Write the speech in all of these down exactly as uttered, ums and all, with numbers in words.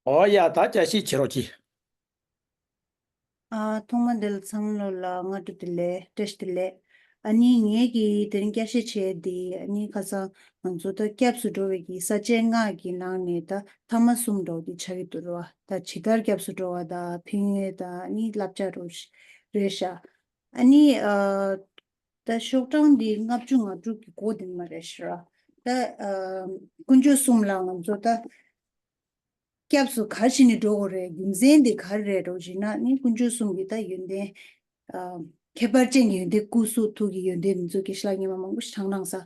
ཨོ་ཡ། ད་བསྐྱར་ཞིབ་བྱེད་རོགས་གྱིས། ཨ། ཐོག་མ་འདི་ལ་ཚང་མ་ལ་སྔ་དྲོ་བདེ་ལེགས། བཀྲ་ཤིས་བདེ་ལེགས། ཨ་ནི་ངེད་ཀྱིས་དེ་རིང་བསྐྱར་ཞིབ་བྱས་དེ། ཨ་ནི་ཁ་སང་ང་ཚོ་ད་སྐྱབས་སུ་འགྲོ་བའི་གི་ས་བཅད་ལྔ་གི་ནང་ནས་ད་ཐ་མ་གསུམ་འདྲ་བོ་དེ་ཆགས་ཀྱི་འདུག་ར། ད་ཇི་ལྟར་སྐྱབས་སུ་འགྲོ་བ་དང་ཕན་ཡོན་དང་། ཨ་ནི་བསླབ་བྱ་རོ་རེད་ཤག་ཨ་ནི་ཨ། ད་ཤོག་གྲངས་འདི་ལྔ་བཅུ་ང་དྲུག་གི་མགོ་དེ་མ་རེད་ཤག་ར། ད་ཨ། དཀོན་མཆོག་གསུམ་ལ་ང་ཚོ་ད་སྐྱབས་སུ་ག་རེ་བྱས་ནས་འགྲོ་དགོས་རེད། རྒྱུ་མཚན་དེ་ག་རེ་རེད་འགྲོ་བྱས་ན། ནི་དཀོན་མཆོག་གསུམ་གྱི་ད་ཡོན་ཏན། ཨ། ཁྱད་པར་ཅན་གྱི་ཡོན་ཏན། སྐུ་གཟུགས་ཐུགས་ཀྱི་ཡོན་ཏན་འདི་ཚོ་གི་ཤ་ལག་སྔོན་མ་མང་པོ་ཞིག་བགྲངས་གནང་ས།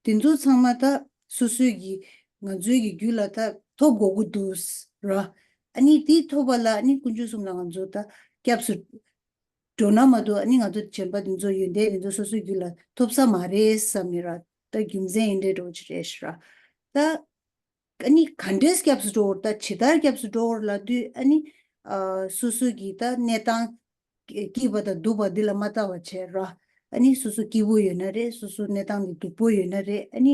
དེ་ཚོ་ཚང་མ་ད་སོ་སོའི་གི་ང་ཚོའི་གི་རྒྱུད་ལ་ད་ཐོབ་དགོས་ཀྱི་འདུག་ར། ཨ་ནི་དེ་ཐོབ་པ་ལ་ནི་དཀོན་མཆོག་གསུམ་ལ་ང་ཚོ་ད་སྐྱབས་སུ་འགྲོ་ན་མ་གཏོགས། ཨ་ནི་ང་ཚོ་གཞན་པ་དེ་ཚོ་ཡོན་ཏན་དེ་ཚོ་སོ་སོའི་རྒྱུད་ལ་ཐོབ་ས་མ་རེད་བསམ་ནས་ར། ད་རྒྱུ་མཚན་ཡིན་འདྲ་འགྲོ་གི་རེད་ཤག་ར། ད་ཨ་ནི་ག་འདྲས་སྐྱབས་སུ་འགྲོ་དགོས། ད་ཇི་ལྟར་སྐྱབས་སུ་འགྲོ་དགོས་ལབ་དུས། ཨ་ནི་ཨ། སོ་སོ་གི་ད་གནས་སྟངས་སྐྱིད་པ་དང་སྡུག་པ་འདི་ལ་མ་ལྟ་བ་བྱས་ར། ཨ་ནི་སོ་སོ་སྐྱིད་པོ་ཡོད་ན་རེད། སོ་སོ་གནས་སྟངས་འདི་སྡུག་པོ་ཡོད་ན་རེད། ཨ་ནི་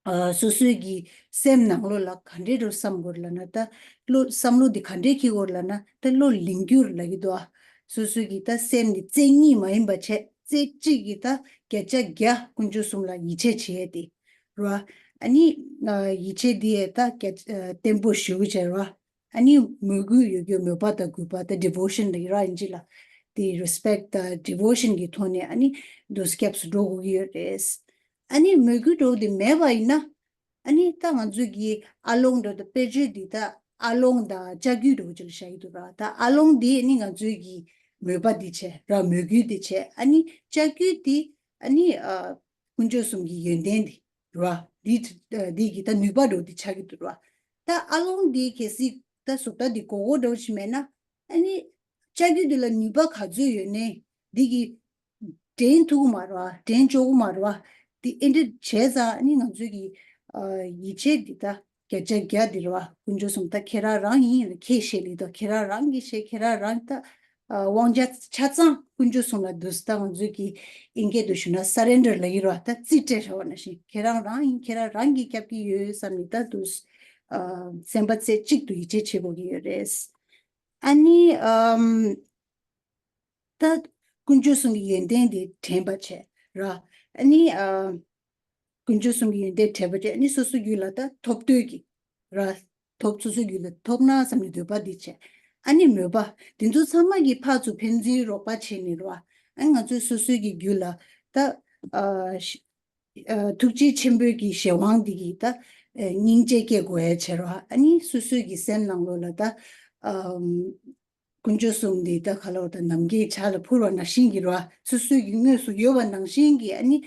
ཨ། སོ་སོའི་གི་སེམས་ནང་ལོགས་ལ་ག་འདྲས་འགྲོ་བསམ་དགོས་ལབ་ན། ད་བློ། བསམ་བློ་འདི་ག་འདྲས་འཁྱེར་དགོས་ལབ་ན། ད་བློ་ལིང་སྐྱུར་ལབ་ཀྱི་འདུག་ཨ། སོ་སོའི་གི་ད་སེམས་འདི་རྩེ་གཉིས་མ་ཡིན་པ་བྱས། རྩེ་གཅིག་གི་ད་བརྒྱ་ཆ་བརྒྱ་དཀོན་མཆོག་གསུམ་ལ་ཡིད་ཆེས་བྱེད་ཡས་དེ་ར། ཨ་ནི་ཨ། ཡིད་ཆེས་འདི་ཡས་ད་བརྒྱ་ཨ། བརྟན་པོ་ཞེ་པོ་བྱས་ར། ཨ་ནི་མོས་གུས་ཡོད་རྒྱུ། མོས་པ་དང་གུས་པ་དང་devotion ལབ་ཀྱི་ར། ཨིན་ཇི་ལ་དེ་respect དང་devotion གྱི་ཐོག་ནས་ཨ་ནི་འདུག་སེ་སྐྱབས་སུ་འགྲོ་དགོས་ཀྱི་ཡོད་རེད། ཨ་ནི་མོས་གུས་འདྲ་བོ་དེ་མེད་པ་ཡིན་ན། ཨ་ནི་ད་ང་ཚོའི་གི་ཨ་ལོང་འདྲ་བོ་དང་དཔེ་བརྗོད་འདི་ད་ཨ་ལོང་དང་ལྕགས་ཀྱུ་འདྲ་བོ་ཅིག་ལ་བཞག་གི་འདུག་ར། ད་ཨ་ལོང་འདི་ཨ་ནི་ང་ཚོའི་གི་མོས་པ་འདི་བྱས་ར། མོས་གུས་འདི་བྱས། ཨ་ནི་ལྕགས་ཀྱུ་འདི་ཨ་ནི་ཨ། དཀོན་མཆོག་གསུམ་གྱི་ཡོན་ཏན་འདི་ར། འདི་འདི་གི་ད་ནུས་པ་འདྲ་བོ་འདི་ཆགས་ཀྱི་འདུག་ར། ད་ཨ་ལོང་འདི་གལ་སྲིད་ད་བཟོ་ལྟ་འདི་མགོ་སྐོར་འདྲ་བོ་ཞིག་མེད་ན། ཨ་ནི་ལྕགས་ཀྱུ་འདི་ལ་ནུས་པ་ག་ཚོད་ཡོད་ནའི་འདི་གི་འདྲེན་ཐུབ་ཀྱི་མ་རེད་བ། འདྲེན་འཇོག་གི་མ་རེད་བ། དེ་ཨེ་འདྲ་བྱས་ཙང་། ཨ་ནི་ང་ཚོའི་གི་ཨ། ཡིད་ཆེས་འདི་ད་བརྒྱ་ཆ་བརྒྱ་འདི་རེད་བ། དཀོན་མཆོག་གསུམ་ད་ཁྱེད་རང་རང་ཡིན་ལ་ཁྱེད་ཤེས་ལེ། ད་ཁྱེད་རང་རང་གིས་ཤེས། ཁྱེད་རང་རང་ད་ཨ། དབང་ཆ་ཆ་ཚང་དཀོན་མཆོག་གསུམ་ལ་འདུག་སེ། ད་ང་ཚོའི་གི་ཨིན་སྐད་དུ་ཞུ་ན་surrender ལབ་ཀྱི་རེད་བ། ད་རྩིས་སྤྲད་བཞག་པ་ནང་བཞིན། ཁྱེད་རང་རང་ཡིན། ཁྱེད་རང་རང་གིས་སྐྱབས་ཀྱི་ཡོད་བསམ་ནས་ད་འདུག་སེ། ཨ། སེམས་པ་རྩེ་གཅིག་ཏུ་ཡིད་ཆེས་བྱེད་དགོས་ཀྱི་ཡོད་རེད། ཨ་ནི་ཨམ། ད་དཀོན་མཆོག་གསུམ་གྱི་ཡོན་ཏན་དེ་དྲན་པ་བྱས་ར། ཨ་ནི་ཨ། དཀོན་མཆོག་གསུམ་གྱི་ཡོན་ཏན་དྲན་པ་བྱས། ཨ་ནི་སོ་སོའི་རྒྱུད་ལ་ད་ཐོབ་འདོད་ཀྱི་ར། ཐོབ། སོ་སོའི་རྒྱུད་ལ་ཐོབ་ན་བསམ་ནས་འདོད་པ་འདི་བྱས། ཨ་ནི་མོས་པ། དེ་ཚོ་ཚང་མ་གི་ཕར་ཚུར་ཕན་ཚུན་རོགས་པ་བྱས་ནས་ར། ཨ་ནི་ང་ཚོས་སོ་སོའི་གི་རྒྱུད་ལ་ད་ཨ། ཨ། ཐུགས་རྗེ་ཆེན་པོའི་གི་གཞན་དབང་འདི་གིས་ད་ཨ། སྙིང་རྗེ་སྐྱེ་དགོས་ཡ་བྱས་ར། ཨ་ནི་སོ་སོའི་གི་སེམས་ནང་ལོགས་ལ་ད་ཨམ། དཀོན་མཆོག་གསུམ་འདི་ད་ག་ལ་བ། ད་ནམ་མཁའི་ཆར་ལ་ཕུལ་བ་ནང་བཞིན་གྱི་ར། སོ་སོའི་གི་དངོས་སུ་ཡོད་པ་ནང་བཞིན་གྱི། ཨ་ནི་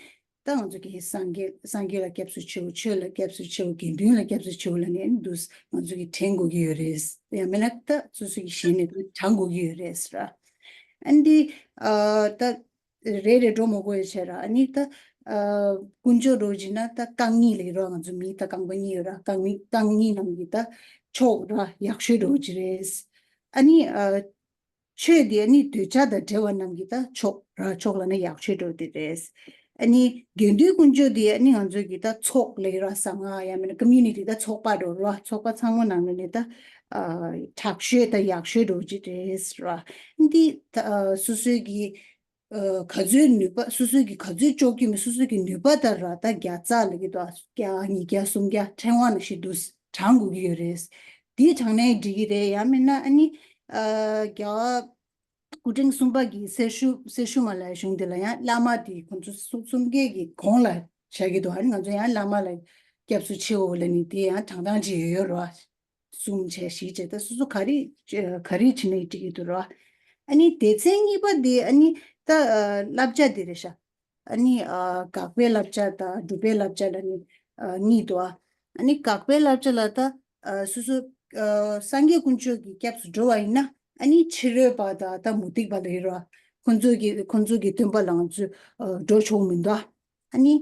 ད་ང་ཚོ་གི་སངས་རྒྱས། སངས་རྒྱས་ལ་སྐྱབས་སུ་མཆིའོ། ཆོས་ལ་སྐྱབས་སུ་མཆིའོ། དགེ་འདུན་ལ་སྐྱབས་སུ་མཆིའོ་ལབ་ནས། ཨ་ནི་འདུག་སེ་ང་ཚོ་གི་དྲན་དགོས་ཀྱི་ཡོད་རེད། ཡང་མིན་ན་ད་སོ་སོ་གི་ཞལ་ནས་ད་དྲང་དགོས་ཀྱི་ཡོད་རེད་ཟེར་ར། ཨ་ནི་ཨ། ད་རེ་རེ་འགྲོ་མི་དགོས་ཡ་བྱས་ར། ཨ་ནི་ད་ཨ། དཀོན་མཆོག་འདྲ་བོ་བྱས་ན་ད་རྐང་གཉིས་ལབ་ཀྱི་ར། ང་ཚོ་མི་ད་རྐང་པ་གཉིས་ཡོད་ར། རྐང་གཉིས། རྐང་གཉིས་ནང་གི་ད་མཆོག་ར་ཡག་ཤོས་འདྲ་བོ་ཅིག་རེད། ཨ་ནི་ཨ། ཆོས་དེ་ཨ་ནི་འདོད་ཆགས་དང་བྲལ་བ་རྣམས་ཀྱི་ད་མཆོག་ར། མཆོག་ལབ་ན་ཡག་ཤོས་འདྲ་བོ་དེ་རེད། ཨ་ནི་དགེ་འདུན་དཀོན་མཆོག་དེ་ཨ་ནི་ང་ཚོའི་གི་ད་ཚོགས་ལབ་ཀྱི་ར། གསང་སྔགས། ཡང་མིན་ན་community ད་ཚོགས་པ་འདྲ་བོ་ར། ཚོགས་པ་ཚང་མ་ནང་ནས་ད་ཨ། དྲག་ཤོས་ད་ཡག་ཤོས་འདྲ་བོ་ཅིག་རེད་ར། འདི་ད་ཨ། སོ་སོའི་གི་ཨ། ག་ཚོད་ནུས་པ། སོ་སོའི་གི་ག་ཚོད་ལྕོགས་ཀྱི་མེད། སོ་སོའི་གི་ནུས་པ་ལྟར་ར། ད་བརྒྱ་རྩ་ལབ་ཀྱི་འདུག། བརྒྱ། ཉིས་བརྒྱ། སུམ་བརྒྱ། ཕྲེང་བ་ནང་བཞིན་འདུག་སེ་བགྲང་དགོས་ཀྱི་ཡོད་རེད། འདི་དྲངས་ནའི་འགྲིག་གི་རེད། ཡང་མིན་ན་ཨ་ནི་ཨ། རྒྱལ་བ་སྐུ་ཕྲེང་གསུམ་པ་གི་གསེར་ཞུ། གསེར་ཞུ་མ་ལ་གཞུང་འདི་ལ་ཡང་བླ་མ་དེ་ཁོང་ཚོ་སུམ་སུམ་བརྒྱད་ཀྱི་གོང་ལ་བཞག་གི་འདུག། ཨ་ནི་ང་ཚོ་ཡང་བླ་མ་ལ་སྐྱབས་སུ་མཆིའོ་ལབ་ནས་དེ་ཡང་དྲང་དྲང་ཅིག་ཡོད་ཡོད་རེད་བ། གསུམ་བྱས། བཞི་བྱས། ད་སོ་སོ་ག་རེ་ག་རེ་བྱེད་ནའི་འགྲིག་གི་འདུག་ར། ཨ་ནི་སྡེ་ཚན་གཉིས་པ་འདི་ཨ་ནི་ད་ཨ། བསླབ་བྱ་འདི་རེད་ཤག། ཨ་ནི་ཨ། དགག་པའི་བསླབ་བྱ་དང་སྒྲུབ་པའི་བསླབ་བྱ་ལབ་ནས་ཨ། གཉིས་འདུག་ཨ། ཨ་ནི་དགག་པའི་བསླབ་བྱ་ལ་ད་ཨ། སོ་སོ་ཨ། སངས་རྒྱས་དཀོན་མཆོག་གི་སྐྱབས་སུ་འགྲོ་བ་ཡིན་ན། ཨ་ནི་ཕྱི་རོལ་པ་དང་ད་མུ་སྟེགས་པ་ལབ་ཀྱི་ར། ཁོང་ཚོ་གི་ཁོང་ཚོ་གི་སྟོན་པ་ལ་ང་ཚོས་ཨ། འགྲོ་ཆོག་མི་འདུག་ཨ། ཨ་ནི་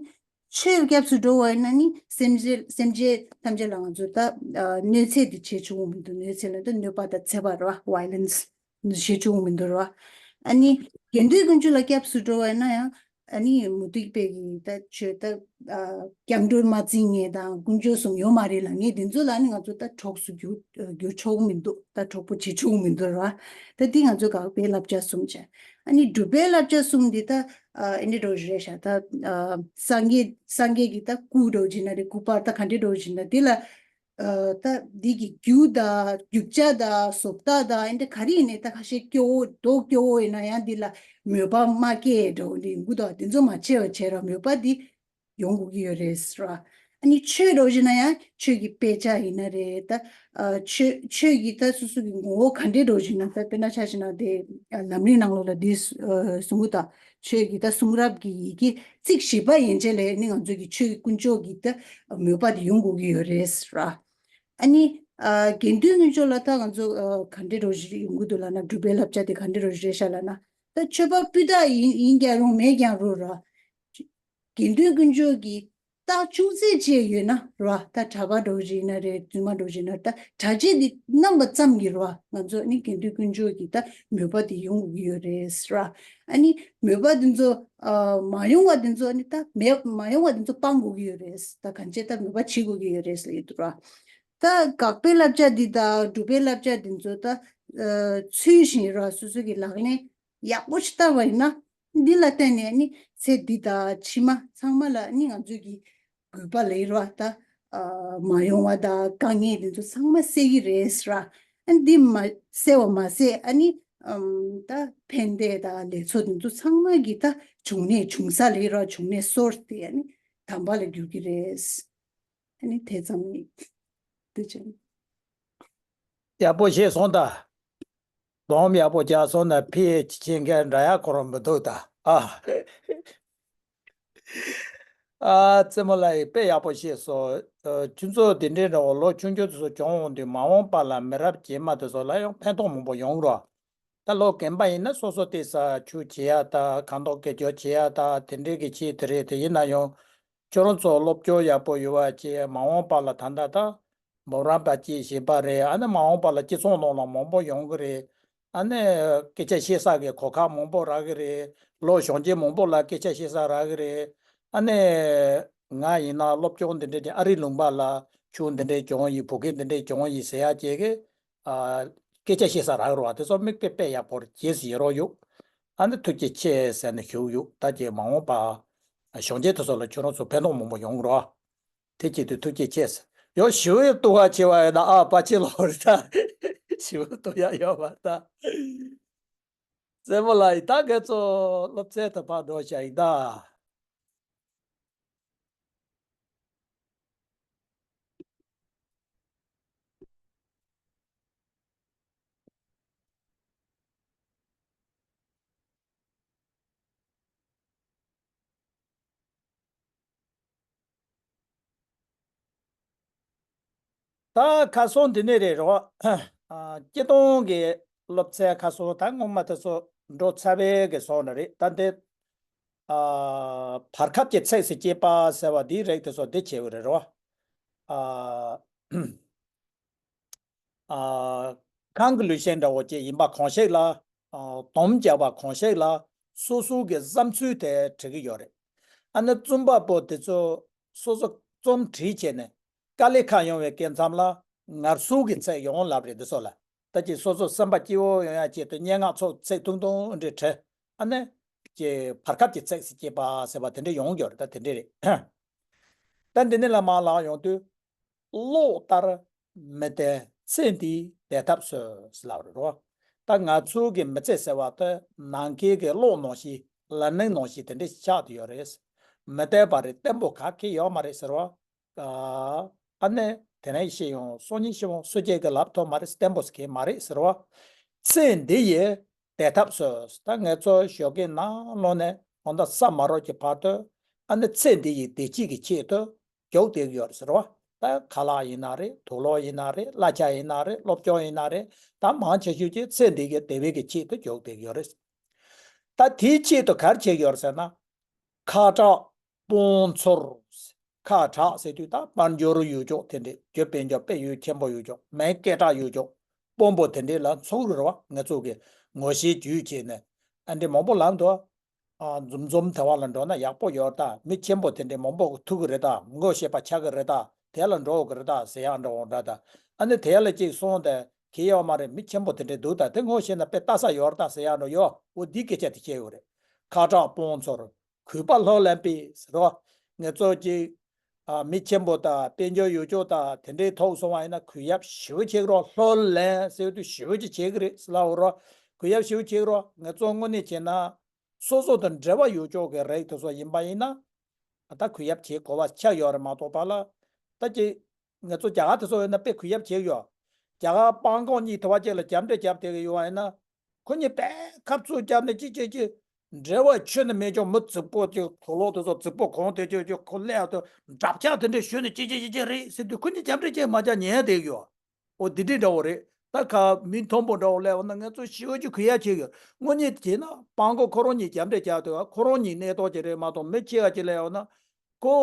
ཆོས་སྐྱབས་སུ་འགྲོ་བ་ཡིན་ན་ནི་སེམས་ཅན་སེམས་ཅན་ཐམས་ཅད་ལ་ང་ཚོས་ད་ཨ། གནོད་འཚེ་འདི་བྱེད་ཆོག་མི་འདུག། གནོད་འཚེ་ལབ་ན་ད་གནོད་པ་དང་འཚེ་བ་རེད་བ། violence འདི་བྱེད་ཆོག་མི་འདུག་རེད་བ། ཨ་ནི་དགེ་འདུན་དཀོན་མཆོག་ལ་སྐྱབས་སུ་འགྲོ་བ་ཡིན་ན་ཡང་ ཨ་ནི་མུ་སྟེགས་པའི་གི་ད་ཆོས་ད་ཨ་སྐྱབས་འགྲོ་མ་བྱིན་མཁན་དང་དཀོན་མཆོག་གསུམ་ཡོད་མ་རེད་ལབ་མཁན་དེ་ཚོ་ལ་ཨ་ནི་ང་ཚོ་ད་གྲོགས་སུ་གྱུར་གྱུར་ཆོག་མི་འདུག་ད་གྲོགས་པོ་བྱེད་ཆོག་མི་འདུག་ར། ད་འདི་ང་ཚོ་དགག་པའི་བསླབ་བྱ་གསུམ་བྱས། ཨ་ནི་སྒྲུབ་པའི་བསླབ་བྱ་གསུམ་འདི་ད་ཨ་ཨེ་འདྲ་འདྲ་བོ་ཞིག་རེད་ཤག་ད་ཨ་སངས་རྒྱས་སངས་རྒྱས་ཀྱི་ད་སྐུ་འདྲ་བོ་ཅིག་ན་རེད། སྐུ་པར་ད་ག་འདྲ་འདྲ་བོ་ཅིག་ན་འདི་ལ། ཨ་ད་འདི་གི་རྒྱུ་དང་རྒྱུ་ཆ་དང་བཟོ་ལྟ་དང་ཨེ་འདྲ་ག་རེ་ཡིན་ནའི་ད་ཁ་ཤས་སྐྱོ་བོ་མདོག་སྐྱོ་བོ་ཡིན་ན་ཡང་འདི་ལ་མོས་པ་མ་སྐྱེས་འདྲ་བོ་འདི་ཡིན་གྱི་འདུག་དེ་ཚོ་མ་བྱས་པ་བྱས་ར་མོས་པ་འདི་ཡོང་དགོས་ཀྱི་ཡོད་རེད་ཟེར་བ། ཨ་ནི་ཆོས་འདྲ་བོ་ཞིག་ན་ཡང་ཆོས་ཀྱི་དཔེ་ཆ་ཡིན་ན་རེད་ད། ཨ་ཆོས་ཆོས་ཀྱི་ད་སོ་སོ་གི་ངོ་བོ་ག་འདྲས་འདྲ་བོ་ཞིག་ན་ད་དཔེར་ན་ཆ་བཞག་ན་དེ་ཨ་ལམ་རིམ་ནང་ལོགས་ལ་འདི་ཨ་གསུང་གི་ད། ཆོས་ཀྱི་ད་གསུང་རབ་ཀྱི་ཡི་གེ་ཚིག་བཞི་པ་ཡན་ཆད་ལས་ནི་ང་ཚོ་གི་ཆོས་ཀྱི་དཀོན་མཆོག་གི་ད་མོས་པ་དེ་ཡོང་དགོས་ཀྱི་ཡོད་རེད་ཟེར་བ། ཨ་ནི་ཨ་དགེ་འདུན་དཀོན་མཆོག་ལ་ད་ང་ཚོ་ཨ་ག་འདྲས་འདྲ་བོ་ཞིག་ཡོང་གི་འདུག་ལབ་ན་སྒྲུབ་པའི་བསླབ་བྱ་དེ་ག་འདྲས་འདྲ་བོ་ཞིག་རེད་ཤག་ལབ་ན། ད་མཆོད་པ་སྤུས་དག་ཡིན་ཡིན་ཀྱང་རུང་མེད་ཀྱང་རུང་ར། དགེ་འདུན་དཀོན་མཆོག་གི་རྟགས་ཅུང་ཟད་ཅིག་ཡོད་ན་རེད་བ། ད་གྲྭ་པ་འདྲ་བོ་ཞིག་ཡིན་ན་རེད། བཙུན་མ་འདྲ་བོ་ཞིག་ཡིན་ན་རེད། ད་གྲྭ་ཆས་འདི་བསྣམས་པ་ཙམ་གྱིས་རེད་བ། ང་ཚོ་ནི་དགེ་འདུན་དཀོན་མཆོག་གི་ད་མོས་པ་འདི་ཡོང་དགོས་ཀྱི་ཡོད་རེད་ཟེར་བ། ཨ་ནི་མོས་པ་འདི་ཚོ་ཨ་མ་ཡོང་བ་འདི་ཚོ་ནི་ད་མེད་མ་ཡོང་བ་འདི་ཚོ་སྤང་དགོས་ཀྱི་ཡོད་རེད། ད་གང་བྱས་ད་མོས་པ་བྱེད་དགོས་ཀྱི་ཡོད་རེད་ཟེར་ཡོད་འདུག་ར། ད་དགག་པའི་བསླབ་བྱ་འདི་དང་སྒྲུབ་པའི་བསླབ་བྱ་འདི་ཚོ་ད་ཨ་ཚུལ་བཞིན་ར་སོ་སོ་གི་ལག་ལེན་ཡག་པོ་ཞིག་བསྟར་བ་ཡིན་ན། འདི་ལ་བརྟེན་ནས་ནི་ཚེ་འདི་དང་ཕྱི་མ་ཚང་མ་ལ་ནི་ང་ཚོས་ཀྱི་དགོས་པ་ལས་ར་ད་ཨ་མ་ཡོང་བ་དང་དཀའ་ངལ་འདི་ཚོ་ཚང་མ་སེལ་གྱི་རེད་ཟེར་ར། ཨ་འདི་མ་སེལ་བ་མ་ཟད་ཨ་ནི་ཨམ་ད་ཕན་བདེ་དང་ལེགས་ཚོགས་འདི་ཚོ་ཚང་མ་གི་ད་འབྱུང་གནས་འབྱུང་ས་ལས་ར་འབྱུང་གནས་སོར་ཏེ་ཨ་ནི་དམ་པ་ལ་འགྱུར་གྱི་རེད། ཨ་ནི་དེ་ཙམ་ཡིན། དེ་ཅན། ཡག་པོ་བཤད་སོང་ད། སྡོམ་ཡག་པོ་རྒྱག་སོང་ན་ཕི་ཨེཆ་ཆེན་མཁན་འདྲ་ཡག་ཁོ་རང་མི་འདུག་ད། ཨ། ཨ་རྩེད་མོ་ལགས་ཡིས་དཔེ་ཡག་པོ་བཤད་སོང་། ཨ་ཁྱོད་ཚོ་དེ་འདྲའི་འདྲ་བོ་ལོ་ཆུང་ཆུང་དེ་ཚོ་གྱོང་འོང་དུས་མ་འོངས་པ་ལ་མི་རབས་རྗེས་མ་དེ་ཚོ་ལ་ཡང་ཕན་ཐོགས་མང་པོ་ཡོང་རོགས། ད་ལོ་རྒན་པ་ཡིན་ན་སོ་སོ་དེ་ས་ཆུ་བྱེད་ཡ་ད་ཁ་མདོག་སྐད་ཅོར་བྱེད་ཡ་ད་དེ་འདྲའི་གི་ཆེད་དེ་རེད། དེ་ཡིན་ན་ཡང་ཁྱོད་རང་ཚོ་སློབ་སྦྱོང་ཡག་པོ་ཡོད་པ་བྱས་མ་འོངས་པ་ལ་ད་ལྟ་ད་འབུམ་རམས་པ་བྱེད་བཞིན་པ་རེད། ཨ་ནི་མ་འོངས་པ་ལ་སྤྱི་ཚོགས་ནང་ལ་མང་པོ་ཡོང་གི་རེད། ཨ་ནི་སྐད་ཆ་བཤད་ས་གི་གོ་སྐབས་མང་པོ་རག་གི་རེད། ལོ་གཞོན་སྐྱེས་མང་པོ་ལ་སྐད་ཆ་བཤད་ས་རག་གི་རེད། ཨ་ནི་ང་ཡིན་ན་སློབ་སྦྱོང་འདི་འདྲས་ཀྱི་ཨ་རི་ལུང་པ་ལ་ཆུ་འདི་འདྲས་གྱོང་ཡིན་བོད་སྐད་འདི་འདྲས་གྱོང་ཡིན་ཟེར་ཡ་བྱས་གི་ཨ་སྐད་ཆ་བཤད་ས་རག་རོགས། དེ་ཚོ་མིག་དཔེ་དཔེ་ཡག་པོ་རེད། རྗེས་སུ་ཡི་རོགས་ཡོད། ཨ་ནི་ཐུགས་རྗེ་ཆེ་ཟེར་ནས་ཞུ་ཡོད། ད་ཀྱེ་མ་འོངས་པ་གཞོན་སྐྱེས་དེ་ཚོ་ལ་ཁྱོད་རང་ཚོ་ཕན་ཐོགས་མང་པོ་ཡོང་རོགས། དེ་བྱེད་དུས་ཐུགས་རྗེ་ཆེ་ཟེར། ཡང་ཞུ་ཡི་ལྟུང་བ་ཆེ་བ་ཡོད་ན་ཨ་པ་ཆེ་ལོ་རེད་ད། ཞུ་ལྟུང་ཡ་ཡོད་པ་ད། རྩེད་མོ་ལགས་ཡིན་ད་ཁྱེད་ཚོ་སློབ་ཚན་དུ་ཕར་འགྲོ་བྱ་ཡིན་ད། ད་ཁ་སང་འདི་ནས་རེད་རོ། ཨ་སྤྱི་གཏོང་གི་སློབ་ཚན་ཁ་སང་ད་སྔོན་མ་དེ་ཚོ་འགྲོ་ཚར་བའི་གི་སོང་ནི་རེད། ད་འདི་ཨ་བར་སྐབས་ཀྱི་ཚིགས་སུ་བཅད་པ་ཟེར་བ་འདིའི་རིགས་དེ་ཚོ་འདི་བྱས་པ་རེད་རོ། ཨ། ཨ། གང་གི་ལུས་ཤེས་འདྲ་བོ་ཅིག་ཡིན་པ་གང་ཞིག་ལ། ཨ། སྡོམ་བརྒྱབ་པ་གང་ཞིག་ལ་སོ་སོ་གི་བསམ་ཚུལ་དེ་བྲི་གི་ཡོད་རེད། ཨ་ནི་རྩོམ་པ་པོ་དེ་ཚོ་སོ་སོ་རྩོམ་བྲིས་བྱས་ནས་དཀའ་ལས་ཁག་ཡོང་བའི་སྐབས་མཚམས་ལ་ངལ་གསོ་གི་ཚིག་ཡོང་ལབ་རེད། འདི་ཚོ་ལ་ད་ཅིག་སོ་སོ་སེམས་པ་སྐྱིད་པོ་ཡོང་ཡ་ཆེད་དུ་སྙན་ངག་ཚོགས་ཚིག་ཐུང་ཐུང་འདྲ་བྲིས། ཨ་ནི་ཀྱི་བར་སྐབས་ཀྱི་ཚིགས་སུ་བཅད་པ་ཟེར་བ་དེ་འདྲ་ཡོང་གི་ཡོད་རེད། ད་དེ་འདྲ་རེད། ད་འདི་ནས་ལ་མར་ལངས་ཡོང་དུས། གློག་ལྟར་མི་བརྟན་ཚེ་འདིའི་བདེ་ཐབས་སུ་ལབ་རེད་རོ། ད་ང་ཚོ་གི་མི་ཚེ་ཟེར་བ་དེ་ནམ་མཁའི་གི་གློག་ནང་བཞིན་ལ་ནིང་ནང་བཞིན་དེ་འདྲ་ཆགས་བསྡད་ཡོད་རེད། མི་བརྟན་པ་རེད། བརྟན་པོ་ག་གེ་ཡོད་མ་རེད་ཟེར་བ། ཨ་ནི་དེ་ནས་ཤེས་ཡོང་སང་ཉིན་ཤེས་ཡོང་སུ་གཅིག་གི་ལབ་ཐུབ་མ་རེད། བརྟན་པོ་ཟེར་གི་མ་རེད་ཟེར་བ། ཚེ་འདི་ཡི་བདེ་ཐབས་སུ། ད་ངེད་ཚོ་ཞོགས་ཀས་ནམ་ལངས་ནས་ད་ལྟ་ས་མ་རོགས་ཀྱི་བར་དུ་ཨ་ནི་ཚེ་འདི་ཡི་བདེ་སྐྱིད་ཀྱི་ཆེད་དུ་རྒྱུགས་བསྡད་ཀྱི་ཡོད་རེད་ཟེར་བ། ད་ཁ་ལག་ཡིན་ན་རེད། དུག་ལོག་ཡིན་ན་རེད། གླ་ཆ་ཡིན་ན་རེད། སློབ་སྦྱོང་ཡིན་ན་རེད། ད་མང་ཆེ་ཤོས་ཀྱིས་ཚེ་འདི་གི་བདེ་བའི་གི་ཆེད་དུ་རྒྱུགས་བསྡད་ཀྱི་ཡོད་རེད། ད་དེའི་ཆེད་དུ་ག་རེ་བྱེད་ཀྱི་ཡོད་རེད་ཟེར་ན། ཁ་དྲག་དཔུང་ཚོར། ཁ་དྲག་ཟེར་དུས་ད་དཔལ་འབྱོར་ཡོད་ཅོག་དེ་འདྲས། རྒྱུ་དཔལ་འབྱོར་དཔལ་ཡོན་ཆེན་པོ་ཡོད་ཅོག་མིའི་སྐད་གྲགས་ཡོད་ཅོག་དཔོན་པོ་དེ་འདྲས་ལ་ཚོར་རེད་བ། ང་ཚོ་གི་ངོ་ཤེས་བརྒྱུད་བྱས་ནས་ཨ་འདྲས་མང་པོ་ལབ་འདུག་ཨ་འཛོམས་འཛོམས་དེ་བ་ལ་འགྲོ་ན་ཡག་པོ་ཡོད་ད། མི་ཆེན་པོ་དེ་འདྲའི་མང་པོ་ཐུག་གི་རེད་ད། ངོ་ཤེས་པ་ཆགས་ཀྱི་རེད་ད། དེ་ལ་འགྲོ་གི་རེད་ད་ཟེར་ཡག་འདྲ་བོ་འདྲ་ད། ཨ་ནི་དེ་ལ་གཅིག་སོང་སྟེ་གི་ཡོད་མ་རེད། མི་ཆེན་པོ་དེ་འདྲའི་འདུག་ད། དེ་ངོ་ཤེས་ན་དཔེ་ལྟ་ས་ཡོད་རེད་ད་ཟེར་ཡག་འདྲ་ཡོད། འོ་འདི་སྐད་ཆ་དེ་བཤད་ཡོད་རེད། ཁ་གྲགས་སྤོང་ཚོར་གུས་པ་ལྷུར་ལེན་པའི་ཟེར་བ། ངེད་ཚོ་གཅིག་ཨ་མི་ཆེན་པོ་དང་དཔལ་འབྱོར་ཡོད་ཅོག་དང་དེ་འདྲའི་ཐོག་སོང་བ་ཡིན་ན་གུས་ཡབ་ཞེ་པོ་བྱེད་ཀྱི་རོགས། ལྷུར་ལེན་ཟེར་དུས་ཞེ་པོ་ཅིག་བྱེད་ཀྱི་རེད་ཟེར་ལབ་རོགས། གུས་ཡབ་ཞེ་པོ་བྱེད་ཀྱི་རོགས། ངེད་ཚོ་དངོས་གནས་བྱས་ན་སོ་སོ་དང་འབྲེལ་བ་ཡོད་ཅོག་གི་རིགས་དེ་ཚོ་ཡིན་པ་ཡིན་ན། ད་གུས་ཡབ་བྱེད་དགོས་པ་ཆགས་ཡོད་རེད་མ་གཏོགས་པ་ལ། ད་ཅི་ངེད་ཚོ་རྒྱ་གར་དེ་ཚོ་ཡིན་ན་དཔེ་གུས་ཡབ་བྱེད་ཡོད། རྒྱ་གར་སྤང་ཁོག་གཉིས་དེ་བ་ཅིག་ལ་རྒྱབ་འདྲེ་རྒྱབ་བསྡད་ཀྱི་ཡོད་པ་ཡིན་ན། ཁོ་གཉིས་དཔེ་ཁབ་ཚུགས་རྒྱབ་ནས་ཅི་ཅི་ཅི། འབྲེལ་བ་ཆོད་ནས་མེད་ཅོག་མི་རྫིག་པོ་ཅིག་དུག་ལོག་དེ་ཚོ་རྫིག་པོ་གོང་དེ་ཅོ་ཅོ་ཁོ་སླེབས་དུས་འདྲ་ཆགས་དེ་འདྲ་ཞུས་ནས་ཅི་ཅི་ཅི་ཅི་རེད་ཟེར་དུས་ཁོ་གཉིས་རྒྱབ་འདྲེ་ཅི་མ་རྒྱག་ཉན་བསྡད་ཀྱི་ཡོད། འོ་འདི་འདྲས་འདྲ་བོ་རེད། ད་ཁ་མི་མཐོན་པོ་འདྲ་བོ་སླེབས་པ་ན་ངེད་ཚོ་ཞེ་པོ་ཅིག་གུས་ཡབ་བྱེད་ཀྱི་ཡོད། དངོས་གནས་བྱས་ན་སྤང་ཁོག་ཁོ་རང་གཉིས་རྒྱབ་འདྲེ་རྒྱག་དུས་ཁོ་རང་གཉིས་གནས་ཐོག་ཅིག་རེད་མ་གཏོགས་མི་ཕྱི་ག་ཅིག་སླེབས་པ་ན། ཁོ་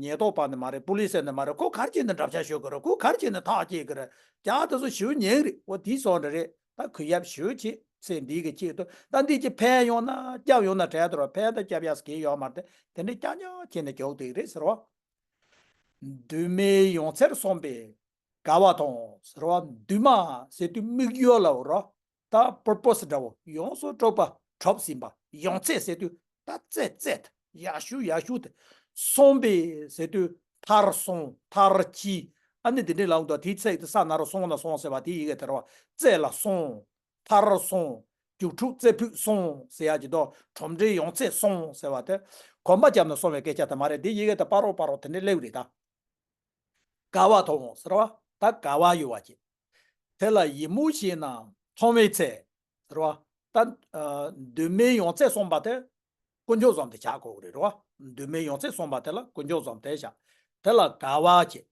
ཉེན་རྟོག་པ་ནི་མ་རེད། པུ་ལི་སི་ནི་མ་རེད། ཁོ་ག་རེ་བྱས་ནས་འགྲམ་ལྕག་གཞུ་གི་རེད། ཁོ་ག་རེ་བྱས་ནས་ཐག་བཅད་ཀྱི་རེད། རྒྱ་དེ་ཚོ་ཞེ་པོ་ཉན་གི་རེད། འོ་དེའི་སོང་འདྲ་རེད། ད་གུས་ཡབ་ཞེ་པོ་བྱེད་ཚེ་འདི་གི་ཆེད་དུ་ད་འདི་ཅིག་ཕན་ཡོང་ན་སྐྱབས་ཡོང་ན་བྲལ་དུ་ར། ཕན་ད་སྐྱབས་ཡག་གི་ཡོད་མ་རེད། དེ་འདྲའི་སྐྱབས་ཉག་བྱས་ནས་འཇོག་དེ་རེད་ཟེར་བ། འདུན་མའི་ཡོངས་ཚད་སོང་པས་དགའ་བ་དང་ཟེར་བ། འདུན་མ་ཟེར་དུས་དམིགས་ཡུལ་ལ་འོ་ར། ད་པར་པོ་སི་འདྲ་བོ་ཡོངས་སུ་གྲུབ་པ་གྲུབ་ཟིན་པ། ཡོངས་ཚད་ཟེར་དུས་ད་རྩེ་རྩེ་ཡག་ཤོས་ཡག་ཤོས་དེ། སོང་པས་ཟེར་དུས་མཐར་སོང་མཐར་གྱིས། ཨ་ནི་དེ་འདྲའི་ལའང་དུ་དེའི་ཚེ་དེ་ས་ན་རུ་སོང་ན་སོང་ཟེར་བ་དེ་ཡི་གེ་དེ་ར་བ། རྩེ་ལ་སོང་མཐར་སོང་རྒྱུགས་ཕྲུག་རྩེ་ཕུད་སོང་ཟེར་ཡག་གི་དོ། གྲུབ་འབྲས་ཡོངས་ཚད་སོང་ཟེར་བ་དེ་གོམ་པ་བརྒྱབ་ནས་སོང་བའི་སྐད་ཆ་དེ་མ་རེད། དེ་ཡི་གེ་དེ་པ་རོ་པ་རོ་དེ་འདྲའི་སླེབས་རེད་ད། དགའ་བ་དང་ཟེར་བ། ད་དགའ་བ་ཡོད་པ་ཅིག་དེ་ལ་ཡིད་མུག་བྱས་ན་མཐོང་བའི་ཚེ་ཟེར་བ། ད་ཨ་འདུན་མའི་ཡོངས་ཚད་སོང་པ་དེ་དཀོན་མཆོག་བཟང་དེ་ཆགས་དགོས་ཀྱི་རེད་རོ། འདུན་མའི་ཡོངས་ཚད་སོང་པ་དེ་ལ་དཀོན་མཆོག་བཟང་དེ་བཞག་དེ་ལ་དགའ་བ་བྱེད།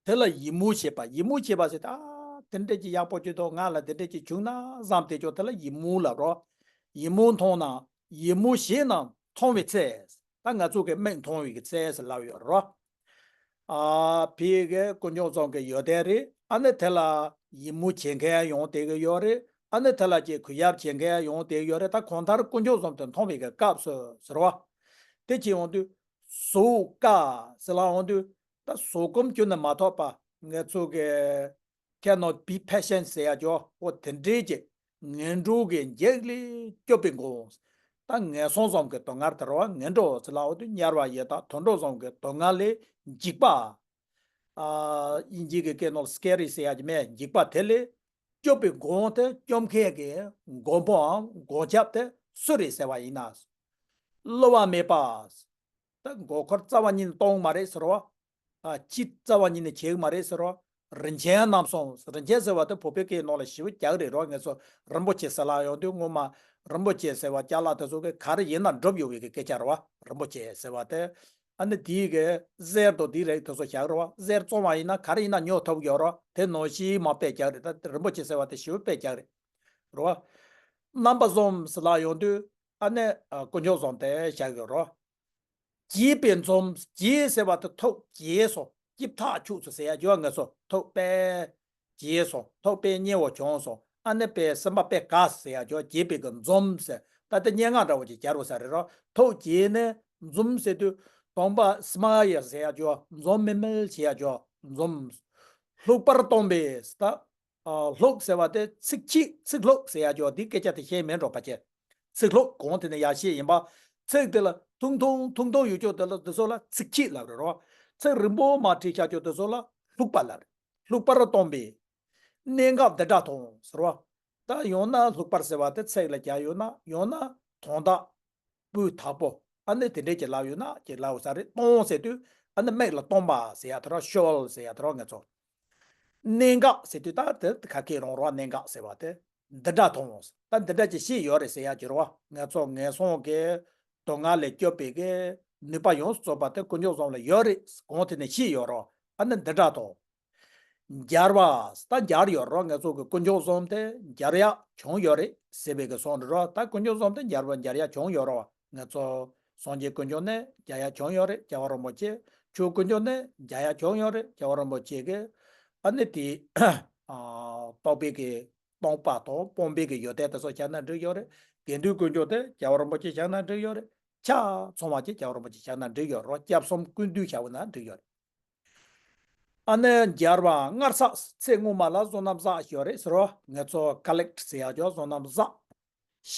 དེ་ལ་ཡིད་མུག་བྱེད་པ། ཡིད་མུག་བྱེད་པ་ཟེར་ད་དེ་འདྲ་ཅིག་ཡག་པོ་ཅིག་འདུག་ང་ལ་དེ་འདྲ་ཅིག་བྱུང་ན་བསམ་དེ་ཅོག་དེ་ལ་ཡིད་མུག་ལབ་རོ། ཡིད་མུག་མཐོང་ན་ཡིད་མུག་བྱས་ན་མཐོང་བའི་ཚེ། ད་ང་ཚོ་གི་མིག་མཐོང་བའི་གི་ཚེ་ཟེར་ལབ་ཡོད་རོ། ཨ་ཕི་གི་དཀོན་མཆོག་བཟང་གི་ཡོད་དེ་རེད། ཨ་ནི་དེ་ལ་ཡིད་མུག་བྱེད་མཁན་ཡོང་དེ་གི་ཡོད་རེད། ཨ་ནི་དེ་ལ་ཅིག་གུས་ཡབ་བྱེད་མཁན་ཡོང་དེ་གི་ཡོད་རེད། ད་གང་ལྟར་དཀོན་མཆོག་བཟང་དེ་མཐོང་བའི་གི་སྐབས་སུ་ཟེར་བ། དེ་ཅིག་ཡོང་དུས་གཟུགས་དཀའ་ཟེར་ལ་ཡོང་དུས་ད་གཟུགས་སྐོམ་ཁྱོན་ནས་མ་ཐོབ་པ། ངེད་ཚོ་གི cannot be patient ཟེར་ཡ་ཅོ། འོ་དེ་འདྲའི་ཅིག་ངན་འགྲོ་གི་འཇིགས་ལས་སྐྱོབ་པའི་མགོན། ད་ངན་སོང་བཟང་གི་སྡུག་བསྔལ་དེ་རོ། ངན་འགྲོ་ཟེར་ལ་འོ་དུ་དམྱལ་བ་ཡི་དྭགས་དུད་འགྲོ་བཟང་གི་སྡུག་བསྔལ་ལས་འཇིགས་པ། ཨ་དབྱིན་ཇི་གི་སྐད་ནང་scary ཟེར་ཡ་ཅིག་མེད། འཇིགས་པ་དེ་ལས་སྐྱོབ་པའི་མགོན་དེ་སྐྱོབ་མཁན་གྱི་མགོན་པོའམ་མགོན་སྐྱབས་དེ་སུ་རེད་ཟེར་བ་ཡིན་ན། བསླུ་བ་མེད་པ། ད་མགོ་འཁོར་རྩ་བ་ཉིད་ནས་གཏོང་མ་རེད་ཟེར་བ། ཨ་ཅི་རྩ་བ་ཉིད་ནས་བྱེད་གི་མ་རེད་ཟེར་བ། རིན་ཆེན་རྣམ་གསུམ། རིན་ཆེན་ཟེར་བ་དེ་བོད་པའི་སྐད་ནང་ལ་ཞེ་པོ་རྒྱག་རེད་རོ། ངེད་ཚོ་རིན་པོ་ཆེ་ཟེར་ལ་ཡོང་དུས་སྔོན་མ་རིན་པོ་ཆེ་ཟེར་བ་ཅ་ལག་དེ་ཚོ་གི་ག་རེ་ཡིན་ན་འགྲུབ་ཡོད་པའི་གི་སྐད་ཆ་རེད་བ། རིན་པོ་ཆེ་ཟེར་བ་དེ། ཨ་ནི་དེའི་གི་གསེར་དང་དེའི་རིགས་དེ་ཚོ་བཞག་རེད་བ། གསེར་བཙོང་བ་ཡིན་ན་ག་རེ་ཡིན་ན་ཉོ་ཐུབ་ཡོད་རོ། དེ་ནང་བཞིན་མ་དཔེ་རྒྱག་རེད། ད་རིན་པོ་ཆེ་ཟེར་བ་དེ་ཞེ་པོ་དཔེ་རྒྱག་རེད་རོ། རྣམ་པ་གསུམ་ཟེར་ལ་ཡོང་དུས་ཨ་ནི་ཨ་དཀོན་མཆོག་གསུམ་དེ་བཞག་ཡོད་རོ། དགྱེས་པས་འཛུམ། དགྱེས་ཟེར་བ་དེ་ཐུགས་དགྱེས་སོང་། སྐྱིད་ཐག་ཆོད་སོང་ཟེར་ཡ་ཅོ། ངེད་ཚོ་ཐུགས་དཔེ་དགྱེས་སོང་། ཐུགས་དཔེ་མཉེས་པོ་བྱུང་སོང་། ཨ་ནི་དཔེ་སེམས་པ་དཔེ་དགའ་ཟེར་ཡ་ཅོ། དགྱེས་པའི་གི་འཛུམ་ཟེར། ད་དེ་སྙན་ངག་འདྲ་བོ་ཅིག་སྦྱར་བ་ས་རེད་རོ། ཐུགས་དགྱེས་ནས་འཛུམ་ཟེར་དུས་སྟོང་པ་smile ཟེར་ཡ་ཅོ། འཛུམ་དམུལ་དམུལ་བྱེད་ཡ་ཅོ། འཛུམ། ལྷུག་པར་སྟོན་པས་ད། ཨ་ལྷུག་ཟེར་བ་དེ་ཚིག་ཁྱི་ཚིག་ལྷུག་ཟེར་ཡ་ཅོ། འདི་སྐད་ཆ་དེ་ཤེས་མེད་འགྲོ་ཕལ་ཆེར། ཚིག་ལྷུག་གོང་དེ་ནས་ཡར་བཤད་ཡིན་པ། ཚིག་དེ་ལ་ཐུང་ཐུང་ཐུང་ཐུང་ཡོད་ཅོ་དེ་ལ་དེ་ཚོ་ལ་ཚིག་ཁྱི་ལབ་རེད་རོ། ཚིག་རིང་པོ་མ་བྲིས་ཤག་ཅོ་དེ་ཚོ་ལ་ལྷུག་པ་ལབ་རེད། ལྷུག་པར་སྟོན་པས། གནད་འགག་འདི་འདྲ་མཐོང་ཟེར་བ། ད་ཡང་ན་ལྷུག་པར་ཟེར་བ་དེ་ཚིག་ལ་རྒྱག་ཡོད་ན། ཡང་ན་དོན་དག་སྤུས་དག་པོ་ཨ་ནི་དེ་འདྲས་ཀྱི་ལབ་ཡོད་ན་ཀྱི་ལབ་ས་རེད། སྟོན་ཟེར་དུས་ཨ་ནི་མིག་ལ་སྟོན་པ་ཟེར་ཡ་དེ་རོ། ཤོལ་ཟེར་ཡ་དེ་རོ། ངེད་ཚོ་གནད་འགག་ཟེར་དུས་ད་དེ་ཁ་སྐད་རང་རོ། གནད་འགག་ཟེར་བ་དེ་འདི་འདྲ་མཐོང་། ད་འདི་འདྲ་ཅིག་ཤེས་ཡོད་རེད་ཟེར་ཡ་ཅིག་རོ། ངེད་ཚོ་ངན་སོང་གི་སྡུག་བསྔལ་ལས་སྐྱོབ་པའི་གི་ནུས་པ་ཡོངས་སུ་རྫོགས་པ་དེ་དཀོན་མཆོག་གསུམ་ལ་ཡོད་རེད། གོང་དེ་ནས་ཤེས་ཡོད་རོ། ཨ་ནི་འདི་འདྲ་མཐོང་། སྦྱར་བ། ད་སྦྱར་ཡོད་རོ། ངེད་ཚོ་གི་དཀོན་མཆོག་གསུམ་དེ་སྦྱར་ཡག་བྱུང་ཡོད་རེད་ཟེར་བའི་གི་སོང་རེད་རོ། ད་དཀོན་མཆོག་གསུམ་དེ་སྦྱར་བ་སྦྱར་ཡག་བྱུང་ཡོད་རོ། ངེད་ཚོ་སངས་རྒྱས་དཀོན་མཆོག་ནས་སྦྱར་ཡག་བྱུང་ཡོད་རེད། རྒྱལ་བ་རིན་པོ་ཆེ། ཆོས་དཀོན་མཆོག་ནས་སྦྱར་ཡག་བྱུང་ཡོད་རེད། རྒྱལ་བ་རིན་པོ་ཆེ་གི་ཨ་ནི་དེ་ཨ་རྟོགས་པའི་གི་རྟོགས་པ་དང་སྤངས་པའི་གི་ཡོན་ཏན་དེ་ཚོ་སྦྱར་ན་འགྲིག་ཡོད་རེད། དགེ་འདུན་དཀོན་མཆོག་དེ་རྒྱལ་བ་རིན་པོ་ཆེ་བཞག་ན་འགྲིག་ཡོད་རེད། ཆ་ཚང་བ་ཅིག་རྒྱལ་བ་རིན་པོ་ཆེ་བཞག་ན་འགྲིག་ཡོད་རེད། སྐྱབས་གསུམ་ཀུན་འདུས་བཞག་པ་ན་འགྲིག་ཡོད་རེད། ཨ་ནི་རྒྱལ་བ་སྔར་བསགས་ཚེ་སྔོན་མ་ལ་བསོད་ནམས་བསགས་ཡོད་རེད་ཟེར་རོ། ང་ཚོ་ཀ་ལེག་ཊི་ཟེར་ཡག་ཅོག་བསོད་ནམས་བསགས།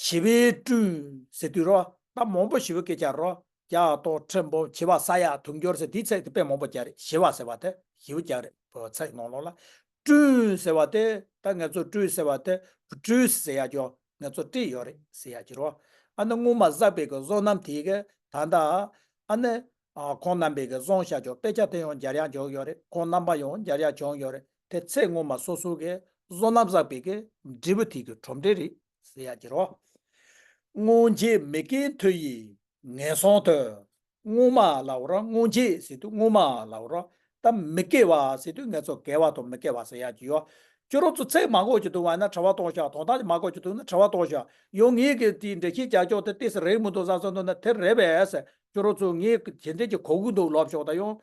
ཞི་བའི་སྤྲིན་ཟེར་དུས་རོ། ད་མང་པོ་ཞི་བའི་སྐད་ཆ་རོ། རྒྱ་ཏོ་ཁྲི་འབུམ་ཞི་བ་ས་ཡ་དུང་འགྱུར་ཟེར་དེའི་ཚིག་དེ་དཔེ་མང་པོ་རྒྱག་རེད། ཞི་བ་ཟེར་བ་དེ་ཞི་བ་རྒྱག་རེད། བོད་ཚིག་ནང་ལོགས་ལ། སྤྲིན་ཟེར་བ་དེ་ད་ང་ཚོ་སྤྲིན་ཟེར་བ་དེ་སྤྲིན་ཟེར་ཡག་ཅོག་ང་ཚོ་སྤྲིན་ཡོད་རེད་ཟེར་ཡག་ཅིག་རོ། ཨ་ནི་སྔོན་མ་བསགས་པའི་གི་བསོད་ནམས་དེ་གི་ད་ལྟ་ཨ་ནི། ཨ། ཁོང་རྣམ་པས་ཀྱི་བཟང་བྱ་ཆོག་དཔེ་ཆ་དེ་ཡང་འཇར་ཡག་བྱུང་ཡོད་རེད། ཁོང་རྣམ་པ་ཡང་འཇར་ཡག་བྱུང་ཡོད་རེད། དེ་ཚེ་སྔོན་མ་སོ་སོ་གི་བསོད་ནམས་བསགས་པའི་གི་འབྲས་བུ་དེ་གི་གྲུབ་འབྲས་རེད་ཟེར་ཡག་ཅིག་རོ། སྔོན་ཆད་མི་སྐྱེ་མཐུ་ཡིས་ངན་སོང་དུ། སྔོན་མ་ལབ་རོ། སྔོན་ཆད་ཟེར་དུས་སྔོན་མ་ལབ་རོ། ད་མི་སྐྱེ་བ་ཟེར་དུས་ང་ཚོ་སྐྱེ་བ་དང་མི་སྐྱེ་བ་ཟེར་ཡག་ཅིག་ཡོད། ཁྱོད་རང་ཚོ་ཚིག་མ་གོ་ཅིག་འདུག་བ་ན་དྲི་བ་གཏོང་ཤག་དོན་དག་ཅིག་མ་གོ་ཅིག་འདུག་ན་དྲི་བ་གཏོང་ཤག་ཡང་ངས་ཀྱི་དེའི་འགྲེལ་བཤད་རྒྱག་ཆོག་དེ་ཏོག་ཙམ་རེད་མི་འདུག་བསམ་བསམ་འདུག་ན་དེ་རེད་པས། ཁྱོད་རང་ཚོ་ངས་ཇི་འདྲས་ཀྱི་གོ་གི་འདུག་ལབ་ཤོག་ད་ཡང་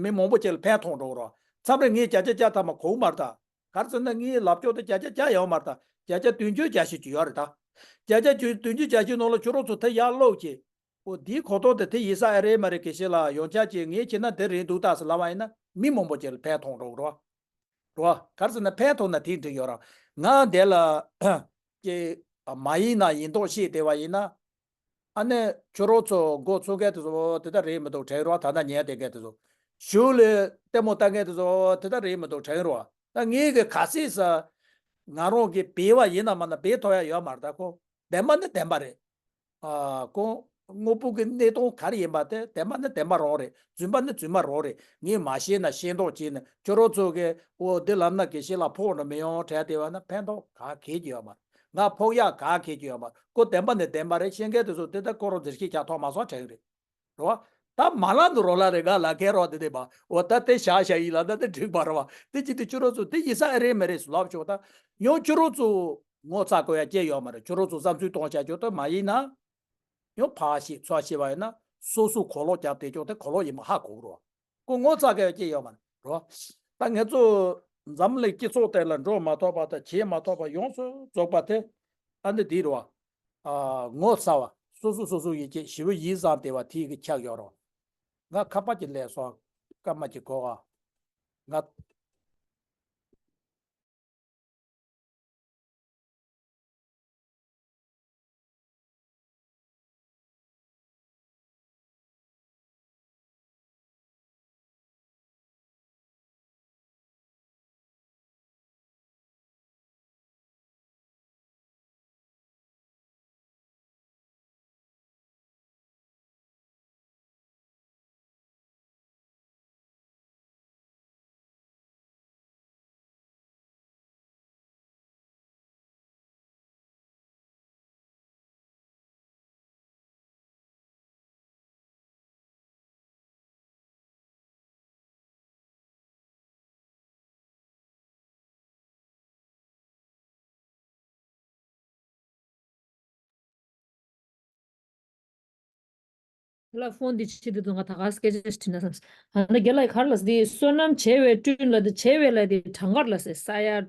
མི་མང་པོ་ཅིག་ལ་ཕན་ཐོགས་འགྲོ་རོགས། མཚམས་རེ་ངས་བརྒྱ་ཆ་བརྒྱ་ཐམ་པ་གོ་གི་མ་རེད་ད། ག་རེ་ཟེར་ན་ངའི་ལབ་ཕྱོགས་དེ་བརྒྱ་ཆ་བརྒྱ་ཡོད་མ་རེད་ད། བརྒྱ་ཆ་བདུན་ཅུ་བརྒྱད་ཅུ་ཅིག་ཡོད་རེད་ད། བརྒྱ་ཆ་བདུན་ཅུ་བརྒྱད་ཅུ་ནང་ལ་ཁྱོད་རང་ཚོ་དེ་ཡར་ཀློག་ཅིག་འོ་འདིའི་གོ་རྟོགས་དེ་དེ་ཡིན་ས་ཨེ་རེད་མ་རེད། གལ་སྲིད་ལ་ཡོང་ཆ་ཅིག་ངས་བྱས་ན་དེ་རེད་འདུག་ད་ཟེར་ལབ་པ་ཡིན་ན་མི་མང་པོ་ཅིག་ལ་ཕན་ཐོགས་འགྲོ་གི་རེད། རོ། ག་རེ་ཟེར་ན་ཕན་ཐོགས་ན་དེ་འགྲིག་ཡོད་ར། ང་འདི་ལ་ཀྱེ་མ་ཡིན་ན་ཡིན་མདོག་བཤད་བསྡད་པ་ཡིན་ན། ཨ་ནི་ཁྱོད་རང་ཚོ་མགོ་ཚོས་མཁན་དེ་ཚོ་དེ་ལྟར་རེད་མི་འདུག་དྲན་རོ། ད་ལྟ་ཉན་བསྡད་མཁན་དེ་ཚོ། གཞུག་ལ་ལྟད་མོ་ལྟ་མཁན་དེ་ཚོ་དེ་ལྟར་རེད་མི་འདུག་དྲན་རོ། ད་ངས་གི་ག་སྲིད་ས་ང་རང་གི་བེད་པ་ཡིན་ན་མ་ན་བེད་ཐོག་ཡ་ཡོད་མ་རེད་ད་ཁོ། བདེན་པ་ནི་བདེན་པ་རེད། ཨ། ཁོང་དངོས་པོ་གི་གནས་སྟངས་ག་རེ་ཡིན་པ་དེ་བདེན་པ་ནི་བདེན་པ་རང་རེད། རྫུན་པ་ནི་རྫུན་མ་རང་རེད། ངས་མ་ཤེས་ན་ཤེས་མདོག་བྱས་ནས་ཁྱོད་རང་ཚོ་གིས་འོ་འདི་ལབ་ན་དགེ་བཤེས་ལ་ཕོག་ནི་མི་ཡོང་དྲན་བསྡད་པ་ན་ཕན་ཐོགས་ག་གེ་ཅིག་ཡོད་མ་རེད། ང་ཕོག་ཡག་ག་གེ་ཅིག་ཡོད་མ་རེད། ཁོ་བདེན་པ་ནི་བདེན་པ་རེད། ཤེས་མཁན་དེ་ཚོ་དེ་ལྟར་ཁོ་རང་འཛིན་ཤེས་ཆགས་ཐོག་མ་སོང་དྲན་གི་རེད། རེད་བ། ད་མ་ལབ་འདུག་རོགས་ལ་རེ་ག་ལ་ཁེ་རོགས་དེ་དེ་བ་འོ་ད་དེ་བཞག་བཞག་ཡིན་ལ་ད་དེ་འགྲིག་པ་རེད་བ། དེ་ཅི་དེ་ཁྱོད་རང་ཚོ་དེ་ཡིན་ས་ཨེ་རེད་མ་རེད་ལབ་ཆོག་ད་ཡང་ཁྱོད་རང་ཚོ་ངོ་ཚ་དགོས་ཡ་ཅི་ཡོད་མ་རེད། ཁྱོད་རང་ཚོ་བསམ་ཚུལ་གཏོང་བྱ་ཆོག་ད་མ་ཡིན་ན། ཡང་ཕར་བཤད་ཚུར་བཤད་པ་ཡིན་ན་སོ་སོ་གོ་ལོག་རྒྱབ་བསྡད་ཆོག་དེ་གོ་ལོག་ཡིན་པ་ཧ་གོ་གི་རེད་བ། ཁོ་ངོ་ཚ་དགོས་ཡ་ཅི་ཡོད་མ་རེད་བ། ད་ང་ཚོ་འཛམ་གླིང་སྤྱི་ཚོགས་དེ་ལ་འགྲོ་མ་ཐུབ་པ་དང་བྱེད་མ་ཐུབ་པ་ཡོངས་སུ་རྫོགས་པ་དེ་ཨ་འདི་འདི་རེད་བ། ཨ། ངོ་ཚ་བ། སོ་སོ་སོ་སོ་ཡིད་ཆེས་ཞི་བ་ཡིད་བཟང་བདེ་བ་དེ་གི་ཆགས་ཡོད་རེད་བ། ང་ཁ་པར་གྱི་ལས་སོང་། སྐར་མ་གཅིག་གོ་ག་ང་ལ་ཕོན་འདི་ཕྱི་དེ་དུ་ང་ད་ག་སྐད་ཆ་ཞིག་དྲིས་ན་བསམ། ཨ་ན་རྒན་ལགས་གར་ལ་འདི་བསོད་ནམས་བྱེ་བའི་སྤྲིན་ལ་འདི་བྱེ་བའི་ལ་འདི་གྲངས་ཀར་ལ་ཟེར་ས་ཡ། ཨ།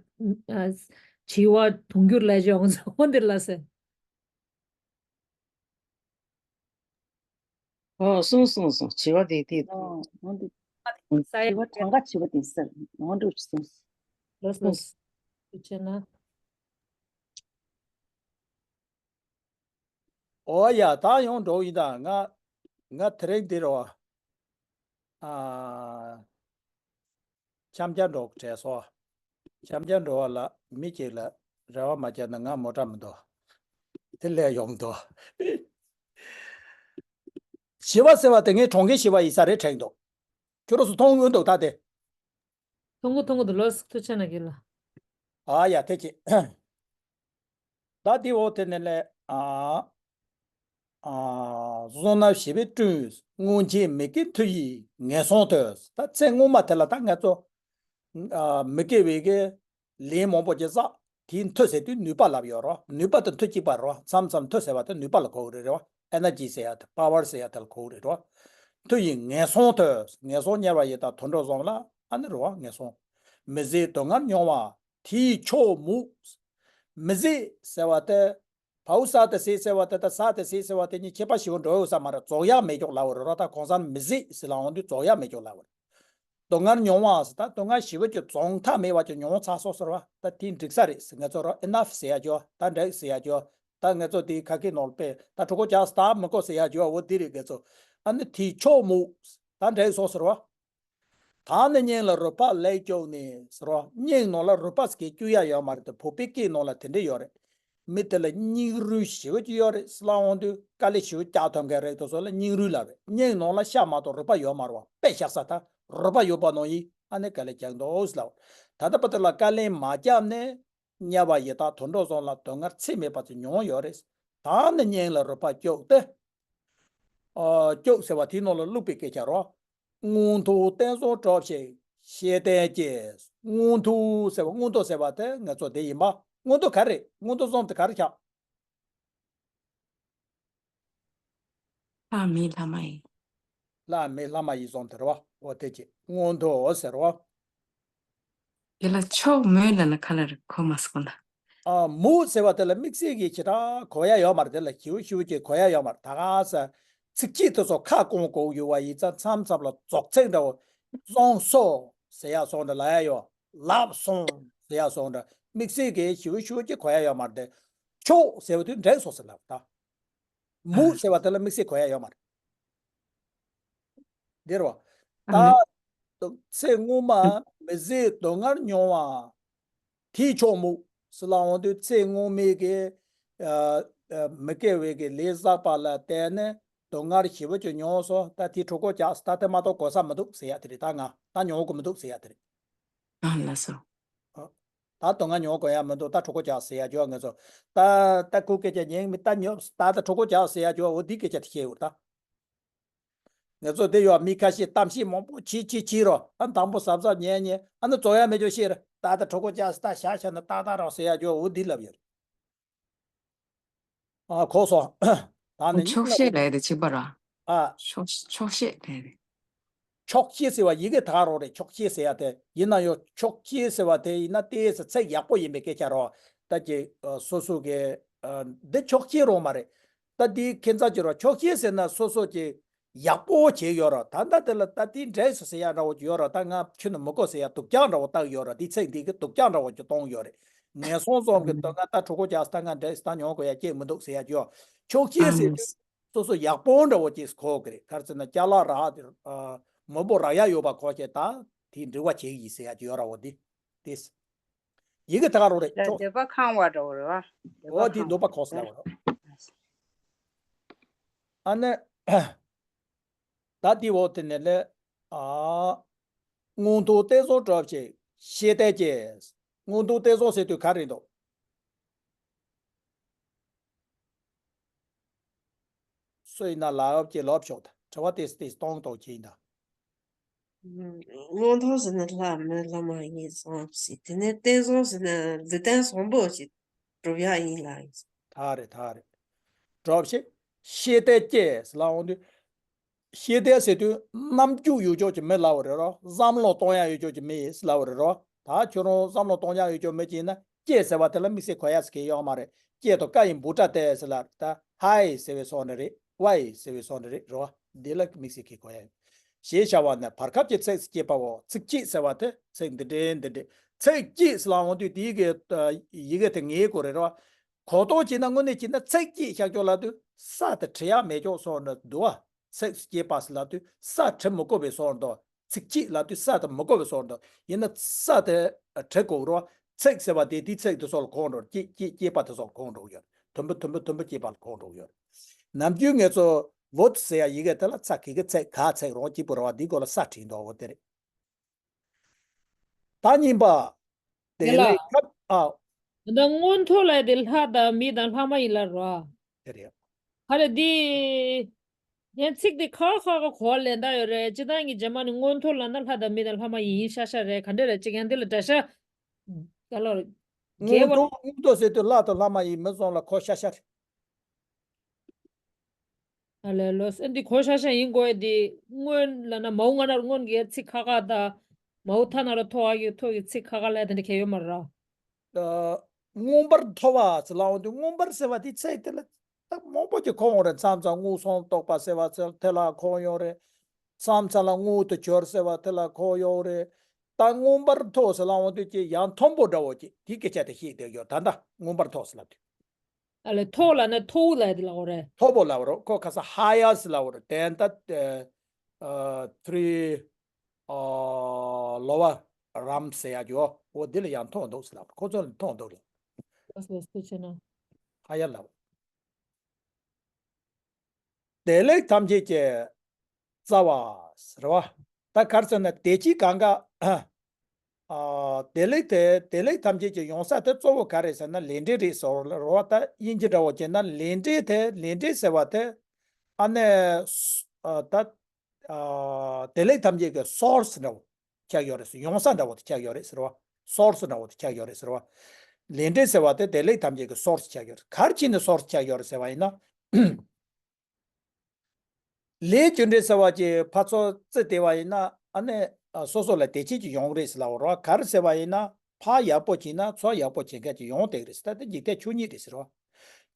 བྱེ་བ་དུང་འགྱུར་ལ་ཅོག་ཚོ་འདི་ལ་ཟེར། ཨོ་སོང་སོང་སོང་། བྱེ་བ་དེ་དེ། ཨོ་འོ་འདི། ས་ཡ། བྱེ་བ་གྲངས་ཀ་བྱེ་བ་དེ་ཟེར་འོ་འདུག་སོང་། ལོས་ལོས། བྱས་ན། ཨོ་ཡ་ད་ཡོང་འགྲོ་ཡིན་ད་ང་ང་དེ་རིང་འདིར་བ། ཨ། འཆམ་རྒྱག་འགྲོ་དྲན་སོང་། འཆམ་རྒྱག་འགྲོ་བ་ལ་མི་གཅིག་ལ་རེ་བ་མ་བརྒྱབ་ན་ང་མོ་ཊ་མི་འདུག་དེ་ལས་ཡོང་མི་འདུག་ཞི་བ་ཟེར་བ་དེ་ངས་གྲོང་ཁྱེར་ཞི་བ་ཡིན་ས་རེད་དྲན་འདུག་ཁྱོད་རང་ཚོ་མཐོང་གི་འདུག་ད་དེ། མཐོང་གི་མཐོང་གི་འདུག་ལོས་ཐུགས་ཆེ་ན་གི་ལ། ཨ་ཡ་དེ་ཅི། ད་དེ་འོ་དེ་ནས་ལས་ཨ། ཨ། བསོད་ནམས་བྱེ་བའི་སྤྲིན། སྔོན་ཆད་མི་སྐྱེ་མཐུ་ཡིས་ངན་སོང་དུ། ད་ཚེ་སྔོན་མ་དེ་ལ་ད་ང་ཚོ། ཨ། མི་སྐྱེ་བའི་གི་ལས་མང་པོ་ཅིག་བསགས། དེའི་མཐུ་ཟེར་དུས་ནུས་པ་ལབ་ཡོད་རོ། ནུས་པ་དང་མཐུ་གཅིག་པ་རོ། མཚམས་མཚམས་མཐུ་ཟེར་བ་དེ་ནུས་པ་ལ་གོ་གི་རེད་རོ། ཨེ་ནར་ཇི་ཟེར་ཡ་དེ་པ་ཝར་ཟེར་ཡ་དེ་ལ་གོ་གི་རེད་རོ། མཐུ་ཡིས་ངན་སོང་དུ། ངན་སོང་དམྱལ་བ་ཡི་དྭགས་དུད་འགྲོ་གསུམ་ལ་ཨ་ནི་རོ་ངན་སོང་། མི་བཟད་སྡུག་བསྔལ་མྱོང་བ་དེའི་མཆོག་མུག་མི་བཟད་ཟེར་བ་དེ། བའུ་ས་དེ་སྲིད་ཟེར་བ་དེ་དང་ས་དེ་སྲིད་ཟེར་བ་དེ་གཉིས་ཁྱད་པར་ཞེ་པོ་འགྲོ་ཡོད་ས་མ་རེད། རྫོགས་ཡག་མེད་ཀྱོག་ལབ་པ་རེད་རོ། ད་གོང་ས་མི་སྲིད་ཟེར་ལ་འོང་དུས་རྫོགས་ཡག་མེད་ཀྱོག་ལབ་པ་རེད། སྡུག་བསྔལ་མྱོང་བ་ཟེར་ད་སྡུག་བསྔལ་ཞེ་པོ་ཀྱི་རྫོགས་མཐའ་མེད་པ་ཀྱི་མྱོང་ཚར་སོང་ཟེར་བ། ད་དེ་འགྲིག་ས་རེད་ཟེར། ང་ཚོ་རོ་enough ཟེར་ཡ་ཅོ། ད་འགྲིག་ཟེར་ཡ་ཅོ། ད་ང་ཚོ་དེའི་ཁ་སྐད་ནང་ལ་དཔེ་ད་གྲོད་ཁོག་རྒྱགས་ད་མི་དགོས་ཟེར་ཡ་ཅོ། འོ་དེ་རེད། ང་ཚོ་ཨ་ནི་དེ་ཆོག་མོ་ད་འགྲིག་སོང་ཟེར་བ། ད་ནི་སྙིང་ལ་རུས་པ་ལེགས་བཅུག་ནས་ཟེར་བ། སྙིང་ནང་ལ་རུས་པ་ཟེར་གྱི་བཅུག་ཡ་ཡོད་མ་རེད་དེ། བོད་པའི་སྐད་ནང་ལ་དེ་འདྲ་ཡོད་རེད། མི་དེ་ལ་སྙིང་རུས་ཞེ་པོ་ཅིག་ཡོད་རེད་ཟེར་ལབ་འོང་དུས་དཀའ་ལས་ཞེ་པོ་རྒྱག་ཐུབ་མཁན་རེད་དོ་སོ་ལ་སྙིང་རུས་ལབ་རེད། སྙིང་ནང་ལ་ཤ་མ་གཏོགས་རུས་པ་ཡོད་མ་རེད་བ། དཔེ་བཞག་ས་ད་རུས་པ་ཡོད་པ་ནང་བཞིན་ཨ་ནི་དཀའ་ལས་རྒྱག་འདུག་ཟེར་ལབ། ད་ལྟ་བར་དུ་ལ་དཀའ་ལས་མ་བརྒྱབ་ནས་དམྱལ་བ་ཡི་དྭགས་དུད་འགྲོ་གསུམ་ལ་སྡུག་བསྔལ་ཚད་མེད་པ་ཅིག་མྱོང་ཡོད་རེད། ད་ནི་སྙིང་ལ་རུས་པ་བཅུག་སྟེ། ཨ་བཅུག་ཟེར་བ་དེའི་ནང་ལ་བླུགས་པའི་སྐད་ཆ་རོ། མངོན་མཐོ་བསྟན་བཟང་གྲོགས་ཤིག་ཤེས་ལྡན་ཀྱེ། མངོན་མཐོ་ཟེར་བ་མངོན་མཐོ་ཟེར་བ་དེ་ང་ཚོ་དེ་ཡིན་པ། མངོན་མཐོ་ག་རེ་རེད། མངོན་མཐོ་གསུམ་དེ་ག་རེ་ཆགས། ལྷ་མི་ལྷ་མ་ཡིན། ལྷ་མི་ལྷ་མ་ཡིན་གསུམ་དེ་རེད་བ། འོ་དེ་ཅི་མངོན་མཐོ་ཟེར་བ། དེ་ལ་ཆོག་མོ་ལབ་ན་ག་ལ་རེད། གོ་མ་སོང་ན། ཨ་མོ་ཟེར་བ་དེ་ལ་དམིགས་བསལ་གྱི་ཞེ་དྲག་གོ་ཡ་ཡོད་མ་རེད། དེ་ལ་ཞེ་པོ་ཞེ་པོ་ཅིག་གོ་ཡ་ཡོད་མ་རེད། ད་ག་ས་ཚིགས་བཅད་དེ་ཚོ་ཁ་སྐོང་དགོས་ཡོད་པ་ཡིན་ཙང་མཚམས་མཚམས་ལ་རྫོགས་ཚིག་འདྲ་བོ་གསུངས་སོ་ཟེར་ཡ་སོང་འདྲ་ལབ་ཡ་ཡོད། ལབ་སོང་ཟེར་ཡ་སོང་འདྲ་དམིགས་བསལ་གྱི་ཞེ་པོ་ཞེ་པོ་ཅིག་གོ་ཡ་ཡོད་མ་རེད་དེ། ཆོག་ཟེར་བ་དེ་འགྲིག་སོང་ཟེར་ལབ་ད། མོ་ཟེར་བ་དེ་ལ་དམིགས་བསལ་གོ་ཡ་ཡོད་མ་རེད། འདིར་བ། ཨ་ནི། ད། ཚེ་སྔོན་མ་མི་བཟད་སྡུག་བསྔལ་མྱོང་བ། དེས་ཆོག་མོ། ཟེར་ལབ་འོང་དུས་ཚེ་སྔོན་མའི་གི། ཨ། ཨ། མི་དགེ་བའི་གི་ལས་བསགས་པ་ལ་བརྟེན་ནས་སྡུག་བསྔལ་ཞེ་པོ་ཅིག་མྱོང་སོང་། ད་དེ་གྲོད་ཁོག་རྒྱགས་ད་དེ་མ་གཏོགས་གོ་ས་མི་འདུག་ཟེར་ཡ་དེ་རེད། ད་ང་ད་མྱོང་གི་མི་འདུག་ཟེར་ཡ་དེ་རེད། ཨ་ལགས་སོ། ད་སྡུག་བསྔལ་མྱོང་དགོས་ཡ་མི་འདུག་ད་གྲོད་ཁོག་རྒྱགས་ཟེར་ཡ་ཅོ་ང་ཚོ། ད་ད་ཁུ་སྐད་ཆ་ཉན་མི་ད་ཉོབ་ད་ད་གྲོད་ཁོག་རྒྱགས་ཟེར་ཡ་ཅོ་འོ་འདི་སྐད་ཆ་དེ་བཤད་འུར་ད། ང་ཚོ་དེ་ཡོད་མི་ཁ་ཤས་གཏམ་བཤད་མང་པོ་བྱེད་བྱེད་བྱེད་རོ། ཨ་དང་པོ་གཟབ་གཟབ་ཉན་ཉན་ཨ་ནི་རྫོགས་ཡ་མེད་ཅོ་ཤེས་རེད། ད་ད་གྲོད་ཁོག་རྒྱགས་ད་ཤ་ཤ་ན་ཏག་ཏག་རོགས་ཟེར་ཡ་ཅོ་འོ་འདི་ལབ་ཡོད། ཨ་གོ་སོང་། ད་ནི་ཆོག་ཤེས་ལས་དེ་ཕྱིན་པ་ར། ཨ། ཆོག་ཆོག་ཤེས་ལས་དེ། ཆོག་ཤེས་ཟེར་བ་ཡི་གེ་དག་རོགས་རེད། ཆོག་ཤེས་ཟེར་ཡ་དེ་ཡིན་ན་ཡང་ཆོག་ཤེས་ཟེར་བ་དེ་ཡིན་ན་ཏོག་ཙམ་ཚིག་ཡག་པོ་ཡིན་པའི་སྐད་ཆ་རོ། ད་ཀྱི་ཨ་སོ་སོ་གི་ཨ་འདི་ཆོག་ཤེས་རོགས་མ་རེད། ད་འདི་ཁྱེད་ཚ་ཅི་རོ་ཆོག་ཤེས་ཟེར་ན་སོ་སོ་ཀྱི་ཡག་པོ་བྱས་ཡོད་ར། ད་ལྟ་དེ་ལ་ད་དེ་འདྲས་སུ་ཟེར་ཡ་འདྲ་བོ་ཡོད་ར། ད་ང་ཁྱོད་ནི་མི་གོ་ཟེར་ཡ་སྡུག་ཅག་འདྲ་བོ་བཏགས་ཡོད་ར། དེ་ཚེ་འདི་གི་སྡུག་ཅག་འདྲ་བོ་ཅིག་གཏོང་ཡོད་རེད། ངན་སོང་གསུམ་གི་ད་ང་ད་གྲོད་ཁོག་རྒྱགས་ད་ང་འདྲས་ད་མྱོང་དགོས་ཡ་སྐྱེས་མི་འདུག་ཟེར་ཡ་ཅོ། ཆོག་ཤེས་ཟེར་དུས་སོ་སོ་ཡག་པོ་འདྲ་བོ་ཅིག་གོ་གི་རེད། ག་རེ་ཟེར་ན་ཅ་ལག་རག་དེ་མི་འབོར་རག་ཡ་ཡོད་པ་གོ་བྱས་ད་དེ་འབྲི་བ་བྱེད་ཀྱི་ཡིན་ཟེར་ཡ་ཅིག་ཡོད་ར། འོ་དེ་དེ་ཡི་གེ་ད་ག་རོགས་རེད། ད་ཆོག་འདོད་པ་ཁེངས་པ་འདྲ་བོ་རེད་བ། འོ་དེ་འདོད་པ་ཁེངས་ཟེར་བ་རེད། ཨ་ནི། ད་དེ་འོག་དེ་ནས་ལས། ཨ། མངོན་མཐོ་བསྟན་བཟང་གྲོགས་ཤིག་ཤེས་ལྡན་ཀྱེ། མངོན་མཐོ་བསྟན་བཟང་ཟེར་དུས་ག་རེ་འདུག་སུ་ཡིན་ན་ལབ་ཀྱི་ལབ་ཤོག་ད་དྲི་བ་དེ་དེ་གཏོང་གཏོང་གྱིན་ད། མངོན་མཐོ་ཟེར་ན་ལྷ་མི་ལྷ་མ་ཡིན་བཟང་ཞིག་དེ་ནས་བསྟན་བཟང་ཟེར་ན་ལུས་རྟེན་བཟང་པོ་ཞིག་སྒྲུབ་ཡག་ཡིན་ལ་ཡིན། ད་རེད་ད་རེད། གྲོགས་ཤིག་ཤེས་ལྡན་ཀྱེ་ཟེར་ལབ་འོང་དུས། ཤེས་ལྡན་ཟེར་དུས་རྣམ་འགྱུར་ཡོད་ཅོག་ཅིག་མི་ལབ་པ་རེད་རོ། བསམ་བློ་གཏོང་ཡ་ཡོད་ཅོག་ཅིག་མི་ཡིན་ལབ་པ་རེད་རོ། ད་ཁྱོད་རང་བསམ་བློ་གཏོང་ཡ་ཡོད་ཅོག་མི་ཅིག་ཡིན་ན་ཀྱེ་ཟེར་བ་དེ་ལ་དམིགས་བསལ་གོ་ཡ་ཟེར་གི་ཡོད་མ་རེད། ཀྱེ་དང་ཀ་ཡི་འབོད་སྒྲ་དེ་ཟེར་ལ་ད་ཧའི་ཟེར་བའི་སོགས་འདྲ་རེད། ཝའི་ཟེར་བའི་སོགས་འདྲ་རེད་རོ། འདི་ལ་དམིགས་བསལ་གི་གོ་ཡ་ཡོད། ཞེས་བྱ་བ་ནི་བར་སྐབས་ཀྱི་ཚིགས་སུ་བཅད་པའོ། ཚིགས་བཅད་ཟེར་བ་དེ་ཚིག་འདི་འདྲའི་འདི་འདྲའི་ཚིགས་བཅད་ཟེར་ལབ་འོང་དུས་དེའི་གི་ཡི་གེ་དེ་ངེས་དགོས་རེད་རོ། གོ་རྟོགས་བྱས་ན་དངོས་གནས་བྱས་ན་ཚིགས་བཅད་བཞག་ཅོག་ལབ་དུས་ས་དེ་བྲི་ཡག་མེད་ཅོག་སོགས་འདྲ་འདུག་བ། ཚིགས་སུ་བཅད་པ་ཟེར་ལབ་དུས་ས་བྲི་མི་དགོས་པའི་སོགས་འདུག་ཚིགས་བཅད་ལབ་དུས་ས་དེ་མི་དགོས་པའི་སོགས་འདུག་ཡིན་ན་ས་དེ་བྲི་དགོས་རོ། ཚིགས་ཟེར་བ་དེ་དེའི་ཚིགས་དེ་སོགས་ལ་གོ་འགྲོ། བཅད་བཅད་བཅད་པ་དེ་སོགས་ལ་གོ་འགྲོ་གི་ཡོད་རེད། དུམ་བུ་དུམ་བུ་དུམ་བུ་བཅད་པ་ལ་གོ་འགྲོ་གི་ཡོད་རེད། ནམ་རྒྱུན་ངེད་ཚོ་བོད་ཟེར་ཡ་ཡི་གེ་དེ་ལ་ཚ་གི་གི་ཚིག་ག་ཚིག་རོང་གཅིག་པུ་རེད་བ། འདིའི་སྐོར་ལ་ས་བྲིས་འདུག་འོ་དེ་རེད། ད་གཉིས་པ། དེ་དེ་ལ། ལས་ཁབ་ཨ། ད་མངོན་མཐོ་ལ་དེ་ལྷ་དང་མི་དང་ལྷ་མ་ཡིན་ལ་རོ། དེ་རེད། ཧ་རེ་འདི། ཡང་ཚིག་འདི་ཁ་ཁ་ཁ་གོ་ལེན་ད་ཡོད་རེད། སྤྱི་བཏང་གི་རྗེས་མ་ནི་མངོན་མཐོ་ལ་ན་ལྷ་དང་མི་དང་ལྷ་མ་ཡིན་ཤ་ཤ་རེད། ག་འདྲ་རེད་ཅིག་ཡང་འདི་ལ་འདྲ་ཤ། ག་ལོ། རྒྱལ་བ། མངོན་མཐོ་མངོན་མཐོ་ཟེར་དུས་ལྷ་དང་ལྷ་མ་ཡིན་མི་ཚང་ལ་གོ་ཤ་ཤ་རེད། ཨ་ལས་ལོ་ཨ་འདི་གོ་ཤ་ཤ་ཡིན་དགོས་འདི་སྔོན་ལ་ན་མའུ་ང་ན་རུ་སྔོན་གྱི་ཚིག་ཁ་ཁ་དང་། མའུ་ཐ་ན་རུ་ཐོ་ཨ་གི་ཐོ་གི་ཚིག་ཁ་ཁ་ལ་དེ་འདྲ་གལ་ཡོད་མ་རེད་ར། ཨ། མངོན་པར་མཐོ་བ་ཟེར་ལབ་འོང་དུས་མངོན་པར་ཟེར་བ་དེ་ཚིག་དེ་ལ་ད་མང་པོ་ཅིག་གོ་འོང་རེད། མཚམས་མཚམས་མངོན་སུམ་རྟོགས་པ་ཟེར་བ་ཚོ་དེ་ལ་གོ་ཡོང་རེད། མཚམས་མཚམས་ལ་མངོན་དུ་གྱུར་ཟེར་བ་དེ་ལ་གོ་ཡོང་རེད། ད་མངོན་པར་མཐོ་ཟེར་ལབ་འོང་དུས་ཀྱི་ཡང་མཐོན་པོ་འདྲ་བོ་ཅིག་དེའི་སྐད་ཆ་དེ་བཤད་བསྡད་ཡོད། ད་ལྟ་མངོན་པར་མཐོ་ཟེར་ལབ་དུས། ཨ་ལས་མཐོ་ལབ་ན་མཐོ་བོ་ལབ་དེ་ལ་འོ་རེད། མཐོ་པོ་ལབ་རོགས། ཁོ་ཁ་སང་higher ཟེར་ལབ་རོགས། དེ་ད་ཨ་three ཨ་lower རམ་ཟེར་ཡ་ཅོ། འོ་འདི་ལ་ཡང་མཐོ་འདུག་ཟེར་ལབ། ཁོ་ཚོ་ལ་མཐོ་འདུག་ལ། ཨོ་སོ་སོ་ཆེ་ན། higher ལབ། བདེ་ལེགས་ཐམས་ཅད་ཀྱི་རྩ་བ་ཟེར་བ། ད་ག་རེ་ཟེར་ན་བདེ་སྐྱིད་གང་ག་ཨ་བདེ་ལེགས་དེ་བདེ་ལེགས་ཐམས་ཅད་ཀྱི་ཡོང་ས་དེ་གཙོ་བོ་ག་རེ་ཟེར་ན་ལས་འབྲས་རེད་ཟེར་བ་ད་དབྱིན་ཇི་འདྲ་བོ་བྱས་ན་ལས་འབྲས་དེ་ལས་འབྲས་ཟེར་བ་དེ་ཨ་ནི་ཨ་ད་ཨ་བདེ་ལེགས་ཐམས་ཅད་ཀྱི་source འདྲ་བོ་ཆགས་ཡོད་རེད་ཟེར། ཡོང་ས་འདྲ་བོ་དེ་ཆགས་ཡོད་རེད་ཟེར་བ། source འདྲ་བོ་དེ་ཆགས་ཡོད་རེད་ཟེར་བ། ལས་འབྲས་ཟེར་བ་དེ་བདེ་ལེགས་ཐམས་ཅད་ཀྱི་source ཆགས་ཡོད་རེད། ག་རེ་བྱས་ནས་source ཆགས་ཡོད་རེད་ཟེར་བ་ཡིན་ན། ལས་རྒྱུ་འབྲས་ཟེར་བ་ཅིག་ཕར་ཚུར་བརྩིས་བལྟས་པ་ཡིན་ན་ཨ་ནི་སོ་སོ་ལ་བདེ་སྐྱིད་ཅིག་ཡོང་གི་རེད་ཟེར་ལབ་པ་རེད་བ། ག་རེ་ཟེར་བ་ཡིན་ན་ཕར་ཡག་པོ་བྱས་ན་ཚུར་ཡག་པོ་བྱེད་མཁན་ཅིག་ཡོང་བསྡད་ཀྱི་རེད་ཟེར། ད་དེ་འཇིག་རྟེན་ཆོས་ཉིད་རེད་ཟེར་བ།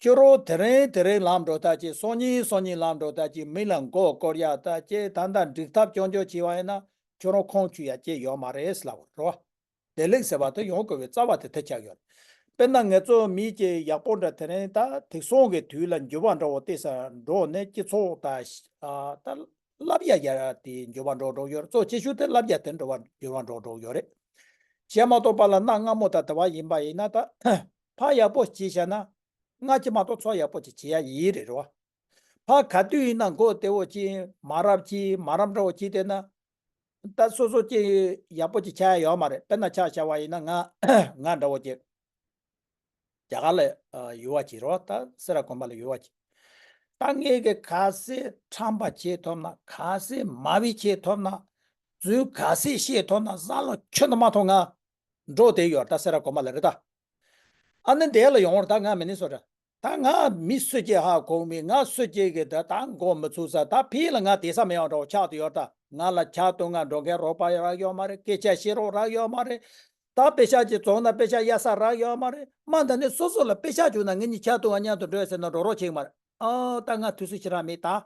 ཁྱོད་རང་དེ་རིང་དེ་རིང་ལམ་འགྲོ་ད་ཅིག་སང་ཉིན་སང་ཉིན་ལམ་འགྲོ་ད་ཅིག་མི་ལ་མགོ་སྐོར་ཡ་ད་ཅིག་ད་ལྟ་འགྲིག་ཐབས་སྐྱོ་སྐྱོ་བྱས་པ་ཡིན་ན་ཁྱོད་རང་ཁོང་ཆུད་ཡ་ཅིག་ཡོད་མ་རེད་ཟེར་ལབ་པ་རེད་བ། བདེ་ལེགས་ཟེར་བ་དེ་ཡོང་དགོས་པའི་རྩ་བ་དེ་དེ་ཆགས་ཡོད་རེད། དཔེར་ན་ང་ཚོ་མི་གཅིག་ཡག་པོ་འདྲ་དེ་རིང་ད་དེང་སང་གི་དུས་ལ་འགྱུར་བ་འདྲ་བོ་ཏོག་ཙམ་འགྲོ་ནས་སྤྱི་ཚོགས་ད་ཨ་ད་བསླབ་ཡ་ཡ་དེ་འགྱུར་བ་འགྲོ་འགྲོ་ཡོད་རེད། གཙོ་ཆེ་ཤོས་དེ་བསླབ་ཡ་དེ་འགྲོ་བ་འགྱུར་བ་འགྲོ་འགྲོ་ཡོད་རེད། བྱས་མ་གཏོགས་པ་ལ་གནའ་སྔ་མོ་ད་དེ་བ་ཡིན་པ་ཡིན་ན་ད་ཕར་ཡག་པོ་བྱས་བཞག་ན་སྔ་ཕྱི་མ་གཏོགས་ཚུར་ཡག་པོ་ཅིག་བྱེད་ཡ་ཡིན་རེད་རེད་བ། ཕར་ག་དུས་ཡིན་ན་མགོ་བདེ་བོ་ཅིག་མ་རབས་ཅིག་མ་རབས་འདྲ་བོ་ཅིག་བསྡད་ན། ད་སོ་སོ་ཅིག་ཡག་པོ་ཅིག་ཆགས་ཡ་ཡོད་མ་རེད། དཔེར་ན་ཆ་བཞག་པ་ཡིན་ན་ང་ང་འདྲ་བོ་ཅིག་རྒྱ་གར་ལ་ཡུལ་བ་ཅིག་རེད་བ། ད་སེ་ར་དགོན་པ་ལ་ཡུལ་བ་ཅིག་ད་ངས་གི་ག་ཚོད་ཁྲམ་པ་བྱེད་ཐུབ་ན་ག་ཚོད་མ་བི་བྱེད་ཐུབ་ན་རྫུན་ག་ཚོད་བཤད་ཐུབ་ན་བཟའ་ལོ་ཁྱོན་དུ་མ་ཐོག་ང་འགྲོ་བསྡད་ཡོད། ད་སེ་ར་དགོན་པ་ལ་རེད་ད། ཨ་ནི་འདས་ལ་ཡོང་བར་ད་ང་མི་ནི་སོ་ར། ད་ང་མི་སུ་སྐྱེ་ཧ་གོ་མི་ང་སུ་སྐྱེ་གི་ད་ད་མགོ་མི་ཚུགས་ས། ད་ཕི་ལ་ང་དེ་ས་མི་ཡོང་འགྲོ་ཆགས་ཏུ་ཡོད་ད། ང་ལ་ཆགས་ཏུ་ང་འགྲོ་མཁན་རོགས་པ་རག་ཡོད་མ་རེད། སྐད་ཆ་བཤད་རོགས་རག་ཡོད་མ་རེད། ད་དཔེ་ཤག་ཅིག་བཙོང་ན་དཔེ་ཤག་གཡར་ས་རག་ཡོད་མ་རེད། མ་ད་ནི་སོ་སོ་ལ་དཔེ་ཤག་བྱུང་ན་ངེད་གཉིས་ཆགས་ཏུ་ང་མཉམ་དུ་འགྲོ་ཡ་ཟེར་ན་འགྲོ་རོགས་བྱེད་ཀྱི་མ་རེད། ཨ་ད་ང་དུས་སུ་ཤི་ར་མེད་ད། ཨ་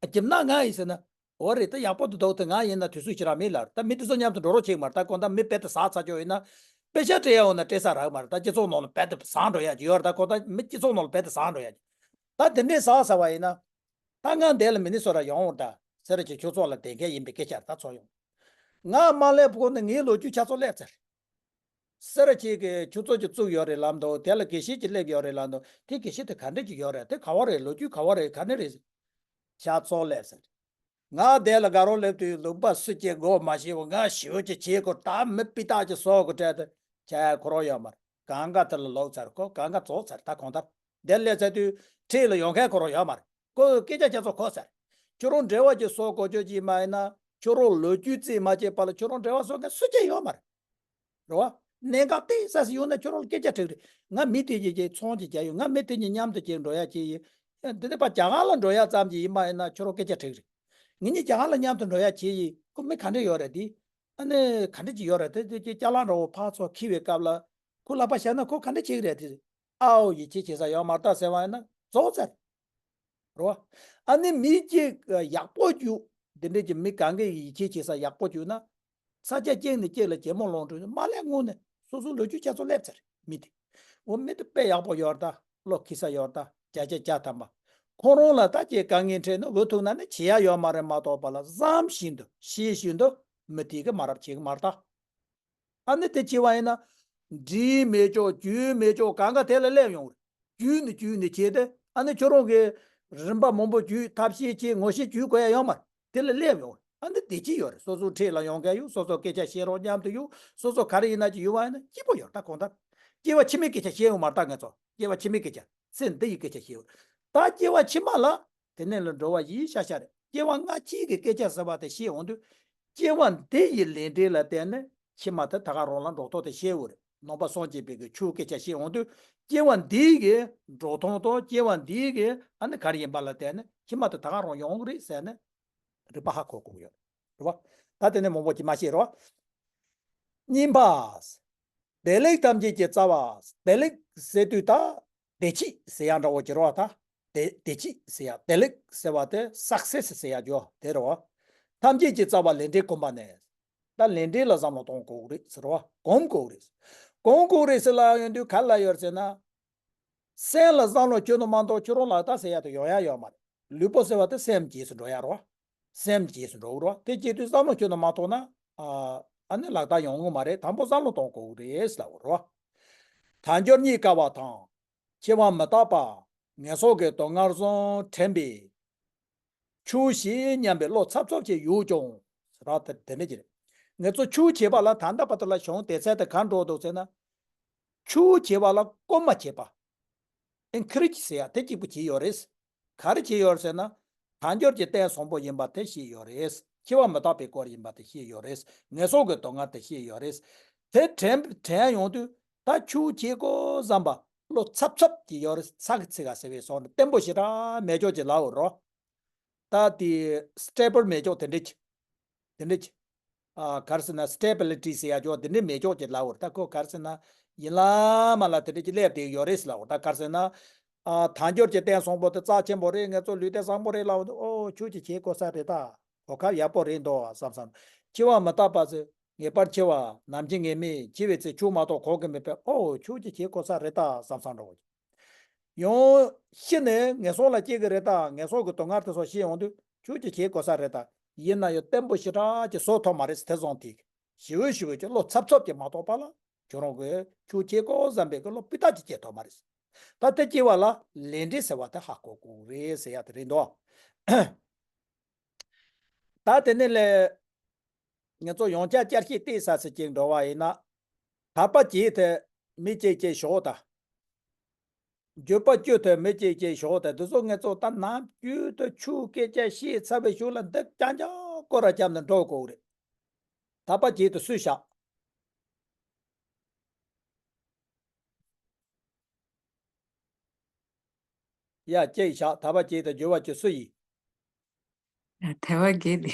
རྒྱབ་ན་ང་ཡིན་ཟེར་ན། འོ་རེད། ད་ཡག་པོ་འདུག་འདུག་ད་ང་ཡིན་ན་དུས་ཚོད་ཁྱེད་རང་མེད་ལ། ད་མི་དེ་ཚོ་མཉམ་དུ་འགྲོ་རོགས་བྱེད་ཀྱི་མ་རེད། ད་གང་ལྟར་མི་རྦད་དེ་ཟག་ཚར་ཆོག་ཡིན་ན། དཔེ་ཆ་སྤྲད་ཡ་འོ་ན་སྤྲད་ས་རག་མ་རེད། ད་སྤྱི་ཚོགས་ནང་ལ་རྦད་དེ་ཟག་འགྲོ་ཡ་ཅིག་ཡོད་རེད། ད་གང་ལྟར་མི་སྤྱི་ཚོགས་ནང་ལ་རྦད་དེ་ཟག་འགྲོ་ཡ་ཅིག་ད་དེ་འདྲས་ཟག་ཟ་བ་ཡིན་ན། ད་ང་འདས་ལ་མི་ནི་སོ་ར་ཡོང་འོང་ད་ཟེར་ར་ཅིག་ཁྱོད་ཚོ་ལ་བསྡད་མཁན་ཡིན་པའི་སྐད་ཆ་རེད། ད་ཚོ་ཡོང་། ང་མ་སླེབས་གོང་ནས་ངའི་ལོ་རྒྱུས་ཆ་ཚང་སླེབས་ཚར། སེ་ར་ཆེ་གི་ཁྱུ་ཚོགས་ཀྱི་བཙུགས་ཡོད་རེད་ལབ་འདུག་དེ་ལ་དགེ་བཤེས་ཀྱི་སླེབས་ཡོད་རེད་ལབ་འདུག་དེ་དགེ་བཤེས་དེ་ག་འདྲ་ཅིག་ཡོད་རེད། དེ་ག་བ་རེད། ལོ་རྒྱུས་ག་བ་རེད། ག་ནས་རེད། ཤ་ཚོགས་སླེབས་ཟེར། ང་དེ་ལ་དགའ་རོགས་སླེབས་དུས་ལུང་པ་སུ་སྐྱེ་དགོས་མ་ཤེས་པ། ང་ཞེ་པོ་ཅིག་བྱེད་དགོས། ད་མི་སྤུས་དག་ཅིག་བཟོ་དགོས་དྲན་དུ་བྱ་ཡ་ཁོ་རང་ཡོད་མ་རེད། གང་ག་དེ་ལ་ལོག་ཚར། ཁོ་གང་ག་རྫོགས་ཚར། ད་གང་ལྟར་དེ་སླེབས་ཚར་དུས་འཁྲིས་ལ་ཡོང་མཁན་ཁོ་རང་ཡོད་མ་རེད། ཁོ་སྐད་ཆ་ཁྱེད་ཚོ་གོ་ཚར། ཁྱོད་རང་འབྲེལ་བ་ཅིག་བཟོ་དགོས་ཆོག་ཅིག་མ་ཡིན་ན་ཁྱོད་རང་ལོ་རྒྱུས་རྩིས་མ་བྱས་པ་ལ་ཁྱོད་རང་འབྲེལ་བ་བཟོ་མཁན་སུ་གཅིག་ཡོད་མ་རེད། རེད་བ། གནད་འགག་དེ་ས་སི་ཡོང་ན་ཁྱོད་རང་ལ་སྐད་ཆ་དྲིས་རེད། ང་མི་དེ་གྱིས་ཀྱི་ཚོང་ཅིག་རྒྱག་ཡོད། ང་མི་དེ་གཉིས་མཉམ་དུ་ཅིག་འགྲོ་ཡ་ཅིག་ཡིན། འདི་ནས་ཕར་རྒྱ་གར་ལ་འགྲོ་ཡ་ཙམ་གྱི་ཡིན་པ་ཡིན་ན་ཁྱོད་རང་སྐད་ཆ་དྲིས་རེད། ངེད་གཉིས་རྒྱ་གར་ལ་མཉམ་དུ་འགྲོ་ཡ་ཅིག་ཡིན། ཁོ་མི་ག་འདྲ་ཡོད་རེད་དེ། ཨ་ནི་ག་འདྲ་ཅིག་ཡོད་རེད་དེ། དེ་ཅིག་ཅ་ལག་འདྲ་བོ་ཕར་ཚུར་འཁྱེར་བའི་སྐབས་ལ་ཁོ་ལག་པ་བཞག་ན་ཁོ་ག་འདྲ་བྱེད་ཀྱི་རེད་དེ། ཨའོ་ཡིད་ཆེས་བྱེད་ས་ཡོད་མ་རེད་ད་ཟེར་བ་ཡིན་ན་རྫོགས་ཚར། རེད་བ། ཨ་ནི་མི་གཅིག་ཡག་པོ་བྱུང་། འདི་འདྲས་ཀྱི་མི་གང་གི་ཡིད་ཆེས་བྱེད་ས་ཡག་པོ་བྱུང་ན། ས་ཆ་གཅིག་ནས་གཅིག་ལ་གད་མོ་སློང་འགྲོ་ན་མ་སླེབས་སྔོན་ནས་སོ་སོའི་ལོ་རྒྱུས་ཆ་ཚང་སླེབས་ཚར་མི་དེ། འོ་མི་དེ་དཔེ་ཡག་པོ་ཡོད་རེད་ད། བློ་འཁེལ་ས་ཡོད་རེད་ད། བརྒྱ་ཆ་བརྒྱ་ཐམ་པ། ཁོ་རང་ལ་ད་ཅིག་དཀའ་ངལ་འཕྲད་ན་འུ་ཐུག་ན་ནི་བྱེད་ཡ་ཡོད་མ་རེད་མ་གཏོགས་པ་ལ་བསམ་བཞིན་དུ་ཤེས་བཞིན་དུ་མི་དེ་གིས་མ་རབས་བྱེད་གི་མ་རེད་ད། ཨ་ནི་དེ་བྱས་པ་ཡིན་ན། འདྲིས་མེད་ཅོག་རྒྱུས་མེད་ཅོག་གང་ག་དེ་ལ་སླེབས་ཡོང་རེད། རྒྱུས་ནས་རྒྱུས་ནས་བྱས་ཏེ་ཨ་ནི་ཁྱོད་རང་གི་རིམ་པ་མང་པོ་རྒྱུས་ཐབས་ཤེས་བྱས་ངོ་ཤེས་རྒྱུས་དགོས་ཡ་ཡོད་མ་རེད། དེ་ལ་སླེབས་ཡོང་རེད། ཨ་ནི་བདེ་སྐྱིད་ཡོད་རེད། སོ་སོ་འཁྲིས་ལ་ཡོང་མཁན་ཡོད། སོ་སོ་སྐད་ཆ་བཤད་རོགས་མཉམ་དུ་ཡོད། སོ་སོ་ག་རེ་ཡིན་ན་ཅིག་ཡོད་པ་ཡིན་ན་སྐྱིད་པོ་ཡོད་རེད་ད་གང་ལྟར། སྐྱེ་བ་ཕྱི་མའི་སྐད་ཆ་བཤད་ཡོང་མ་རེད་ད་ང་ཚོ། སྐྱེ་བ་ཕྱི་མའི་སྐད་ཆ། ཚེ་འདི་ཡི་སྐད་ཆ་བཤད་ཡོད། ད་སྐྱེ་བ་ཕྱི་མ་ལ། དེ་ནས་ལ་འགྲོ་བ་ཡི་ཤ་ཤ་རེད། སྐྱེ་བ་སྔ་ཕྱི་གི་སྐད་ཆ་ཟེར་བ་དེ་བཤད་འོང་དུས། སྐྱེ་བ་འདི་ཡི་ལས་འབྲས་ལ་བརྟེན་ནས་ཕྱི་མ་དེ་ད་ག་རང་ལ་འགྲོ་ཐོག་དེ་བཤད་འོ་རེད། ནང་པ་སངས་རྒྱས་པའི་གི་ཆོས་སྐད་ཆ་བཤད་འོང་དུས། སྐྱེ་བ་འདི་གི་འགྲོ་སྟངས་དང་སྐྱེ་བ་འདི་གི་ཨ་ནི་ག་རེ་ཡིན་པ་ལ་བརྟེན་ནས་ཕྱི་མ་དེ་ད་ག་རང་ཡོང་གི་རེད་ཟེར་ནས་རིག་པ་ཧ་གོ་དགོས་ཀྱི་ཡོད་རེད་བ། ད་དེ་ནས་མང་པོ་ཅིག་མ་བཤད་རོགས། གཉིས་པ། བདེ་ལེགས་ཐམས་ཅད་ཀྱི་རྩ་བ། བདེ་ལེགས་ཟེར་དུས་ད་བདེ་སྐྱིད་ཟེར་ཡ་འདྲ་བོ་ཅིག་རེད་བ། ད་བདེ་བདེ་སྐྱིད་ཟེར་ཡ། བདེ་ལེགས་ཟེར་བ་དེ་སག་སེ་སི་ཟེར་ཡ་ཅིག་དེ་རེད་བ། ཐམས་ཅད་ཀྱི་རྩ་བ་ལས་འབྲས་གོམས་པ་ནི། ད་ལས་འབྲས་ལ་བསམ་བློ་གཏོང་དགོས་རེད་ཟེར་བ། གོམས་དགོས་རེད། གོམས་དགོས་རེད་ཟེར་ལབ་ཡོང་དུས་ག་རེ་ལབ་ཡོད་ཟེར་ན། སེམས་ལ་བསམ་བློ་བཅོས་ནོ་མ་གཏོགས་ཁྱོད་རང་ལག་བསྟར་ཟེར་ཡ་དེ་ཡོང་ཡ་ཡོད་མ་རེད། ལུས་པོ་ཟེར་བ་དེ་སེམས་རྗེས་སུ་འགྲོ་ཡ་རེད་བ། སེམས་རྗེས་སུ་འགྲོ་གི་རེད་བ། དེ་སྐྱེ་དུས་བསམ་བློ་བཅོས་ནོ་མ་གཏོགས་ན། ཨ་ཨ་ནི་ལག་བསྟར་ཡོང་གི་མ་རེད། དང་པོ་བསམ་བློ་གཏོང་དགོས་རེད་ལབ་རེད་བ། དལ་འབྱོར་རྙེད་དཀའ་བ་དང་། འཆི་བ་མི་རྟག་པ། ངན་སོང་གི་སྡུག་བསྔལ་བཟུང་དྲན་པས། ཆོས་བྱེད་སྙམ་པའི་བློ་འཚབ་འཚུབ་ཅིག་ཡོད་ཀྱང་། ར་དེ་དེ་འདྲ་ཅིག་རེད། ངེད་ཚོ་ཆོས་བྱེད་པ་ལ་ད་ལྟ་བར་དུ་ལ་བྱུང་བསྡད་ཚད་དེ་ག་འགྲོ་འདུག་ཟེར་ན། ཆོས་བྱེད་པ་ལ་སྐུལ་མ་བྱེད་པ། ཨེན་ཁ་རེ་ཇི་ཟེར་ཡ་དེ་གཅིག་པུ་བྱས་ཡོད་རེད། ག་རེ་བྱས་ཡོད་ཟེར་ན། དལ་འབྱོར་གྱི་རྟེན་བཟང་པོ་ཡིན་པ་དེ་ཤེས་ཡོད་རེད། འཆི་བ་མི་རྟག་པའི་སྐོར་ཡིན་པ་དེ་ཤེས་ཡོད་རེད། ངན་སོང་གི་སྡུག་བསྔལ་དེ་ཤེས་ཡོད་རེད། དེ་དྲན་དྲན་ཡོང་དུས་ད་ཆོས་བྱེད་དགོས་བསམ་པ་བློ་འཚབ་འཚབ་ཀྱི་ཡོད་རེད། ཚ་གི་ཚི་ག་ཟེར་བའི་སོང་ནས་བརྟན་པོ་ཞེ་དྲག་མེད་ཅོག་ཅིག་ལབ་འོ་རོ། ད་དེ་སི་ཊེ་བལ་མེད་ཅོག་དེ་འདྲ་ཅིག་དེ་འདྲ་ཅིག་ཨ་ག་རེ་ཟེར་ན་སི་ཊེ་བི་ལི་ཊི་ཟེར་ཡ་ཅོག་དེ་འདྲ་མེད་ཅོག་ཅིག་ལབ་འོ་རེད། ད་ཁོ་ག་རེ་ཟེར་ན་ཡིན་ལ་མ་ལ་དེ་འདྲ་ཅིག་སླེབས་བསྡད་ཡོད་རེད་ཟེར་ལབ་འོ། ད་ག་རེ་ཟེར་ན། ཨ་དལ་འབྱོར་གྱི་རྟེན་བཟང་པོ་དེ་རྩ་ཆེན་པོ་རེད། ངེད་ཚོ་ལུས་རྟེན་བཟང་པོ་རེད་ལབ་འོ། ཆོས་ཅིག་བྱེད་དགོས་ས་རེད། ད་གོ་སྐབས་ཡག་པོ་རེད་འདུག་བསམ་བསམ། འཆི་བ་མི་རྟག་པ་ཟེར། ངེས་པར་འཆི་བ། ནམ་འཆི་ངེས་མེད། འཆི་བའི་ཚེ་ཆོས་མ་གཏོགས་གོ་གི་མེད་པས། ཨོ་ཆོས་ཅིག་བྱེད་དགོས་ས་རེད་ད་བསམ་བསམ་འདྲ་བོ། ཡང་ཤི་ནས་ངན་སོང་ལ་སྐྱེ་གི་རེད་ད། ངན་སོང་གི་སྡུག་བསྔལ་དེ་ཚོ་ཤེས་ཡོང་དུས་ཆོས་ཅིག་བྱེད་དགོས་ས་རེད་ད། ཡིན་ན་ཡང་བརྟན་པོ་ཞེ་དྲག་ཅིག་བཟོ་ཐུབ་མ་རེད། དེ་བཟང་དེ་ཞི་བོ་ཞི་བོ་ཅིག་བློ་འཚབ་འཚབ་ཅིག་མ་གཏོགས་པ་ལ་ཁྱོད་རང་གིས་ཆོས་བྱེད་དགོས་བསམ་པའི་གི་བློ་སྤུས་དག་ཅིག་སྐྱེ་ཐུབ་མ་རེད། ད་དེ་སྐྱེ་བ་ལ་ལས་འབྲས་ཟེར་བ་དེ་ཧ་གོ་དགོས་རེད་ཟེར་ཡ་དེ་རེད་འདུག་ད་དེ་ནས་ལས། ང་ཚོ་ཡང་བསྐྱར་བསྐྱར་ཞིབ་བལྟས་ས་སི་ཅིག་འགྲོ་བ་ཡིན་ན། ཐར་པ་བྱེད་དེ་མི་གཅིག་གཅིག་ཞོག་དང་། འགྱོད་པ་སྐྱོ་དེ་མི་གཅིག་གཅིག་ཞོག་དང་། འདི་ཚོ་ང་ཚོ་ད་ནམ་རྒྱུན་དུ་ཆོས་སྐད་ཆ་བཤད་ཚར་བའི་གཞུག་ལ་འདི་རྐྱང་རྐྱང་སྐོར་ར་རྒྱབ་ནས་འགྲོ་དགོས་རེད། ཐར་པ་བྱེད་དེ་སུས་བཞག་ཡ་གཅིག་བཞག་ཐར་པ་བྱེད་དེ་འགྱོད་པ་སྐྱོ་སུ་ཡིན། དལ་བ་བརྒྱད་དེ།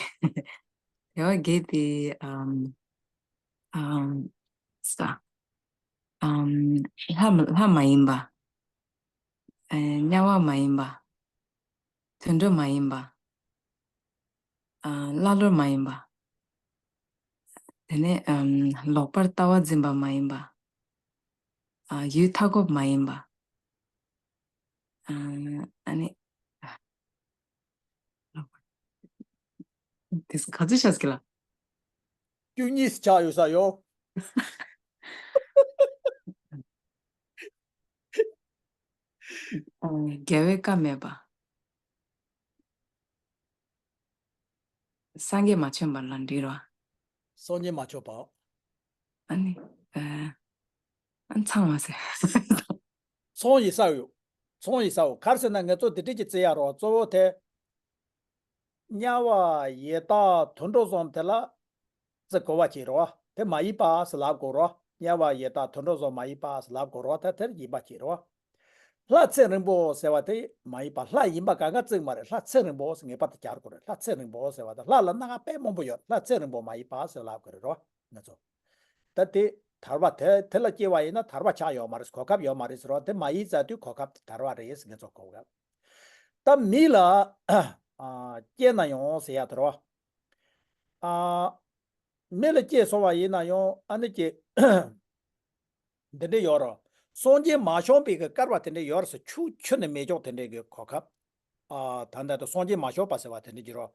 དལ་བ་བརྒྱད་དེ་ཨམ་ཨམ་ས་ཨམ་ལྷ་མ་ལྷ་མ་ཡིན་པ། ཨེ་དམྱལ་བ་མ་ཡིན་པ། དུད་འགྲོ་མ་ཡིན་པ། ཨ་ཀླ་ཀློ་མ་ཡིན་པ། དེ་ནས་ཨམ་ལོག་པར་ལྟ་བ་འཛིན་པ་མ་ཡིན་པ། ཨ་ཡུལ་མཐའ་འཁོབ་མ་ཡིན་པ། ཨ་ནི། དེ་ག་ཚོད་ཤ་སྐྱི་ལ། བཅུ་གཉིས་ཆགས་ཡོད་ས་ཡོད། ཨ་རྒྱལ་བའི་བཀའ་མེད་པ། སངས་རྒྱས་མ་བྱོན་པ་ལ་འགྲིག་རོ། སངས་རྒྱས་མ་བྱོན་པ། ཨ་ནི། ཨ་ཨ་ཚང་མ་ཟེར། ཚོང་ཡི་ས་ཡོད། ཚོང་ཡི་ས་འོ། ག་རེ་ཟེར་ན་ང་ཚོ་འདི་འདྲས་ཀྱི་བརྩི་ཡ་རོ། གཙོ་བོ་དེ། དམྱལ་བ་ཡི་དྭགས་དུད་འགྲོ་གསུམ་དེ་ལ་བརྩི་དགོས་པ་བྱེད་རོ། དེ་མ་ཡིན་པ་ཟེར་ལབ་དགོས་རོ། དམྱལ་བ་ཡི་དྭགས་དུད་འགྲོ་གསུམ་མ་ཡིན་པ་ཟེར་ལབ་དགོས་རོ། ད་དེར་ཡིན་པ་བྱེད་རོ། ལྷ་ཚེ་རིང་པོ་ཟེར་བ་དེ་མ་ཡིན་པ། ལྷ་ཡིན་པ་གང་ག་བརྩི་གི་མ་རེད། ལྷ་ཚེ་རིང་པོ་ཟེར་ངེས་པར་དུ་སྦྱར་དགོས་རེད། ལྷ་ཚེ་རིང་པོ་ཟེར་བ་དེ་ལྷ་ལ་སྣ་ཁ་དཔེ་མང་པོ་ཡོད། ལྷ་ཚེ་རིང་པོ་མ་ཡིན་པ་ཟེར་ལབ་དགོས་རེད་རོ། ང་ཚོ། ད་དེ་ཐར་པ་དེ་དེ་ལ་སྐྱེ་བ་ཡིན་ན་ཐར་པ་ཆགས་ཡོད་མ་རེད། གོ་སྐབས་ཡོད་མ་རེད་ཟེར་བ་དེ་མ་ཡིན་ཟེར་དུས་གོ་སྐབས་དེ་ཐར་པ་རེད་ཟེར་ངེས་ཚོ་གོ་སྐབས། ད་མི་ལ་ཨ་སྐྱེས་ན་ཡང་ཟེར་ཡ་དེ་རོ། ཨ་མི་ལ་སྐྱེས་སོང་བ་ཡིན་ན་ཡང་ཨ་ནི་ཀྱེ། འདི་འདྲ་ཡོད་རོ། སངས་རྒྱས་མ་བྱོན་པའི་གི་བསྐལ་པ་དེ་འདྲ་ཡོད་རེད་ཟེར། ཆོས་ཁྱོན་ནས་མེད་ཀྱོག་དེ་འདྲའི་གི་གོ་སྐབས། ཨ་ད་ལྟ་དུ་སངས་རྒྱས་མ་བྱོན་པ་ཟེར་བ་དེ་འདྲ་གྱི་རོ།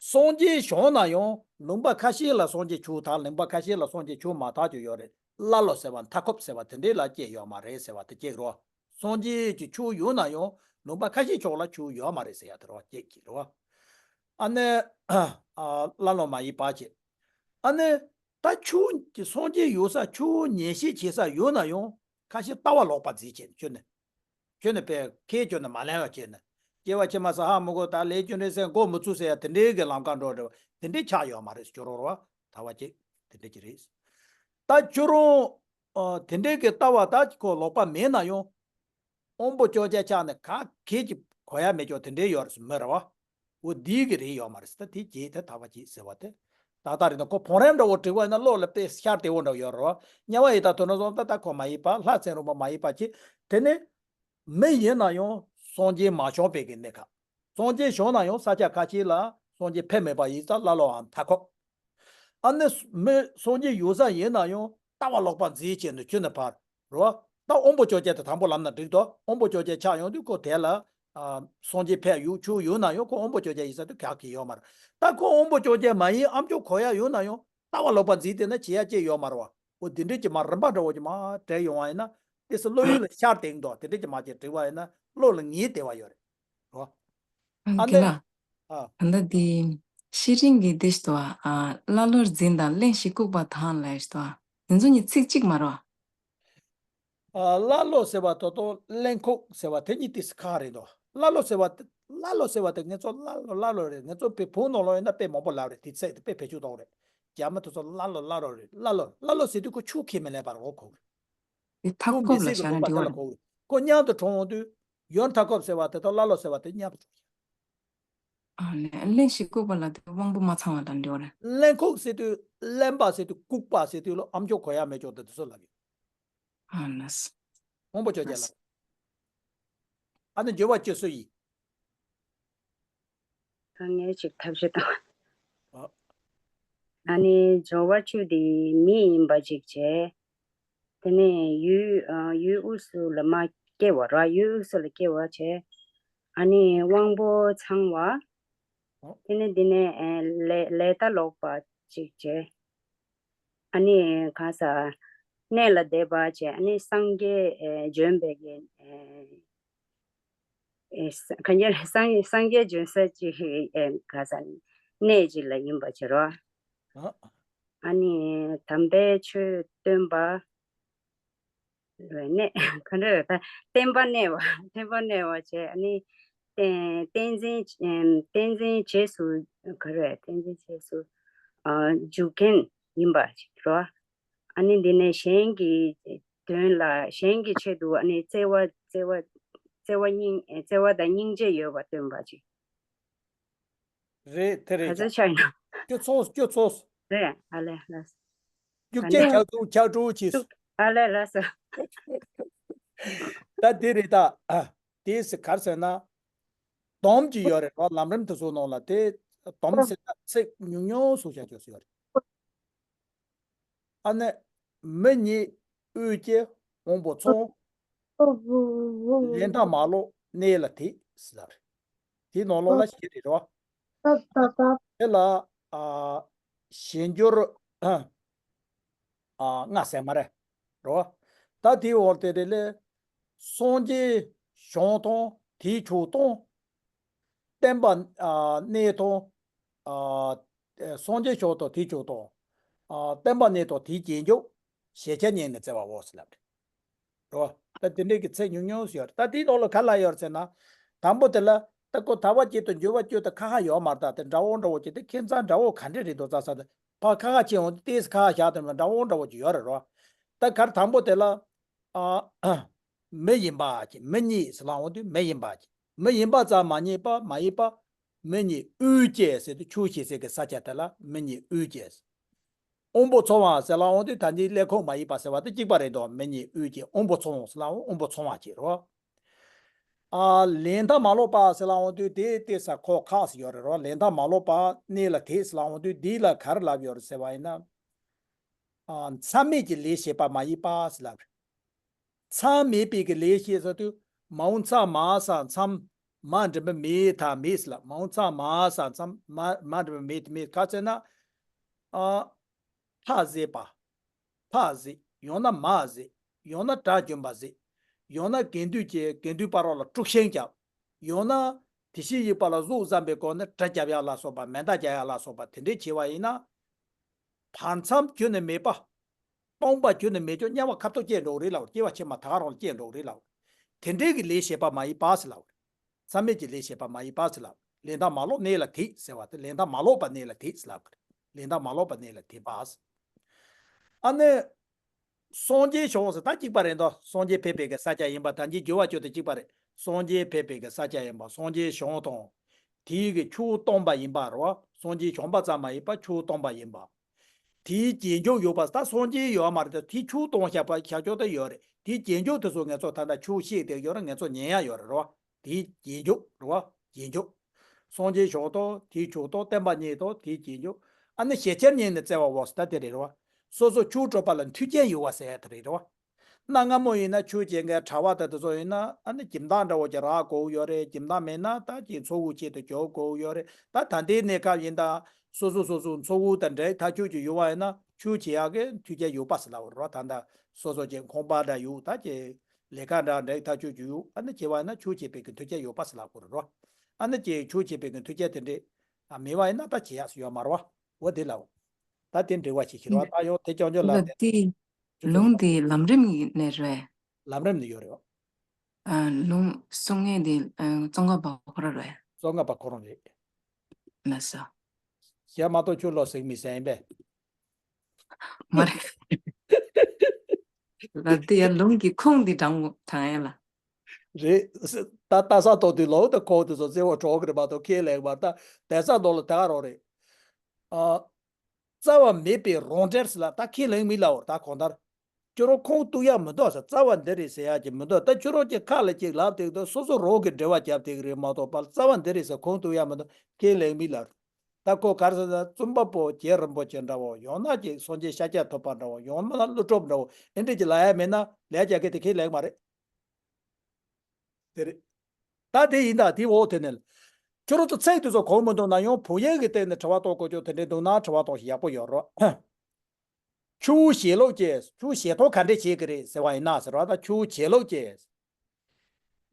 སངས་རྒྱས་བྱོན་ན་ཡང་ལུང་པ་ཁ་ཤས་ལ་སངས་རྒྱས་བྱོན་དང་ལུང་པ་ཁ་ཤས་ལ་སངས་རྒྱས་བྱོན་མ་ཐག་ཅིག་ཡོད་རེད། ཀླ་ཀློ་ཟེར་བ་མཐའ་འཁོབ་ཟེར་བ་དེ་འདྲའི་ལ་སྐྱེས་ཡོད་མ་རེད་ཟེར་བ་དེ་གཅིག་རོ། སངས་རྒྱས་ཀྱི་ཆོས་ཡོད་ན་ཡང་ལུང་པ་ཁ་ཤས་ཕྱོགས་ལ་ཆོས་ཡོད་མ་རེད་ཟེར་ཡ་དེ་རོ། གཅིག་གཅིག་རོ། ཨ་ནི། ཨ་ཀླ་ཀློ་མ་ཡིན་པ་བྱེད། ཨ་ནི། ད་ཆོས་ཀྱི་སངས་རྒྱས་ཡོད་ས་ཆོས་ཉན་ཤེས་བྱེད་ས་ཡོད་ན་ཡང་ཁ་ཤས་ལྟ་བ་ལོག་པ་འཛིན་བྱེད་ནས་ཁྱོད་ནི། ཁྱོད་ནི་པས་ཁས་ཁྱོད་ནི་མ་ལེན་བ་བྱེད་ནས། སྐྱེ་བ་ཕྱི་མ་ས་ཧ་མི་གོ་ད་ལས་རྒྱུ་འབྲས་སེམས་འགོག་མི་ཚུགས་ཟེར་ཡ་དེ་འདྲའི་གི་ལམ་ཁ་འགྲོ་འདྲ་བ་དེ་འདྲའི་ཆགས་ཡོད་མ་རེད། ཁྱོད་རང་རོ། ད་བ་ཅིག་དེ་འདྲའི་ཅིག་རེད། ད་ཁྱོད་རང་། ཨ་དེ་འདྲའི་གི་ལྟ་བ་ད་ཁོ་ལོག་པ་མེད་ན་ཡང་། དབང་པོ་སྐྱོན་ཅན་ཆགས་ནས་ག་གེ་ཅིག་གོ་ཡ་མེད་ཀྱོག་དེ་འདྲའི་ཡོད་རེད་མི་རེད་བ། འོ་འདིའི་གི་རེད་ཡོད་མ་རེད་ཟེར། ད་དེ་རྗེས་དེ་ཐར་པ་བྱེད་ཟེར་བ་དེ། ཏག་ཏག་རེད་འདུག་ཁོ་བོན་རབ་འདྲ་བོ་བྲིས་པ་ཡིན་ན་བློ་ལ་དཔེ་ཤར་བདེ་བོ་འདྲ་བོ་ཡོད་རེད་བ། དམྱལ་བ་ཡི་དྭགས་དོན་ནོ་སོང་ད་ད་ཁོ་མ་ཡིན་པ་ལྷ་བཙན་རོང་པ་མ་ཡིན་པ་ཅི། དེ་ནི་མི་ཡིན་ན་ཡང་སངས་རྒྱས་མ་བྱོན་པའི་གི་གནས་ཁག་སངས་རྒྱས་བྱོན་ན་ཡང་ས་ཆ་ཁ་ཤས་ལ་སངས་རྒྱས་ཕེབས་མེད་པ་ཡིན་ཙང་ཀླ་ཀློའམ་མཐའ་འཁོབ། ཨ་ནི་མི་སངས་རྒྱས་ཡོད་ས་ཡིན་ན་ཡང་ལྟ་བ་ལོག་པ་འཛིན་བྱས་ནས་ཁྱོད་ནི་ཕར་རོ། ད་དབང་པོ་སྐྱོ་ཅན་དེ་དང་པོ་ལམ་ན་འགྲིག་ཏོ། དབང་པོ་སྐྱོ་ཅན་ཆགས་ཡོང་དུས་ཁོ་དེ་ལ་ཨ་སངས་རྒྱས་ཕེབས་ཡོད་ཆོག་ཡོད་ན་ཡང་ཁོ་དབང་པོ་སྐྱོ་ཅན་ཡིན་ས་དུས་ག་གི་ཡོད་མ་རེད། ད་ཁོ་དབང་པོ་སྐྱོ་ཅན་མ་ཡིན་ཨ་མཆོག་གོ་ཡ་ཡོད་ན་ཡང་ལྟ་བ་ལོག་པ་འཛིན་བསྡད་ན་བྱེད་ཡ་ཅི་ཡོད་མ་རེད་བ། འོ་དེ་འདྲས་ཀྱི་མ་རིམ་པ་འདྲ་བོ་ཅིག་མ་དྲན་ཡོང་བ་ཡིན་ན་དེ་སུ་བློ་ཡུལ་ལ་ཤར་དེང་དོ་དེ་འདྲས་ཀྱི་མ་ཅིག་དྲི་བ་ཡིན་ན་བློ་ལ་ངེས་བདེ་བ་ཡོད་རེད་བ། ཨ་ཨ་ནི་ཁྱེད་ལ། ཨ། ད་ལྟ་འདི་ཤེས་རིག་གི་འདི་ཞིག་ཏུ་ཨ་ཀླ་ཀློར་འཛིན་དང་གླེན་ཞིང་ལྐུགས་པ་དང་ལས་ཞིག་ཏུ་འདི་ཚོ་གཉིས་ཚིག་གཅིག་མ་རེད་བ། ཨ་ཀླ་ཀློ་ཟེར་བ་དོ་དོ་གླེན་ལྐུགས་ཟེར་བ་དེ་གཉིས་ཏིས་ཁག་རེད་དོ། ཀླ་ཀློ་ཟེར་བ་དེ་ཀླ་ཀློ་ཟེར་བ་དེ་ངེད་ཚོ་ཀླ་ཀློ་ཀླ་ཀློ་རེད། ངེད་ཚོ་བོད་བོད་ནང་ལོགས་ཡིན་ན་དཔེ་མང་པོ་ལབ་རེད། དེ་ཚིག་དེ་དཔེ་བེད་སྤྱོད་གཏོང་རེད། རྒྱ་མི་དེ་ཚོ་ཀླ་ཀློ་ཀླ་ཀློ་རེད། ཀླ་ཀློ་ཀླ་ཀློ་ཟེར་དུས་ཁོ་ཆུ་ཁས་མི་ལེན་པར་འོ་གོ་རེད། དེ་མཐའ་ཁོ་མི་འཁོབ་ལ་སྲིད་པའི་བཞག་ན་དགོངས་པ་འགྲིག་དེ་ལ་བ་གོ་རེད། ཁོ་མཉམ་དུ་གྲོངས་འོང་དུས་ཡོན་མཐའ་འཁོབ་ཟེར་བ་དེ་དང་ཀླ་ཀློ་ཟེར་བ་དེ་མཉམ་དུ་གྲོངས་ཤག་ཨ་ནི་གླེན་ཞིང་ལྐུགས་པ་ལ་དེ་དབང་པོ་མ་ཚང་བ་དང་འབྲེལ་བ་རེད། གླེན་ལྐུགས་ཟེར་དུས་གླེན་པ་ཟེར་དུས་ལྐུགས་པ་ཟེར་དུས་ལོ་ཨ་མཆོག་གོ་ཡ་མེད་ཅོག་དེ་དེ་ཚོ་ལབ་ཡོད། ཨ་ནི། དབང་པོ་སྐྱོ་ཅན་ལ། ཨ་ནི་འགྱུར་བ་སྐྱེ་སྲོལ་ཡིན། ད་ངས་ཅིག་ཐབས་ཤེས་བཏང་། ཨ། ཨ་ནི་སྦྱོར་བ་བཅུ་དེ་མི་ཡིན་པ་ཅིག་བྱས། དེ་ནས་ཡུལ་ཨ་ཡུལ་དབུས་སུ་ལ་མ་སྐྱེ་བ་ར་ཡུལ་དབུས་སུ་ལ་སྐྱེ་བ་བྱས། ཨ་ནི་དབང་པོ་ཚང་བ། ཨོ། དེ་ནས་འདི་ནས་ཨེ་ལས་ལས་ལྟ་ལོག་པ་ཅིག་བྱས། ཨ་ནི་གང་ཟག་གནས་ལ་བསྡད་པ་བྱས་ཨ་ནི་སངས་རྒྱས་ཨེ་བྱོན་པའི་གི་ཨེ་ཨེ་ས་གང་ཡང་སངས་སངས་རྒྱས་བྱོན་ས་ཅིག་ཨེ་གང་ཟག་གནས་ཅིག་ལ་ཡིན་པ་བྱེད་རོགས། ཨ། ཨ་ནི་དམ་པའི་ཆོས་སྟོན་པ། གནས་ག་འདྲ་ཡོད་ད། བསྟན་པ་གནས་པ་བསྟན་པ་གནས་པ་བྱས་ཨ་ནི། བསྟན་བསྟན་འཛིན་བསྟན་འཛིན་རྗེས་སུ་ག་རེ་བསྟན་འཛིན་རྗེས་སུ་ཨ་འཇུག་མཁན་ཡིན་པ་ཞིག་རོ། ཨ་ནི་འདི་ནས་གཞན་གྱི་དོན་ལ་གཞན་གྱི་ཆེད་དུ་ཨ་ནི་བརྩེ་བ་བརྩེ་བ་བརྩེ་བ་སྙིང་བརྩེ་བ་དང་སྙིང་རྗེ་ཡོད་པ་སྟོན་པ་ཅིག་རེད་དེ་རེད་ག་ཚོད་ཀྱང་། ཆགས་ཡིན་ན། སྐྱོ་ཚོགས་སྐྱོ་ཚོགས། རེད་ཨ་ལས་ལ། རྒྱུག་ཨ་ཅན་ལས། ཁྱག་ཚུགས་ཁྱག་ཀྲུ་ཆིས། ཨ་ལས་ལ་ས། ད་དེ་རེད་ད། ཨ། དེ་སི་གར་ཟེར་ན། སྡོམ་གྱི་ཡོད་རེད་རོ། ལམ་རིམ་དེ་ཚོ་ནང་ལ་དེ་སྡོམ་ཟེར་ན་ཚིག་ཉུང་ཉུང་སུ་བྱ་ཆོག་སི་ཡོད་རེད། ཨ་ནི། མི་ཉིད་དབུས་སྐྱེ་དབང་པོ་ཚང་། ལས་མཐའ་མ་ལོག་གནས་ལ་དེ་ཟེར་རེད། དེ་ནང་ལོགས་ལ་ཞེས་རེད་རོ། དེ་ལ་ཨ་གཞན་འགྱུར་ཨ་ལྔ་ཟེར་མ་རེད་རོ། ད་དེའི་འོག་དེ་རེད་ལས། སངས་རྒྱས་བྱོན་དང་དེའི་ཆོས་དང་། བསྟན་པ་ཨ་གནས་དང་། ཨ་སངས་རྒྱས་ཆོས་དང་དེའི་ཆོས་དང་། ཨ་བསྟན་པ་གནས་དང་དེའི་རྗེས་འཇུག་ཞེས་བྱ་གཉིས་ནི་བརྩེ་བའོ་ཟེར་ལབ་རེད། རོ། ད་དེ་འདྲའི་གི་ཚིག་ཉུང་ཉུང་ཞིག་ཡོད་རེད། ད་དེའི་ནང་ལ་ག་ལ་ཡོད་རེད་ཟེར་ན། དང་པོ་དེ་ལ་ད་ཁོ་ཐར་པ་གཅིག་ཏུ་འགྱུར་བ་བཅུ་དང་ཁ་ཁ་ཡོད་མ་རེད། ད་དེ་འདྲ་བོ་འདྲ་བོ་གཅིག་དེ་ཁྱིམ་ཚང་འདྲ་བོ་ག་འདྲས་རེད་འདུག་ཙ་ས་དེ་ཕ་ཁ་ཁ་ཅིག་འོང་དུས་ཏེས་ཁ་ཁ་བཞག་དེ་འདྲ་བོ་འདྲ་བོ་གཅིག་ཡོད་རེད་རོ། ད་གར་དང་པོ་དེ་ལ། ཨ། མི་ཡིན་པ་གཅིག་མི་ཉིད་ཟེར་ལ་འོང་དུས་མི་ཡིན་པ་གཅིག་མི་ཡིན་པ་ཙམ་མ་ཉིད་པ་མ་ཡིན་པ། མི་ཉིད་དབུས་སྐྱེ་ཟེར་དུས་ཆོས་ཤེས་ཟེར་གི་ས་ཆ་དེ་ལ་མི་ཉིད་དབུས་སྐྱེ། དབང་པོ་ཚང་བ་ཟེར་ལ་འོང་དུས་ད་ནི་ཀླད་ཁོག་མ་ཡིན་པ་ཟེར་བ་དེ་གཅིག་པ་རེད་དོ། མི་ཉིད་དབུས་ཀྱི་དབང་པོ་ཚང་ཟེར་ལ་འོང་དབང་པོ་ཚང་བ་བྱེད་རོ། ཨ་ལས་མཐའ་མ་ལོག་པ་ཟེར་ལ་འོང་དུས་དེ་དེ་ས་ཁོ་ཁག་ཟེར་ཡོད་རེད་རོ། ལས་མཐའ་མ་ལོག་པ་གནས་ལ་དེ་ཟེར་ལ་འོང་དུས་འདི་ལ་ག་རེ་ལབ་ཡོད་རེད་ཟེར་བ་ཡིན་ན། ཨ་མཚམས་མེད་ཀྱི་ལས་བྱེད་པ་མ་ཡིན་པ་ཟེར་ལབ་རེད། མཚམས་མེད་པའི་གི་ལས་བྱེད་ཟེར་དུས་མ་འོངས་མཚམས་མ་ས་མཚམས་མ་འགྲིམ་པ་མེད་ད་མེད་ཟེར་ལ། མ་འོངས་མཚམས་མ་ས་མཚམས་མ་མ་འགྲིམ་པ་མེད་དེ་མེད་ག་ཚོད་ན། ཨ། ཕ་ཟེར་པ། ཕ་ཟེར། ཡང་ན་མ་ཟེར། ཡང་ན་དགྲ་བཅོམ་པ་ཟེར། ཡང་ན་དགེ་འདུན་གྱི་དགེ་འདུན་པ་རོགས་ལ་དཀྲུག་ཤིང་རྒྱབ། ཡང་ན་དེ་བཞིན་གཤེགས་པ་ལ་གཟུགས་བཟང་པའི་སྒོ་ནས་གྲི་རྒྱབ་ཡག་ལ་སོགས་པ་མེ་མདའ་རྒྱག་ཡག་ལ་སོགས་པ་དེ་འདྲའི་བྱེད་པ་ཡིན་ན། བར་མཚམས་ཁྱོན་ནས་མེད་པ། སྟོང་པ་ཁྱོན་ནས་མེད་ཀྱང་དམྱལ་བ་ཁ་ཐུག་སྐྱེ་འགྲོ་གི་རེད་ལབ། སྐྱེ་བ་ཕྱི་མ་ད་ག་རང་ལ་སྐྱེ་འགྲོ་གི་རེད་ལབ། དེ་འདྲའི་གི་ལས་བྱེད་པ་མ་ཡིན་པ་ཟེར་ལབ། མཚམས་མེད་ཀྱི་ལས་བྱེད་པ་མ་ཡིན་པ་ཟེར་ལབ། ལས་མཐའ་མ་ལོག་གནས་ལ་དེ་ཟེར་བ་དེ་ལས་མཐའ་མ་ལོག་པ་གནས་ལ་དེ་ཟེར་ལབ། ལས་མཐའ་མ་ལོག་པ་གནས་ལ་དེ་པ་ཟེར། ཨ་ནི། སངས་རྒྱས་བྱོན་ཟེར་ད་གཅིག་པ་རེད་དོ། སངས་རྒྱས་ཕེབས་པའི་གི་ས་ཆ་ཡིན་པ་ད་འདི་འགྱུར་བ་བཅུ་དང་གཅིག་པ་རེད། སངས་རྒྱས་ཕེབས་པའི་གི་ས་ཆ་ཡིན་པ་སངས་རྒྱས་བྱོན་དང་། དེའི་གི་ཆུ་བོ་སྟོང་པ་ཡིན་པ་རེད་བ། སངས་རྒྱས་བྱོན་པ་ཙམ་མ་ཡིན་པ་ཆུ་བོ་སྟོང་པ་ཡིན་པ། དེའི་རྗེས་འཇུག་ཡོད་པ། ད་སངས་རྒྱས་ཡོད་མ་རེད། ད་དེའི་ཆུ་བོ་སྟོང་བཞག་པ་བཞག་ཆོག་ད་ཡོད་རེད། དེའི་རྗེས་འཇུག་དེ་ཚོ་ངེད་ཚོ་ད་ལྟ་ཆུ་བོ་ཤེས་བསྡད་ཡོད་རེད། ངེད་ཚོ་ཉན་ཡ་ཡོད་རེད་བ། དེའི་རྗེས་འཇུག་རེད་བ། རྗེས་འཇུག་སངས་རྒྱས་བྱོན་དང་དེའི་ཆུ་བོ་དང་བསྟན་པ་རྙེད་དང་དེའི་རྗེས་འཇུག་ཨ་ནི་ཞལ་ཆེམས་ཉིད་ནས་བཙལ་བ་འོ་ཟེར་ད་དེ་རེད་བ། སོ་སོ་ཆུ་བོ་དྲུག་པ་ལ་མཐུན་རྐྱེན་ཡོད་པ་ཟེར་ཡ་དེ་རེད་བ། གནའ་སྔ་མོ་ཡིན་ན་ཆུ་སྐྱེལ་མཁན་གྲྭ་པ་དང་དེ་ཚོ་ཡིན་ན་ཨ་ནི་ཁྱིམ་བདག་འདྲ་བོ་ཅིག་རག་དགོས་ཡོད་རེད། ཁྱིམ་བདག་མེད་ན་ད་ཅིག་མཚོ་ཁུག་ཆེད་དུ་རྒྱུག་དགོས་ཡོད་རེད། ད་ད་ལྟའི་གནས་སྐབས་ཡིན་ད་སོ་སོ་སོ་སོ་མཚོ་ཁུག་དང་འབྲེལ་ཐག་ཆོད་ཅིག་ཡོད་པ་ཡིན་ན་ཆུ་སྐྱེལ་ཡག་གི་མཐུན་རྐྱེན་ཡོད་པ་ཟེར་ལབ་རེད་བ། ད་ད་སོ་སོ་ཅིག་ཁང་པ་འདྲ་ཡོད། ད་ཅིག་ལས་ཀ་འདྲ་འབྲེལ་ཐག་ཆོད་ཅིག་ཡོད། ཨ་ནི་སྐྱེལ་བ་ཡིན་ན་ཆུ་སྐྱེལ་བའི་གི་མཐུན་རྐྱེན་ཡོད་པ་ཟེར་ལབ་དགོས་རེད་བ། ཨ་ནི་ཅིག་ཆུ་སྐྱེལ་བའི་གི་མཐུན་རྐྱེན་དེ་འདྲས་ཨ་མེད་པ་ཡིན་ན་ད་བྱེད་ཡག་ཡོད་མ་རེད་བ། འོ་དེ་ལབ། ད་དེ་འབྲེལ་བ་ཞིག་ཁྱེར་བ་ད་ཡོང་དེ་སྐྱོང་ཆོག་ལ་ལ་དེ་དེ་ཆུ་ཚོད་ལུང་དེ་ལམ་རིམ་ནས་རེད། ལམ་རིམ་ནས་ཡོད་རེད། ཨ། ལུང་གསུང་མཁན་དེ་ཨ། ཙོང་ཁ་པ་ཁོ་རང་རེད། ཙོང་ཁ་པ་ཁོ་རང་རེད། ལགས་སོ། གཞན་མ་གཏོགས་ཁྱོད་ལོ་ཟིག་མི་ཟན་ཡིན་པས། མ་རེད། ལ་དེ་ཡ་ལུང་གི་ཁུངས་དེ་དྲང་དྲང་ཡ་ལ། རེད། ད་ལྟ་ས་ཐོག་དེ་ལོ་ད་ཁོག་དེ་ཚོ་བརྩེ་བ་གྲོགས་ཀྱི་རེད་མ་གཏོགས་ཁས་ལེགས་མ་ད་དེ་ས་ཐོག་ལ་ད་ག་རོགས་རེད། ཨ། རྩ་བ་མེད་པའི་རང་འགྲེལ་ཟེར་ལ་ད་ཁས་ལེན་མི་ལའོ་ད་གང་ལྟར། ཁྱོད་རང་ཁུངས་གཏུག་ཡག་མི་འདུག་ཟེར། རྩ་བ་འདི་རེད་ཟེར་ཡག་ཅིག་མི་འདུག་ད་ཁྱོད་རང་གི་ཁ་ལ་ཅིག་ལབ་དེ་འདུག་སོ་སོ་རང་གི་འགྲེལ་བ་རྒྱབ་དེ་གི་རེད་མ་གཏོགས་པ་རྩ་བ་འདི་རེད་ཟེར་ཁུངས་གཏུག་ཡག་མི་འདུག་ཁས་ལེན་མི་ལ། ད་ཁོ་ག་རེ་ཟེར་ན་བཙུན་པ་པོ་རྗེ་རིན་པོ་ཆེ་འདྲ་བོ་ཡང་ན་ཅིག་སངས་རྒྱས་ཤཱཀྱ་ཐུབ་པ་འདྲ་བོ་ཡང་ན་ཀླུ་སྒྲུབ་འདྲ་བོ་ཨེ་འདྲ་ཅིག་ལབ་ཡག་མེད་ན་ལས་རྒྱག་མཁན་དེ་ཁས་ལེན་མ་རེད། དེ་རེད། ད་དེ་ཡིན་ད་དེ་འོ་དེ་ནས། ཁྱོད་རང་ཚོ་ཚིག་དེ་ཚོ་གོ་མི་འདུག་ན་ཡང་བུ་ཡིག་གི་སྟེང་ནས་དྲི་བ་གཏོང་དགོས་ཆོག་དེ་འདྲའི་འདུག་ན་དྲི་བ་གཏོང་ཞིག་ཡག་པོ་ཡོད་རོགས། ཆུ་བོ་ཞལ་ལུ་ཅེས་ཆུ་བོ་ཞལ་ཐོག་ག་འདྲས་བྱེད་ཀྱི་རེད་ཟེར་བ་ཡིན་ན་ཟེར་བ་ད་ཆུ་བོ་ཞལ་ལུ་ཅེས།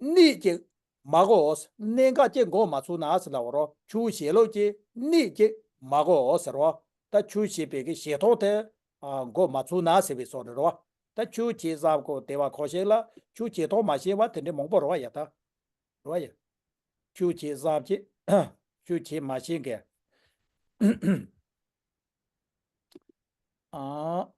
གནད་ཅིག་མ་གོ། གནད་འགག་ཅིག་མགོ་མ་ཚུགས་ན་ཟེར་ལབ་རོགས། ཆུ་བོ་ཞལ་ལུ་ཅེས་གནད་ཅིག་མ་གོ་ཟེར་བ། ད་ཆུ་བོ་ཞེས་པའི་གི་ཞལ་ཐོག་དེ་མགོ་མ་ཚུགས་ན་ཟེར་བའི་བཟོ་འདྲ་རོ། ད་ཆུ་བོ་ཞེས་བསམ་གོ་དེ་བ་ཁོ་ཞིག་ལ་ཆུ་བོ་ཞལ་ཐོག་མ་ཤེས་པ་དེ་འདྲའི་མང་པོ་རོ་བ་ཡ་ད། རོ་བ་ཡ། ཆུ་བོ་ཞེས་བསམ་ཅིག་ཆུ་བོ་ཞེས་མ་ཤེས་མཁན། ཨ།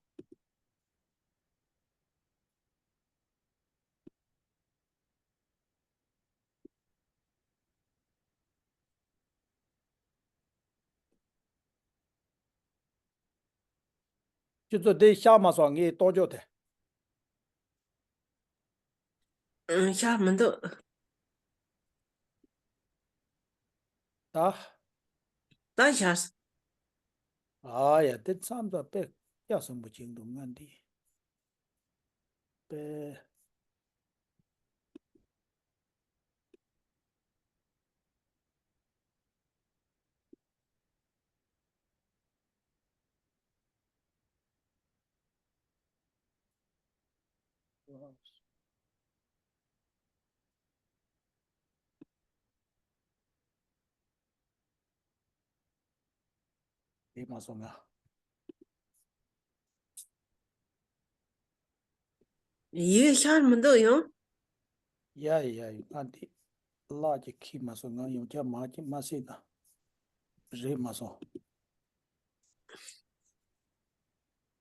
ཁྱོད་ཚོ་འདི་ཤར་མ་སོང་ངས་གཏོང་ཆོག་དེ། ཨང་། ཤར་མི་འདུག་ད། ད་ཤར། ཨ་ཡ་དེ་མཚམས་དང་དཔེ་སྐྱ་སོན་པོ་བྱེད་འདུག་ང་འདི། དཔེ། དེ་མ་སོང་ང་། ཡིག་ཤར་མི་འདུག་ཡང་། ཡ་ཡ་ཡ་ང་འདི་ལག་ཅིག་ཁྱི་མ་སོང་ང་ཡང་བསྐྱར་མ་ཅིག་མ་སྲིད་ན་རེད་མ་སོང་།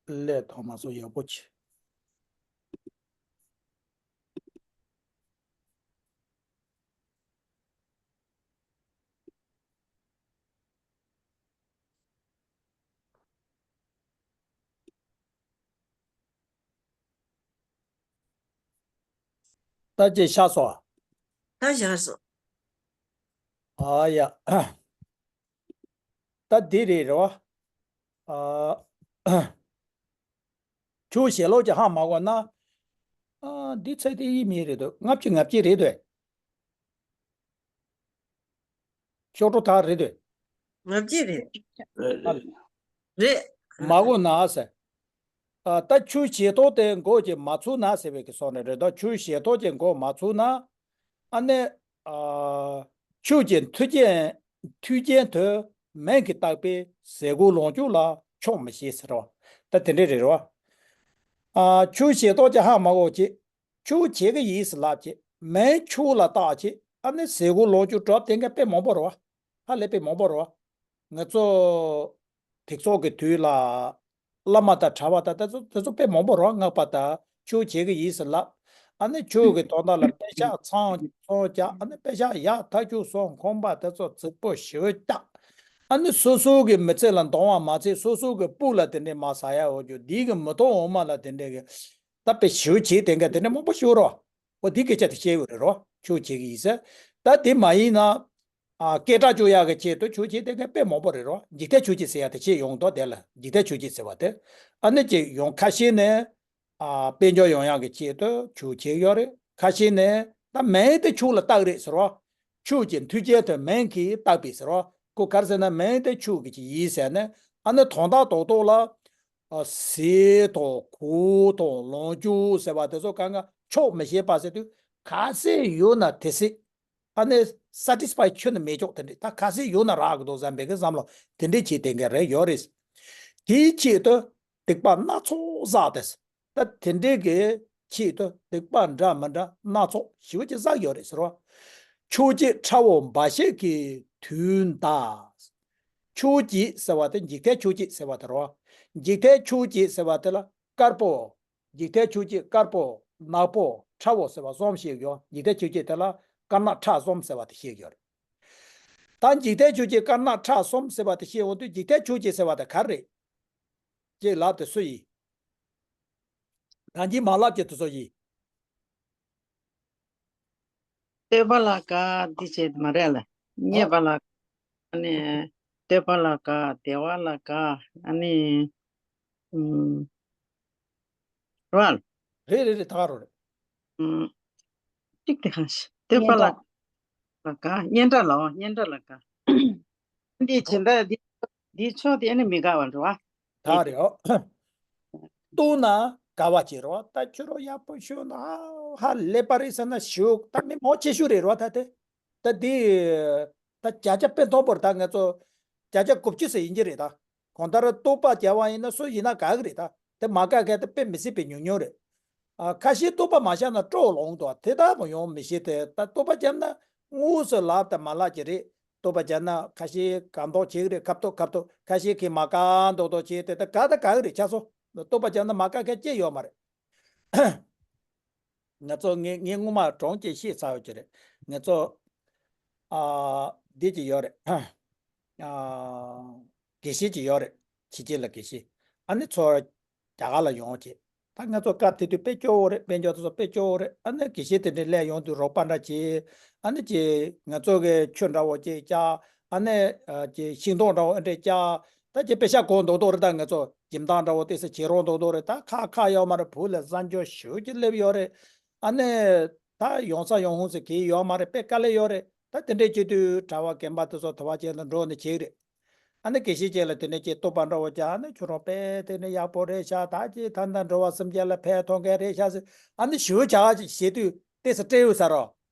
ཀླད་ཐོག་མ་སོང་ཡག་པོ་ཆེ། ད་ཅི་ཤར་སོང་། ད་ཤར་སོང་། ཨ་ཡ། ད་འདི་རེད་རེད་བ། ཨ། ཆུ་བོ་ཞལ་ལུ་ཅེས་ཧ་མ་གོ་ན། ཨ། འདི་ཚེ་འདི་ཡིན་མིན་རེད་འདུག་ལྔ་བཅུ་ང་བརྒྱད་རེད་འདུག་ཤོག་གྲུ་དག་རེད་འདུག་ལྔ་བརྒྱད་རེད། ཨ་ལ། རེད། མ་གོ་ན་ཟེར། ཨ། ད་ཆུ་ཞལ་ཐོག་དེ་མགོ་ཅིག་མ་ཚུགས་ན་ཟེར་བའི་གི་སོགས་ནས་རེད་འདུག་ཆུ་ཞལ་ཐོག་ཅིག་མགོ་མ་ཚུགས་ན། ཨ་ནི། ཨ། ཆུ་ཅིག་མཐུན་རྐྱེན་མཐུན་རྐྱེན་དུ་མིང་གིས་བཏགས་པའི་ཟས་གོས་ལོངས་སྤྱོད་ལ་ཆོག་མི་ཤེས་ཟེར་བ། ད་དེ་འདྲས་རེད་རོ། ཨ། ཆུ་ཞལ་ཐོག་ཅིག་ཧ་མ་གོ་ཅིག་ཆུ་བོ་ཞལ་གྱི་ཡིས་ལབ་ཅིག་མིང་ཆུ་བོ་ལ་བཏགས་ཅིག་ཨ་ནི་ཟས་གོས་ལོངས་སྤྱོད་སྒྲུབ་དེ་འགའ་དཔེ་མང་པོ་རེད་བ། ཧ་ལས་དཔེ་མང་པོ་རེད་བ། ང་ཚོ་དེ་ཚོ་གི་དུས་ལ་བླ་མ་དང་གྲྭ་པ་དང་དེ་ཚོ་དེ་ཚོ་དཔེ་མང་པོ་རེད་བ། སྔགས་པ་དང་ཆུ་བོ་ཞལ་གྱི་ཡིས་ལབ། ཨ་ནི་ཆོས་ཀྱི་དོན་དག་ལ་དཔེ་ཆ་ཚང་ཚོང་རྒྱག་ཨ་ནི་དཔེ་ཆ་ཡག་ཐག་ཆོད་སོང་ཁང་པ་དེ་ཚོ་རྫིག་པོ་ཞེ་པོ་བཏགས། ཨ་ནི་སོ་སོ་གི་མི་ཚེ་ལ་འདང་བ་མ་ཚད་སོ་སོ་གི་སྤུ་ལ་དེ་འདྲས་མ་ཟ་ཡ་འོ་རྒྱུ་འདི་གི་མི་ཐོག་འོ་མ་ལ་དེ་འདྲས་གི་ད་དཔེ་ཞེ་པོ་བྱེད་དེ་འགའ་དེ་འདྲས་མང་པོ་ཞིག་རོ། འོ་དེ་སྐད་ཆ་དེ་བཤད་ཡོད་རེད་རོ། ཆོས་བྱེད་གི་ཡིན་ཟེར། ད་དེ་མ་ཡིན་ན། ཨ་སྐད་གྲགས་བཅོ་ཡག་གི་ཆེད་དུ་ཆོས་བྱེད་དེ་ག་དཔེ་མང་པོ་རེད་རོ། འཇིག་རྟེན་ཆོས་བྱེད་ཟེར་ཡག་དེ་ཆེད་ཡོང་དོ་དེ་ལ་འཇིག་རྟེན་ཆོས་བྱེད་ཟེར་བ་དེ། ཨ་ནི་ཅིག་ཡོང་ཁ་ཤས་ནས་ཨ་དཔལ་འབྱོར་ཡོང་ཡག་གི་ཆེད་དུ་ཆོས་བྱེད་ཡོད་རེད། ཁ་ཤས་ནས་ད་མིང་དེ་ཆོས་ལ་བཏགས་རེད་ཟེར་རོ། ཆོས་ཀྱི་མཐུན་རྐྱེན་དེ་མིང་གིས་བཏགས་པས་ཟེར་རོ། ཁོ་ག་རེ་ཟེར་ན་མིང་དེ་ཆོས་ཀྱི་ཅིག་ཡིན་ཟེར་ནས་ཨ་ནི་དོན་དག་རྡོག་རྡོག་ལ་ཨ་ཟས་དང་གོས་དང་ལོངས་སྤྱོད་ཟེར་བ་དེ་ཚོ་གང་ག་ཆོག་མི་ཤེས་པ་ཟེར་དུས་ག་ཚད་ཡོད་ན་དེ་ཚད། ཨ་ནི་སེ་ཊི་སི་ཕའི་ཁྱོན་ནས་མེད་ཅོག་དེ་འདྲས་ད་ཁ་ཟས་ཡོད་ན་རག་གི་འདུག་བསམ་པའི་གི་བསམ་བློ་དེ་འདྲས་བྱེད་དེ་འགའ་རེ་ཡོད་རེད། དེའི་ཆེད་དུ་སྡིག་པ་སྣ་ཚོགས་བསགས་ཏེ། ད་དེ་འདྲས་ཀྱི་ཆེད་དུ་སྡིག་པ་འདྲ་མི་འདྲ་སྣ་ཚོགས་ཞེ་པོ་ཅིག་བསགས་ཡོད་རེད་ཟེར་བ། ཕྱོགས་བཅུའི་ཁྲ་བོ་འབར་བྱེད་ཀྱི་དུས་འདའ། ཕྱོགས་བཅུ་ཟེར་བ་དེ་འཇིག་རྟེན་ཕྱོགས་བཅུ་ཟེར་བ་དེ་རེད་བ། འཇིག་རྟེན་ཕྱོགས་བཅུ་ཟེར་བ་དེ་ལ་དཀར་པོ། འཇིག་རྟེན་ཆོས་ཅན་དཀར་པོ་ནག་པོ་ཁྲ་བོ་ཟེར་བ་གསུམ་བཤད་ཡོད། འཇིག་རྟེན་ཆོས་ཅན་དེ་ལ་དཀར་ནག་ཁྲ་གསུམ་ཟེར་བ་དེ་བཤད་ཡོད་རེད། ད་འཇིག་རྟེན་ཆོས་ཅན་དཀར་ནག་ཁྲ་གསུམ་ཟེར་བ་དེ་བཤད་འོང་དུས་འཇིག་རྟེན་ཆོས་ཅན་ཟེར་བ་དེ་ག་རེ་རེད། ཅེས་ལབ་དེ་སུ་ཡིན། ད་འདི་མ་ལབ་ཀྱི་དེ་ཚོ་ཡིན། བསྟོད་པ་ལ་དགའ་འདི་བྱེད་མ་རེད་ལ། རྙེད་པ་ལ་དགའ། ཨ་ནི་བསྟོད་པ་ལ་དགའ། བདེ་བ་ལ་དགའ། ཨ་ནི། ཨུམ། རེད་བ། རེད་རེད་རེད་ད་ག་རོ་རེད། ཨུམ། གཅིག་དེ་གང་ཞིག་བསྟོད་པ་ལ་སྙན་གྲགས། ལ་དགའ། སྙན་གྲགས་ལ་འོ་སྙན་གྲགས་ལ་དགའ། འདི་བྱེད་འདྲ་འདི་འདི་ཕྱོགས་དེ་ཨ་ནི་མི་དགའ་བ་འགྲོ་བ། ད་རེད་ཨོ། བསྟོད་ན་དགའ་བ་བྱེད་རོགས། ད་ཁྱོད་རོ་ཡག་པོ་ཤོད་ན་ཧ་ལས་པ་རེད་ཟེར་ན་ཞུ། ད་མི་མང་ཆེ་ཤོས་རེད་རོ་ད་དེ། ད་དེ། ད་བརྒྱ་ཆ་དཔེ་མཐོན་པོར་ད་ང་ཚོ་བརྒྱ་ཆ་དགུ་བཅུ་ཟེར་ཡིན་གྱི་རེད་ད། གང་ལྟར་བསྟོད་པ་བརྒྱབ་པ་ཡིན་ན་སུ་ཡིན་ན་དགའ་གི་རེད་ད། དེ་མ་དགའ་མཁན་དེ་དཔེ་མི་སྲིད་པའི་ཉུང་ཉུང་རེད། ཨ་ཁ་ཤས་བསྟོད་པ་མ་བཞག་ན་སྤྲོ་ལོང་འདུག་དེ་ལྟ་བུ་ཡོང་མི་ཤེས་ཏེ་ད་བསྟོད་པ་བརྒྱབ་ན་དངོས་སུ་ལབ་དང་མ་ལབ་ཀྱི་རེད། བསྟོད་པ་བརྒྱབ་ན་ཁ་ཤས་དགའ་མདོག་བྱེད་ཀྱི་རེད། ཁ་བསྟོད་ཁ་བསྟོད། ཁ་ཤས་ཀྱིས་མ་དགའ་མདོག་མདོག་བྱེད་དེ་ད་དགའ་ད་དགའ་གི་རེད། ཆ་སོ་བསྟོད་པ་བརྒྱབ་ན་མ་དགའ་མཁན་ཅི་ཡོད་མ་རེད། ང་ཚོ་ངས་ངས་སྔོན་མ་གྲོང་ཁྱེར་ཤེས་ཚར་ཡོད་ཀྱི་རེད། ང་ཚོ་ཨ་འདི་ཅིག་ཡོད་རེད། ཨ་དགེ་བཤེས་ཅིག་ཡོད་རེད། ཕྱི་རྒྱལ་ལ་དགེ་བཤེས། ཨ་ནི་ཚོ་རྒྱ་གར་ལ་ཡོང་བྱས། ད་ང་ཚོ་སྐབས་དེ་དུས་དཔེ་སྐྱོ་བོ་རེད། དཔལ་འབྱོར་དེ་ཚོ་དཔེ་སྐྱོ་བོ་རེད། ཨ་ནི་དགེ་བཤེས་དེ་འདྲས་སླེབས་ཡོང་དུས་རོགས་པ་འདྲ་བྱས། ཨ་ནི་ཅིག་ང་ཚོ་གི་ཆུ་འདྲ་བོ་ཅིག་བཅག་ཨ་ནི་ཅིག་ཤིང་ཏོག་འདྲ་བོ་ཨ་འདྲས་བཅག་ད་ཅིག་དཔེ་ཤ་གོ་མདོག་མདོག་རེད། ད་ང་ཚོ་འཇིམ་ཐང་འདྲ་བོ་ཏོག་ཙམ་བྱེད་རོགས་མདོག་མདོག་རེད། ད་ཁག་ཁག་ཡོད་མ་རེད། བུ་ལ་བཟང་སྤྱོད་ཞུ་གི་སླེབས་ཡོད་རེད། ཨ་ནི་ད་ཡོང་ས་ཡོང་ཧུང་ཟེར་གི་ཡོད་མ་རེད། དཔེ་དཀའ་ལས་ཡོད་རེད། ད་དེ་འདྲས་བྱེད་དུས་གྲྭ་པ་རྒན་པ་དེ་ཚོ་དུ་བ་ཅན་དུ་འགྲོ་ནས་བྱེད་ཀྱི་རེད། ཨ་ནི་དགེ་བཤེས་ཅན་ལ་དེ་ནས་ཅིག་བསྟོད་པ་འདྲ་བོ་བྱས། ཨ་ནི་ཁྱོད་རང་དཔེ་དེ་ནས་ཡག་པོ་རེད་ཤག་ད་ཅིག་ད་ལྟ་འགྲོ་བ་སེམས་ཅན་ལ་ཕན་ཐོགས་མཁན་རེད་ཤག་ཟེར། ཨ་ནི་ཞུ་བྱ་ཅིག་བྱེད་དུས་ཏོག་ཙམ་སྤྲེའུ་ཟེར་རོ།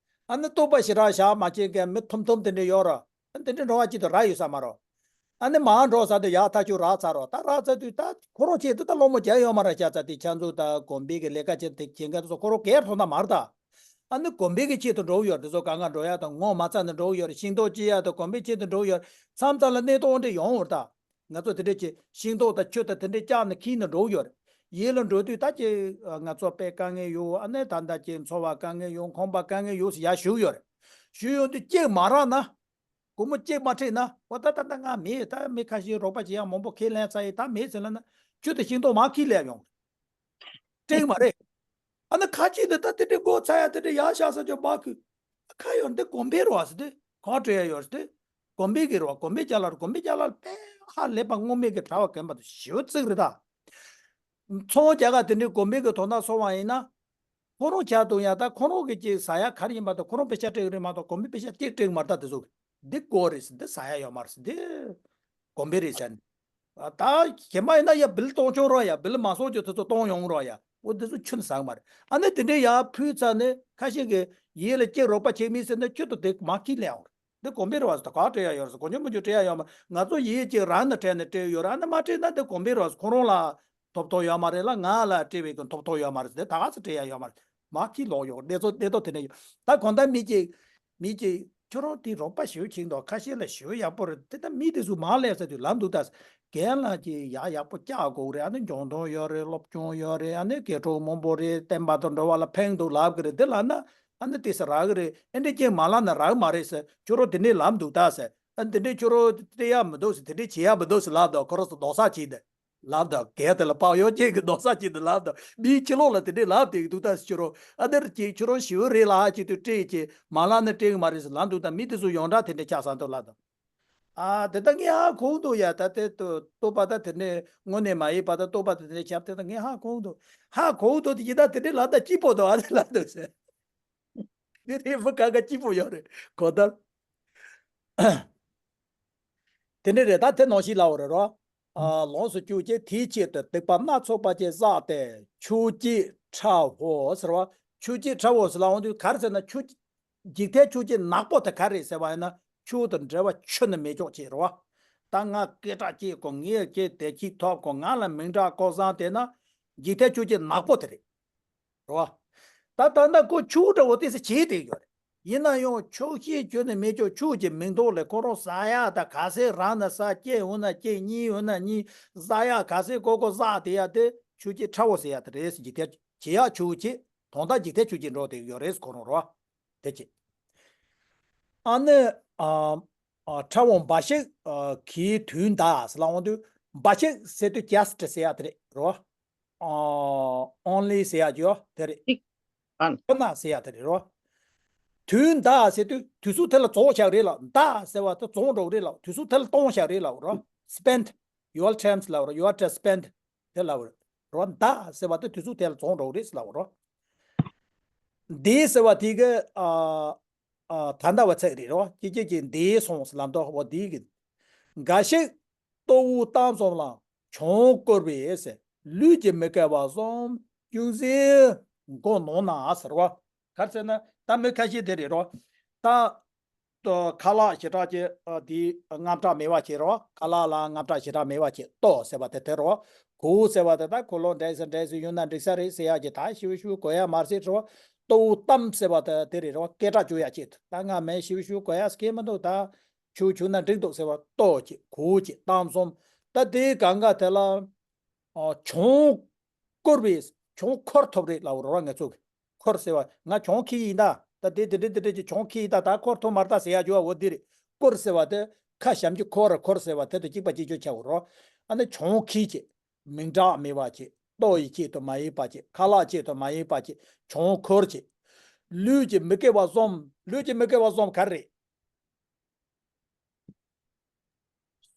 ཨ་ནི་བསྟོད་པ་ཞེ་དྲག་བྱ་མ་བྱེད་མཁན་མི་ཐུམ་ཐུམ་དེ་འདྲས་ཡོད་རོ། ཨ་ནི་དེ་འདྲས་འགྲོ་བ་ཅིག་ཏུ་རག་ཡོད་ས་མ་རོ། ཨ་ནི་མར་འགྲོ་ས་དུ་ཡག་ཐག་ཆོད་རག་ཚར་རོ། ད་རག་ཚར་དུས་ད་ཁོ་རང་ཆེད་དུ་ད་སློང་མོ་བྱས་ཡོད་མ་རེད་ཤག་ཚ་དེ་ཆ་མཛོད་ད་དགོན་པའི་གི་ལས་ཀ་བྱེད་དེ་བྱེད་མཁན་དེ་ཚོ་ཁོ་རང་སྒེར་ཐོག་ན་མ་རེད་ད། ཨ་ནི་དགོན་པའི་གི་ཆེད་དུ་འགྲོ་གི་ཡོད་རེད། དེ་ཚོ་གང་ག་འགྲོ་ཡ་དང་ངོ་མ་ཚ་ནས་འགྲོ་གི་ཡོད་རེད། ཤིང་ཏོག་ཅི་ཡ་དང་དགོན་པའི་ཆེད་དུ་འགྲོ་གི་ཡོད་རེད། མཚམས་མཚམས་ལ་གནས་སྟངས་འདྲ་ཡོང་བར་ད། ང་ཚོ་དེ་འདྲས་ཀྱི་ཤིང་ཏོག་དང་ཆུ་དང་དེ་འདྲས་བཅག་ནས་འཁྱེར་ནས་འགྲོ་གི་ཡོད་རེད། ཡུལ་ལ་འགྲོ་དུས་ད་ཀྱི་ང་ཚོ་དཔེ་དཀའ་ངལ་ཡོད། ཨ་ནི་ད་ལྟ་ཀྱི་འཚོ་བ་དཀའ་ངལ་ཡོད། ཁང་པ་དཀའ་ངལ་ཡོད་ཟེར་ཡ་ཞུ་གི་ཡོད་རེད། ཞུ་ཡོང་དུས་གཅིག་མ་རག་ན། སྒོར་མོ་གཅིག་མ་འཁྲིད་ན། འོ་ད་ད་ལྟ་ང་མེད། ད་མི་ཁ་ཤས་རོགས་པ་བྱེད་ཡ་མང་པོ་ཁས་ལེན་ཚར་ཡིན། ད་མེད་ཟེར་ལབ་ན་ཆུ་དང་ཤིང་ཏོག་མར་འཁྱེར་སླེབས་ཡོང་། སྤྲད་མ་རེད། ཨ་ནི་ཁ་ཅིག་ནི་ད་དེ་འདྲའི་མགོ་ཚ་ཡ་དེ་འདྲའི་ཡག་ཤག་ས་ཅོ་བ་ཁུ། ཁ་ཡོད་འདི་དགོན་པའི་རོ་ཟེར་ཏེ་གང་སྤྲད་ཡ་ཡོད་ཟེར་ཏེ། དགོན་པའི་གི་རོ། དགོན་པའི་ཅ་ལག་རོ། དགོན་པའི་ཅ་ལག་དཔེ་ཧ་ལས་པ་སྔོན་མའི་གི་གྲྭ་པ་རྒན་པ་དུ་ཞེ་པོ་བརྩིགས་རེད་ད། ཚོང་རྒྱག་ག་དེ་འདྲའི་དགོན་པའི་གི་དོ་སྣང་སོང་བ་ཡིན་ན། ཁོ་རང་ཆ་དུང་ཡ་ད་ཁོ་རང་གི་ཅིག་ཟ་ཡ་ག་རེ་ཡིན་པ་དང་ཁོ་རང་པེ་ཤ་སྤྲད་གི་རེད་མ་གཏོགས་དགོན་པའི་པེ་ཤ་གཅིག་སྤྲད་གི་མ་རེད་ད། དེ་ཚོ་གི་འདི་དགོས་རེད་ཟེར། འདི་ཟ་ཡ་ཡོད་མ་རེད་ཟེར། འདི་དགོན་པའི་རེད་ཟེར། ཨ་ད་གཞན་པ་ཡིན་ན་ཡ་བིལ་གཏོང་ཆོག་རོགས་ཡ། བིལ་མ་གསོག་རྒྱུ་དེ་ཚོ་གཏོང་ཡོང་རོགས་ཡ། འོ་འདི་ཚོ་ཁྱོན་ཟ་གི་མ་རེད། ཨ་ནི་དེ་འདྲའི་ཡ་ཕུལ་ཚར་ནས་ཁ་ཤས་ཀྱིས་ཡིད་ལ་སྐྱེ་རོགས་པ་བྱེད་མི་ཟེར་ན་ཁྱོད་དུ་དེ་མ་ཁྱི་ལས་འོང་། འདི་དགོན་པའི་རེད་བ་ཟེར། ད་ག་སྤྲད་ཡ་ཡོད་རེད་ཟེར། གོ་ཆོད་མོ་ཆོད་སྤྲད་ཡ་ཡོད་མ་རེད། ང་ཚོ་ཡིད་ཀྱི་རང་ནས་སྤྲད་ནས་སྤྲད་ཡོད་རེད། ཨ་ནི་མ་སྤྲད་ན་འདི་དགོན་པའི་རེད་བ་ཟེར། ཁོ་རང་ལ་ཐོབ་ཐང་ཡོད་མ་རེད་ལ་ང་ལ་སྤྲད་པའི་གི་ཐོབ་ཐང་ཡོད་མ་རེད་ཟེར། ད་ག་ཚོད་སྤྲད་ཡ་ཡོད་མ་རེད། མ་ཁྱི་ལོག་ཡོད་རེད། དེ་ཚོ་དེ་ཚོ་དེ་ནས་ཡོད། ད་གང་ལྟར་མི་གཅིག་མི་གཅིག་ ཁྱོད་རང་དེ་རོགས་པ་ཞེ་པོ་བྱེད་འདུག་ཁ་ཤས་ལ་ཞེ་པོ་ཡག་པོ་རེད། དེ་ལྟར་མི་དེ་ཚོ་མར་སླེབས་ས་དུས་ལབ་འདུག་ད། རྒན་ལགས་ཀྱིས་ཡག་ཡག་པོ་བཅར་དགོས་རེད། ཨ་ནི་འཇོན་ཐང་ཡོད་རེད། སློབ་སྦྱོང་ཡོད་རེད། ཨ་ནི་མཁས་གྲུབ་མང་པོ་རེད། བསྟན་པ་དང་འགྲོ་བ་ལ་ཕན་འདུག་ལབ་གི་རེད། འདི་ལབ་ན་ཨ་ནི་དེ་ས་རག་གི་རེད། ཨེ་འདྲས་ཀྱི་མ་ལབ་ན་རག་མ་རེད་ཟེར། ཁྱོད་རང་དེ་འདྲས་ལབ་འདུག་ད་ཟེར། ཨ་འདི་འདྲས་ཁྱོད་རང་སྤྲད་ཡག་མི་འདུག་ཟེར། དེ་འདྲས་བྱེད་ཡག་མི་འདུག་ཟེར་ལབ་དང་། ཁོ་རང་ཚོ་རྡོག་རྩ་གཅིག་དེ་ལབ་དང་། གལ་ཏེ་ལ་བག་ཡོད་ཅན་གྱི་རྡོག་རྩ་གཅིག་དེ་ལབ་དང་། མིའི་ཕྱི་ལོགས་ལ་དེ་འདྲས་ལབ་བསྡད་ཀྱི་འདུག་ད་ཟེར། ཁྱོད་རང་ཨ་འདིར་ཅིག་ཁྱོད་རང་ཞེ་པོ་རེད་ལབ་ཅིག་ཏུ་སྤྲད་ཅིག་མ་ལབ་ན་སྤྲད་གི་མ་རེད་ཟེར་ལབ་འདུག་ད་མི་དེ་ཚོ་ཡོངས་གྲགས་དེ་འདྲས་ཆགས་ས་འདུག་ལབ་དང་། ཨ་དེ་ད་ངས་ཧ་གོ་འདུག་ཡ། ད་དེ་ལྟོས་པ་ད་དེ་འདྲས་དངོས་གནས་མ་ཡིན་པ་ད་ལྟོས་པ་ད་དེ་འདྲས་ཁྱབ་དེ་ད་ངས་ཧ་གོ་འདུག་ཧ་གོ་འདུག་དེ་ཡིན་ད་དེ་འདྲས་ལབ་ད་སྐྱིད་པོ་འདུག་ཨ་དེ་ལབ་འདུག་ཟེར། དེ་དེ་མི་ག་ག་སྐྱིད་པོ་ཡོད་རེད་གོ་ད། དེ་འདྲས་རེད། ད་དེ་ནང་བཞིན་ལབ་པ་རེད་རོ། ཨ་ལོངས་སུ་སྤྱོད་ཅིང་དེའི་ཆེད་དུ་སྡིག་པ་སྣ་ཚོགས་པ་ཅིག་བསགས་ཏེ་ཆུ་སྐྱེས་ཁྲ་བོ་ཟེར་བ། ཆུ་སྐྱེས་ཁྲ་བོ་ཟེར་ལབ་འོང་དུས་ག་རེ་ཟེར་ན། ཆུ་འཇིག་རྟེན་ཆུ་སྐྱེས་ནག་པོ་དེ་ག་རེ་ཟེར་བ་ཡིན་ན། ཆུ་དང་འདྲ་བ་ཁྱོན་ནས་མེད་ཀྱོག་ཅིག་རེད་བ། ད་ང་སྐད་གྲགས་སྐྱེས་གོ། ངས་ཀྱེ་བདེ་སྐྱིད་ཐོབ་གོ། ང་ལ་མིང་གྲགས་ཀོ་བཟང་དེ་ན་འཇིག་རྟེན་ཆུ་སྐྱེས་ནག་པོ་དེ་རེད། རེད་བ། ད་ད་ལྟ་ཁོ་ཆུ་འདྲ་བོ་དེ་ཚོ་བྱེད་བསྡད་ཡོད་རེད། ཡིན་ན་ཡང་ཆོག་ཤེས་ཁྱོན་ནས་མེད་ཀྱོག་ཆུ་གི་མིང་ཐོག་ལ་ཁོ་རང་ཟ་ཡག་ད་ག་ཚད་རག་ན་ཟ། སྐྱེས་འོང་ན་སྐྱེས། རྙིང་འོང་ན་རྙིང་། ཟ་ཡག་ག་ཚད་ཀོ་ཀོ་ཟ་བསྡད་ཡག་དེ་ཆུ་སྐྱེས་ཁྲ་བོ་ཟེར་ཡག་དེ་རེད་ཟེར། འཇིག་རྟེན་བྱེད་ཡག་ཆུ་སྐྱེས་དོན་དག་འཇིག་རྟེན་ཆུ་སྐྱེས་འགྲོ་བསྡད་ཡོད་རེད་ཁོ་རང་རེད་བ། དེ་བྱེད། ཨ་ནི་ཨ་ཨ་ཁྲ་བོ་འབའ་ཞིག་ཨ་གི་དུས་འདའ་ཟེར་ལབ་འོང་དུས། འབའ་ཞིག་ཟེར་དུས་just ཟེར་ཡག་དེ་རེད་རོ། ཨ་only ཟེར་ཡག་ཅིག་ཡོད་དེ་རེད། ཨ་ཁོ་ན་ཟེར་ཡག་དེ་རེད་རོ། དུས་འདའ་ཟེར་དུས་དུས་ཚོད་དེ་ལ་རྫོགས་བཞག་རེད་ལ། འདའ་ཟེར་བ་དེ་རྫོགས་འགྲོ་གི་རེད་ལ། དུས་ཚོད་དེ་ལ་གཏོང་བཞག་རེད་ལ་རོ། Spend your times ལབ་རོ། Your time spent དེ་ལབ་རོ། འདའ་ཟེར་བ་དེ་དུས་ཚོད་དེ་ལ་རྫོགས་འགྲོ་གི་རེད་ལབ་རོ། འདས་ཟེར་བ་དེ་གི་ཨ་ཨ་ད་ལྟ་བ་ཚད་རེད་རོ། ཅི་ཅི་ཅི་འདས་སོང་ཟེར་ལབ་འདུག་འོ་དེ་གི། འགའ་ཞིག་ལྟོ་བོ་གཏམ་བཟང་ལ་གྱོང་བཀོལ་བས་ཟེར། ལུས་ཀྱིས་མི་དགེ་བ་བཟུམ་ཅུང་ཟད་མགོ་ནོན་ན་ཟེར་བ། ག་རེ་ཟེར་ན་ད་མི་ཁ་ཤས་དེ་རེད་རོ། ད་ཁ་ལག་ཞེ་དྲག་ཅིག་ཨ་དེ་དངངས་སྐྲག་མེད་པ་བྱེད་རོ། ཁ་ལག་ལ་དངངས་སྐྲག་ཞེ་དྲག་མེད་པ་བྱེད། ལྟོ་ཟེར་བ་དེ་དེ་རོ། གོ་ཟེར་བ་དེ་ད་གོ་ལོ་འདྲེས་སེ་འདྲེས་སེ་ཡོང་ན་འགྲིག་ས་རེད་ཟེར་ཡག་ཅིག་ད་ཞིབ་ཞིབ་གོ་ཡག་མ་རེད་རོ། ལྟོ་བོ་གཏམ་ཟེར་བ་དེ་དེ་རེད་རོ། སྐད་གྲགས་བཅོས་ཡག་ཅིག་ད་ང་མིང་ཞིབ་ཞིབ་གོ་ཡག་སྐད་མི་འདུག་ད་ཆུ་ཆུ་ན་འགྲིག་འདུག་ཟེར་བ། ལྟོ་ཅིག་གོ་ཅིག་གཏམ་གསུམ། ད་དེའི་གང་ག་དེ་ལ་ཨ་གྱོང་བཀོལ་བས། གྱོང་འཁོར་ཐུབ་རེད་ལབ་རོ། ང་ཚོ་གི་འཁོར་ཟེར་བ། ང་གྱོང་ཁེལ་ཡིན་ད། ད་དེ་དེ་འདྲ་དེ་འདྲ་ཅིག་གྱོང་ཁེལ་ཡིན་ད། ད་འཁོར་ཐུབ་མ་རེད་ད་ཟེར་ཡག་ཅིག་ཡོད་པ་འོ་དེ་རེད། བཀོལ་ཟེར་བ་དེ་ཁ་ཞབས་ཀྱུ་འཁོར། འཁོར་ཟེར་བ་དེ་དང་གཅིག་པ་གཅིག་རྐྱང་ཆགས་འོ་རོ། ཨ་ནི་གྱོང་ཁེལ་ཅིག་མིང་གྲགས་མེད་པ་ཅིག་ལྟོ་ཡི་ཆེད་དུ་མ་ཡིན་པ་ཅིག་ཁ་ལག་ཆེད་དུ་མ་ཡིན་པ་ཅིག་གྱོང་འཁོར་ཅིག་ལུས་ཀྱིས་མི་དགེ་བ་བཟུམ། ལུས་ཀྱིས་མི་དགེ་བ་བཟུམ་ག་རེ་རེད།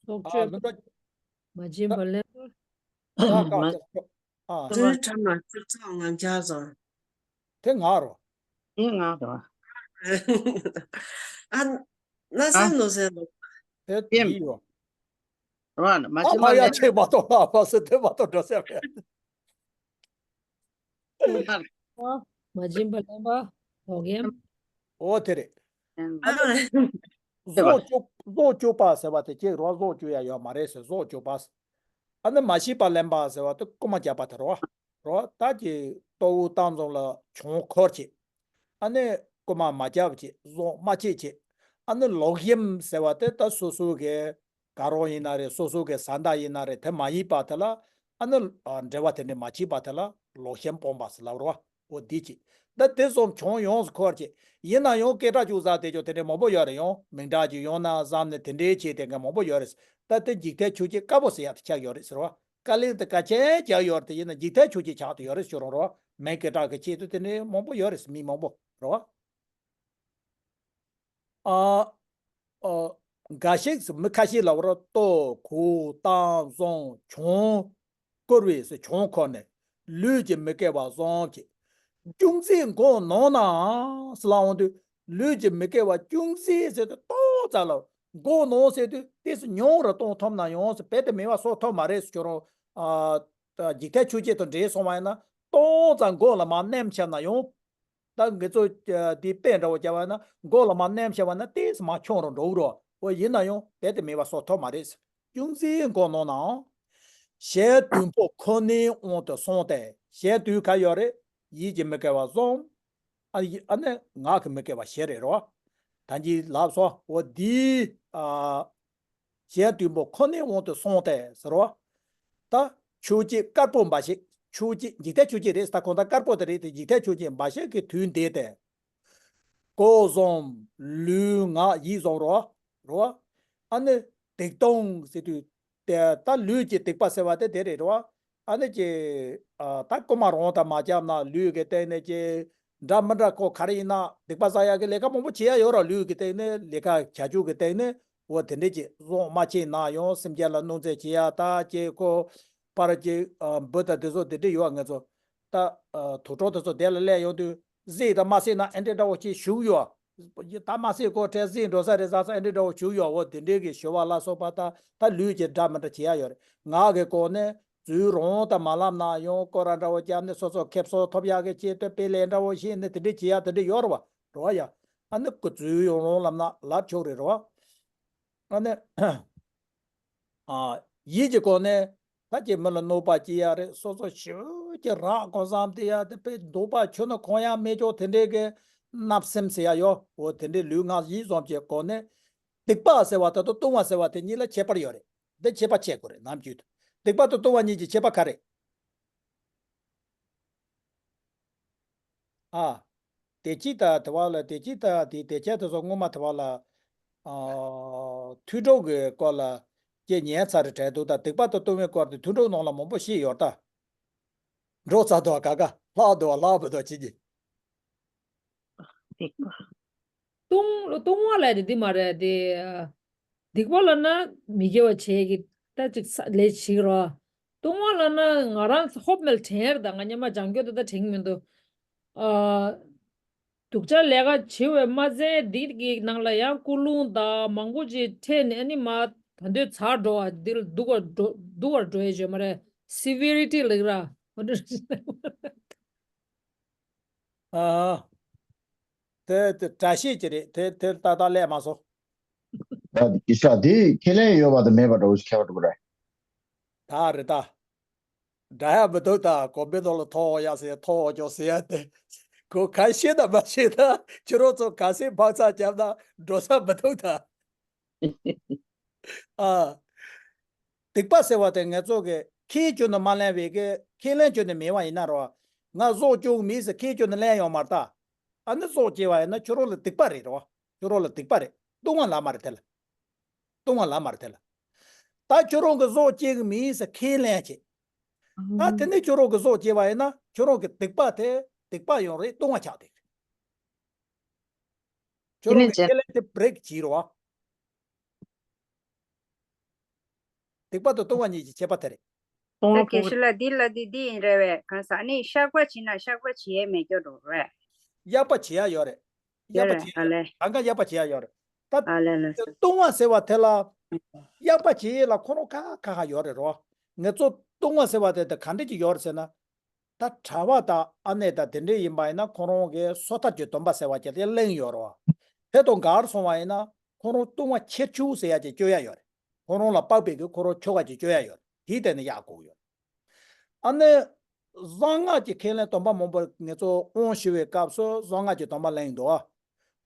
སྲོག་ཨ་གཅོད་ལུས་པ། མ་བྱིན་པ་ལེན་པ། ཨ་ཀ་མ་ཀ་ཨ། དུས་ཁྲ་མ་ཚིག་ཚོགས་ངན་ཆགས་བཟང་། དེ་ང་རོ། དེ་ང་རོ། ཨ་ན་ཨ་སེམས་ནོ་སེམས་ལོ། དེ་ཡིན་རོ། རོ་ན་མ་ཨ་ཅི་མ་མ་ཡ་ཡ་ཆེ་མ་གཏོགས་ལ་བ་སེ་དེ་མ་གཏོགས་འགྲོ་སེམས་རེད། མ་བྱིན་པ་ལེན་པ། ལོག་གཡེམ། ཨོ་དེ་རེད། ཨ་ཟོག་བཅུ་ཟོག་བཅུ་པ་ཟེར་བ་དེ་ཅིག་རོ། ཟོག་བཅུ་ཡ་ཡོད་མ་རེད་ཟེར། ཟོག་བཅུ་པ། ཨ་ནི་མ་ཤེས་པ་ལེན་པ་ཟེར་བ་དེ་རྐུ་མ་རྒྱག་པ་དེ་རོ། རོ་ད་ཀྱི་ལྟོ་བོ་གཏམ་བཟང་ལ་གྱོང་འཁོར་བྱེད། ཨ་ནི་རྐུ་མ་མ་རྒྱབ་བྱེད། ཟོག་མ་བཅད་བྱེད། ཨ་ནི་ལོག་གཡེམ་ཟེར་བ་དེ་ད་སོ་སོ་གི་དགའ་རོགས་ཡིན་ན་རེད། སོ་སོ་གི་བཟའ་ཟླ་ཡིན་ན་རེད། དེ་མ་ཡིན་པ་དེ་ལ་ཨ་ནི་ཨ་འབྲེལ་བ་དེ་འདྲ་མ་བྱེད་པ་དེ་ལ་ལོག་གཡེམ་སྤོང་བ་ཟེར་ལབ་རོ། འོ་འདི་གཅིག་ད་དེ་གསུམ་གྱོང་ཡོངས་སུ་འཁོར་བྱེད། ཡིན་ན་ཡང་སྐད་གྲགས་བཅུག་ཟ་དེ་ཅོ་དེ་འདྲ་མང་པོ་ཡོད་རེད། ཡང་མིང་གྲགས་ཅིག་ཡོང་ན་བསམ་ནས་དེ་འདྲའི་བྱེད་དེ་འགའ་མང་པོ་ཡོད་རེད། ད་དེ་འཇིག་རྟེན་ཆོས་བརྒྱད་དཀར་པོ་ཟེར་ཡག་དེ་ཆགས་ཡོད་རེད་ཟེར་བ། དཀའ་ལས་དེ་ག་ཆེ་རྒྱག་ཡོད་རེད་དེ། ཡིན་ན་འཇིག་རྟེན་ཆོས་བརྒྱད་ཆགས་དེ་ཡོད་རེད་ཞུ་རང་རོ། མིང་སྐད་གྲགས་ཀྱི་ཆེད་དུ་དེ་འདྲའི་མང་པོ་ཡོད་རེད། མི་མང་པོ་རོ། ཨ། ཨ། འགའ་ཞིག་མི་ཁ་ཤས་ལ་བར་ལྟོ་གོས་གཏམ་བཟང་གྱོང་བཀོལ་བས་ཟེར། གྱོང་འཁོར་ནས་ལུས་ཀྱི་མི་དགེ་བ་བཟང་བྱེད། ཅུང་ཟད་མགོ་ནོན་ནའང་ཟེར་ལབ་འོང་དུས། ལུས་ཀྱི་མི་དགེ་བ་ཅུང་ཟད་ཟེར་དུས་ཏོག་ཙམ་ལ་མགོ་ནོན་ཟེར་དུས་ཏོག་ཙམ་ཉུང་རུ་གཏོང་ཐུབ་ན་ཡང་ཟེར། རྦད་དེ་མེད་པ་བཟོ་ཐུབ་མ་རེད་ཟེར། ཁྱོད་རང་ཨ་འཇིག་རྟེན་ཆོས་བརྒྱད་དང་འབྲེལ་སོང་བ་ཡིན་ན་ཏོག་ཙམ་མགོ་ལ་མར་མནན་བྱས་ན་ཡང་། ད་ངེད་ཚོ་ཨ་དེ་དཔེ་འདྲ་བོ་བྱས་པ་ན་མགོ་ལ་མར་མནན་བྱས་པ་ན་ཏོག་ཙམ་མར་འཁྱོངས་རུ་འགྲོ་གི་རེད། འོ་ཡིན་ན་ཡང་རྦད་དེ་མེད་པ་བཟོ་ཐུབ་མ་རེད། ཅུང་ཟད་མགོ་ནོན་ནའང་། ཞལ་དུམ་བུ་ཁོ་ནའི་དབང་དུ་སོང་སྟེ། ཞལ་དུ་ག་ཡོད་རེད། ཡིད་ཀྱི་མི་དགེ་བ་གསུམ། ཨ་ཡི་ཨ་ནི་ངག་གི་མི་དགེ་བ་བཞི་རེད་རོ། ད་གིན་ལབ་སོང་། འོ་འདི་ཨ་གཞན་དུས་འབོ་ཁོ་ནའི་དབང་དུ་སོང་སྟེ་ཟེར་བ། ད་ཆོས་ཅན་དཀར་པོ་འབའ་ཞིག་ཆོས་ཅན་འཇིག་རྟེན་ཆོས་ཅན་རེད་ཟེར། ད་གང་ལྟར་དཀར་པོ་དེ་རེད་དེ། འཇིག་རྟེན་ཆོས་ཅན་འབའ་ཞིག་གི་དུས་འདས་ཏེ། ཀོ་བཟུང་ལུས་ངག་ཡིད་བཟུང་རོ། རོ། ཨ་ནི་སྡིག་ལྟུང་ཟེར་དུས་དེ་ད་ལུས་ཀྱི་སྡིག་པ་ཟེར་བ་དེ་དེ་རེད་རོ། ཨ་ནི་ཀྱི་ཨ་ད་རྐུ་མ་རང་དང་མ་བརྒྱབ་ན་ལུས་ཀྱི་སྟེང་ནས་ཀྱི་འདྲ་མི་འདྲ་ཁོ་ག་རེ་ཡིན་ན་སྡིག་པ་བསགས་ཡག་གི་ལས་ཀ་མང་པོ་བྱེད་ཡ་ཡོད་རོ། ལུས་ཀྱི་སྟེང་ནས་ལས་ཀ་བྱ་རྒྱུ་གི་སྟེང་ནས་འོ་དེ་འདྲས་ཀྱི་བཟོ་མ་བྱས་ན་ཡང་སེམས་ཅན་ལ་གནོད་འཚེ་བྱེད་ཡ། ད་ཀྱི་ཁོ་པར་ཀྱི་ཨ་འབུ་དང་དེ་ཚོ་དེ་འདྲས་ཡོད། ང་ཚོ་ད་ཨ་དུག་སྦྲང་དེ་ཚོ་དེ་ལ་སླེབས་ཡོང་དུས་གཟིགས་དང་མ་གཟིགས་ན་ཨེ་འདྲས་འདྲ་བོ་ཅིག་ཞུགས་ཡོད། ད་མ་གཟིགས་གོ་ཁྲལ་གཟིགས་འགྲོ་ས་རེད་ཟེར་ས་ཨེ་འདྲས་འདྲ་བོ་ཞུགས་ཡོད། འོ་དེ་འདྲས་ཀྱི་ཞུ་བ་ལ་སོགས་པ་ད་ད་ལུས་ཀྱི་འདྲ་མི་འདྲ་བྱེད་ཡ་ཡོད་རེད། ངག་གི་སྒོ་ནས་རྫུན་རང་དང་མ་ལབ་ན་ཡང་སྐོར་ར་འདྲ་བོ་བརྒྱབ་ནས་སོ་སོ་ཁེ་བཟང་ཐོབ་ཡག་གི་ཆེད་དུ་དཔེ་ལས་འདྲ་བོ་བཤད་ནས་དེ་འདྲས་བྱེད་ཡ་དེ་འདྲས་ཡོད་རེད་བ། རེད་བ་ཡ། ཨ་ནི་ཁོ་རྫུན་ཡང་རང་ལབ་ན་ལབ་ཆོག་རེད་རེད་བ། ཨ་ནི། ཨ། ཡིད་ཀྱི་སྒོ་ནས་ད་ཀྱི་མི་ལ་གནོད་པ་སྐྱེལ་ཡ་རེད། སོ་སོ་ཞེ་པོ་ཀྱི་རག་གོ་བསམ་དེ་ཡ་དེ་དཔེ་འདོད་པ་ཁྱོན་ནས་ཁོང་ཡ་མེད་ཅོག་དེ་འདྲས་ཀྱི་བརྣབ་སེམས་ཟེར་ཡ་ཡོད། འོ་དེ་འདྲས་ལུས་ངག་ཡིད་གསུམ་གྱི་སྒོ་ནས་སྡིག་པ་ཟེར་བ་དེ་དང་ལྟུང་བ་ཟེར་བ་དེ་གཉིས་ལ་ཁྱད་པར་ཡོད་རེད། འདི་ཁྱད་པར་ཕྱེ་དགོས་རེད། ནམ་རྒྱུན་དུ་སྡིག་པ་དང་ལྟུང་བ་གཉིས་ཀྱི་ཁྱད་པར་ག་རེ། ཨ། དེ་ཅི་ད་དེ་བ་ལ་དེ་ཅི་ད་དེ་དེ་ཆ་དེ་ཚོ་སྔོན་མ་དེ་བ་ལ། ཨ། ཐོས་གྲོགས་ཀྱི་སྐོར་ལ་ཀྱེ་ཉན་ཚར་རེད་དྲན་འདུག་ད་སྡིག་པ་དང་ལྟུང་བའི་སྐོར་དེ་ཐོས་གྲོགས་ནང་ལ་མང་པོ་བཤད་ཡོད་ད། འགྲོ་ཚར་འདུག་ག་ག་ལྷག་འདུག་ལྷག་མི་འདུག་ཅི་གི། སྡིག་པ། ལྟུང་ལྟུང་བ་ལ་དེ་འདི་མ་རེད་དེ། སྡིག་པ་ལ་ན་མི་དགེ་བ་བྱས་ཀྱི་ད་ཅིག་ས་ལས་ཞིག་རོ། ལྟུང་བ་ལ་ན་ང་རང་ཧོབ་མེལ་དྲན་ཡར་ད་ང་སྙམ་མ་སྦྱང་རྒྱུ་ད་ད་དྲན་གྱི་མི་འདུག་ཨ། སྡུག་ཅག་ལས་ཀ་བྱེད་པའི་མ་ཚད་འདི་གི་ནང་ལ་ཡང་ཀུན་སློང་དང་མང་པོ་ཅིག་འཕྲད་ནས་ཨ་ནི་མ་ད་འདོད་ཚར་འགྲོ་བ་འདིར་སྡུག་པར་འགྲོ་སྡུག་པར་འགྲོ་ཡས་བྱོས་མ་རེད། སི་བི་རི་ཊི་ལབ་ར། ཨ། དེ་དེ་འདྲ་ཤེས་ཀྱི་རེད། དེ་དེ་ཏག་ཏག་ལས་མ་སོང་། ད་དེ་ཤ་དེ་ཁས་ལེན་ཡོད་པ་དང་མེད་པ་འདྲ་བོ་ཞིག་ཁྱད་པར་འདུག་ར། ད་རེད་ད། འདྲ་ཡ་མི་འདུག་ད་གོམ་པའི་ནང་ལ་ཐོག་ཡ་ཟེར་ཐོག་ཀྱོག་ཟེར་ཡ་དེ། གོ་ག་ཤེས་ན་མ་ཤེས་ན་ཁྱོད་རང་ཚོ་ག་སེ་འཕག་ཚག་བརྒྱབ་ན་འགྲོ་ས་མི་འདུག་ད། ཨ། སྡིག་པ་ཟེར་བ་དེ་ང་ཚོ་གི་ཁས་ཁྱོན་ནས་མ་ལེན་པའི་གི་ཁས་ལེན་ཁྱོན་ནས་མེད་པ་ཡིན་ན་རོ། ང་གཟུགས་སྐྱོན་མིན་ཟེར་ཁས་ཁྱོན་ནས་ལེན་ཡོང་མ་རེད་ད། ཨ་ནི་གཟུགས་སྐྱེ་བ་ཡིན་ན་ཁྱོད་རང་ལ་སྡིག་པ་རེད་རོ། ཁྱོད་རང་ལ་སྡིག་པ་རེད། ལྟུང་བ་ལབ་མ་རེད་དེ་ལ། ལྟུང་བ་ལབ་མ་རེད་དེ་ལ། ད་ཁྱོད་རང་གི་གཟུགས་སྐྱེ་གི་མིན་ཟེར་ཁས་ལེན་བྱེད། ད་དེ་ནས་ཁྱོད་རང་གི་གཟུགས་སྐྱེ་བ་ཡིན་ན་ཁྱོད་རང་གི་སྡིག་པ་དེ་སྡིག་པ་ཡང་རེད། ལྟུང་བ་ཆགས་བསྡད་རེད། ཁྱོད་རང་གི་ཁས་ལེན་དེ་བྷི་རེག་བྱེད་རོ། སྡིག་པ་དང་ལྟུང་བ་གཉིས་ཀྱི་ཁྱད་པར་དེ་རེད། ད་གལ་སྲིད་ལ་འདི་ལ་འདི་འདི་ཡིན་རེད་བས། གང་ཟག་ནི་བཤགས་པ་བྱེད་ན་བཤགས་པ་བྱེད་ཡས་མེད་སྐྱོ་འགྲོ་རེད། གཡག་པ་བྱེད་ཡ་ཡོད་རེད། གཡག་ཡོད་པ་རེད། བྱེད་ཡ་ཨ་ལས། གང་ག་གཡག་པ་བྱེད་ཡ་ཡོད་རེད། ད་ཨ་ལས་ལ། ལྟུང་བ་ཟེར་བ་དེ་ལ་གཡག་པ་བྱེད་ཡས་ལ་ཁོ་རང་ཁ་ཁ་ཁ་ཡོད་རེད་རོ། ང་ཚོ་ལྟུང་བ་ཟེར་བ་དེ་ད་ག་འདྲ་ཅིག་ཡོད་རེད་ཟེར་ན། ད་གྲྭ་པ་དང་ཨ་ནེ་དང་དེ་འདྲས་ཡིན་པ་ཡིན་ན་ཁོ་རང་གིས་སོ་ཐར་གྱི་སྡོམ་པ་ཟེར་བ་ཅིག་དེ་ལེན་ཡོད་རེད་བ། དེ་དང་འགལ་སོང་བ་ཡིན་ན་ཁོ་རང་ལྟུང་བ་ཁྱེར་ཆོག་ཟེར་ཡ་ཅིག་གཅོད་ཡ་ཡོད་རེད། ཁོ་རང་ལ་དཔག་པའི་གི་ཁོ་རང་ཆོ་ག་ཅིག་གཅོད་ཡ་ཡོད་རེད། དེའི་སྟེང་ནས་གཡག་བཀོག་ཡོད་རེད། ཨ་ནི། གསང་སྔགས་ཀྱི་ཁས་ལེན་སྡོམ་པ་མང་པོ་ང་ཚོ་དབང་ཞུ་བའི་སྐབས་སུ་གསང་སྔགས་ཀྱི་སྡོམ་པ་ལེན་འདུག་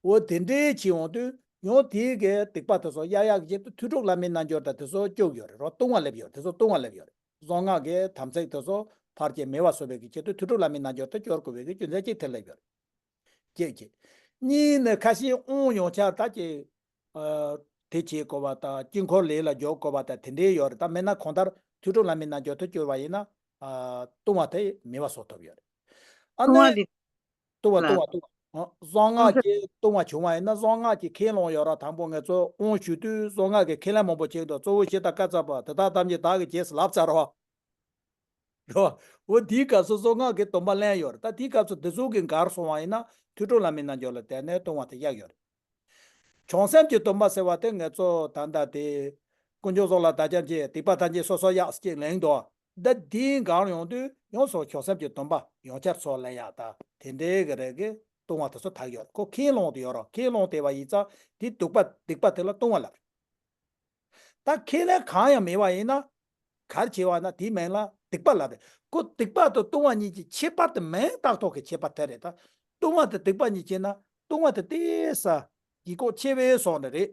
འོ་དེ་འདྲའི་ཕྱིར་འོང་དུས་ཡང་དེའི་གི་སྡིག་པ་དེ་ཚོ་གཡར་ཡག་གི་ཆེད་དུ་ཐོས་གྲོགས་བླ་མའི་རྣལ་འབྱོར་དང་དེ་ཚོ་སྐྱོབ་ཡོད་རེད་རོ། ལྟུང་བ་སླེབས་ཡོད་རེད། དེ་ཚོ་ལྟུང་བ་སླེབས་ཡོད་རེད། གསང་སྔགས་ཀྱི་དམ་ཚིག་དེ་ཚོ་ཕར་ཀྱི་མེད་པ་བཟོ་བའི་གི་ཆེད་དུ་ཐོས་གྲོགས་བླ་མའི་རྣལ་འབྱོར་དེ་སྐྱོར་དགོས་པའི་གི་རྒྱུ་མཚན་གཅིག་དེ་སླེབས་ཡོད་རེད། གཅིག་གཅིག་གཉིས་ནི་ཁ་ཤས་དབང་ཡོང་ཆ་ད་ཀྱི། ཨ། དེ་བྱེད་དགོས་པ་དང་དཀྱིལ་འཁོར་ལས་ལ་འཇོག་དགོས་པ་དང་དེ་འདྲའི་ཡོད་རེད། ད་མེད་ན་གང་ལྟར་ཐོས་གྲོགས་བླ་མའི་རྣལ་འབྱོར་དུ་གྱུར་པ་ཡིན་ན། ཨ། ལྟུང་བ་དེ་མེད་པ་བཟོ་ཐུབ་ཡོད་རེད། ཨ་ནི། ལྟུང་བ་དེ། ལྟུང་བ་ལ། ལྟུང་བ་ལྟུང་བ། ཨ། གསང་སྔགས་ཀྱི་ལྟུང་བ་བྱུང་བ་ཡིན་ན་གསང་སྔགས་ཀྱི་ཁས་བླངས་ཡོད་ར། དང་པོ་ང་ཚོ་དབང་ཞུ་དུས་གསང་སྔགས་ཀྱི་ཁས་ལེན་མང་པོ་བྱེད་དུས་གཙོ་བོ་གཞི་དང་བཀའ་སྩལ་པ་དེ་དག་ཐམས་ཅད་བདག་གིས་བྱས་ཟེར་ལབ་ཚར་བ། རོ། འོ་དེའི་སྐབས་སུ་གསང་སྔགས་ཀྱི་སྡོམ་པ་ལེན་ཡོད་རེད། ད་དེའི་སྐབས་སུ་དེ་ཚོ་གི་འགལ་སོང་བ་ཡིན་ན་ཐོས་གྲོགས་བླ་མའི་རྣལ་འབྱོར་ལ་བརྟེན་ནས་ལྟུང་བ་དེ་གཡར་ཡོད་རེད། བྱང་སེམས་ཀྱི་སྡོམ་པ་ཟེར་བ་དེ་ང་ཚོ་ད་ལྟ་དེ་དཀོན་མཆོག་གསུམ་ལ་བདག་སྐྱབས་མཆི། སྡིག་པ་ཐམས་ཅད་སོ་སོར་གཡར་ཅེས་ལེན་འདུག་ད་དེའི་འགལ་ཡོང་དུས་ཡོངས་སུ་བྱང་སེམས་ཀྱི་སྡོམ་པ་ཡོངས་ཁྱབ་སོགས་ལེན་ཡག་ད་དེ་འདྲའི་གི་རེད་གི་ལྟུང་བ་དེ་ཚོ་དག་ཡོད་རེད། ཁོ་ཁས་བླངས་དེ་ཡོད་རེད། ཁས་བླངས་དེ་བ་ཡིན་ཙང་དེ་སྡིག་པ་སྡིག་པ་དེ་ལ་ལྟུང་བ་ལབ་རེད། ད་ཁས་ལེན་གང་ཡང་མེད་པ་ཡིན་ན། གར་བྱེད་པ་ན་དེའི་མིང་ལ་སྡིག་པ་ལབ་རེད། ཁོ་སྡིག་པ་དང་ལྟུང་བ་གཉིས་ཀྱི་ཁྱད་པར་དེ་མིང་བཏགས་ཐོག་གི་ཁྱད་པར་དེ་རེད། ད་ལྟུང་བ་དང་སྡིག་པ་གཉིས་ཁྱེད་ན་ལྟུང་བ་དེ་ཏེ་ས། ཡིག་སྐོགས་ཆེ་བའི་སོགས་ནི་རེད།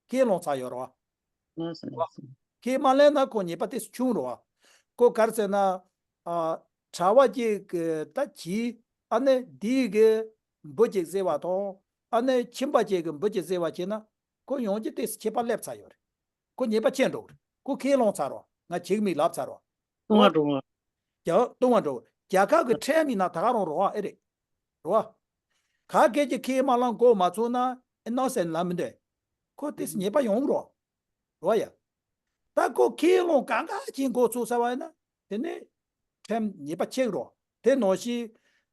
ཁས་བླངས་ཚར་ཡོད་རེད་བ། ལགས་སོ། ལགས་སོ། ཁས་མ་ལེན་ན་ཁོ་ཉེས་པ་ཏོག་ཙམ་ཆུང་རེད་བ། ཁོ་ག་རེ་ཟེར་ན། ཨ། གྲྭ་པ་གཅིག་གིས་ད་གྱིས་ཨ་ནི་འདིའི་གི་འབུ་གཅིག་བཟས་པ་དང་ཨ་ནི་ཁྱིམ་པ་གཅིག་གིས་འབུ་གཅིག་བཟས་པ་བྱས་ན་ཁོ་ཡང་བསྐྱར་ཏོག་ཙམ་ཁྱད་པར་སླེབས་ཚར་ཡོད་རེད། ཁོ་ཉེས་པ་ཆེ་འགྲོ་གི་རེད། ཁོ་ཁས་བླངས་ཚར་རོ། ང་བྱེད་ཀྱི་མིན་ལབ་ཚར་རོ། ལྟུང་བ་འགྲོ་བ། རྒྱ་ལྟུང་བ་འགྲོ། རྒྱ་གར་གྱི་ཁྲལ་མིན་ན་ད་ག་རང་རོ་ཨེ་རེད། རོ། ག་གལ་གྱི་ཁས་མ་བླངས་གོ་མ་ཚུགས་ན་ཨེ་ནོ་སེན་ལབ་མི་འདོད། ཁོ་ཏོག་ཙམ་ཉེས་པ་ཡོང་རོ། རོ་ཡ། ད་ཁོ་ཁས་བླངས་གང་ག་ཅིག་འགོ་ཚུགས་ས་བ་ཡིན་ན་དེ་ནས་ཁྲལ་ཉེས་པ་ཆེ་རོ། དེ་ནང་བཞིན་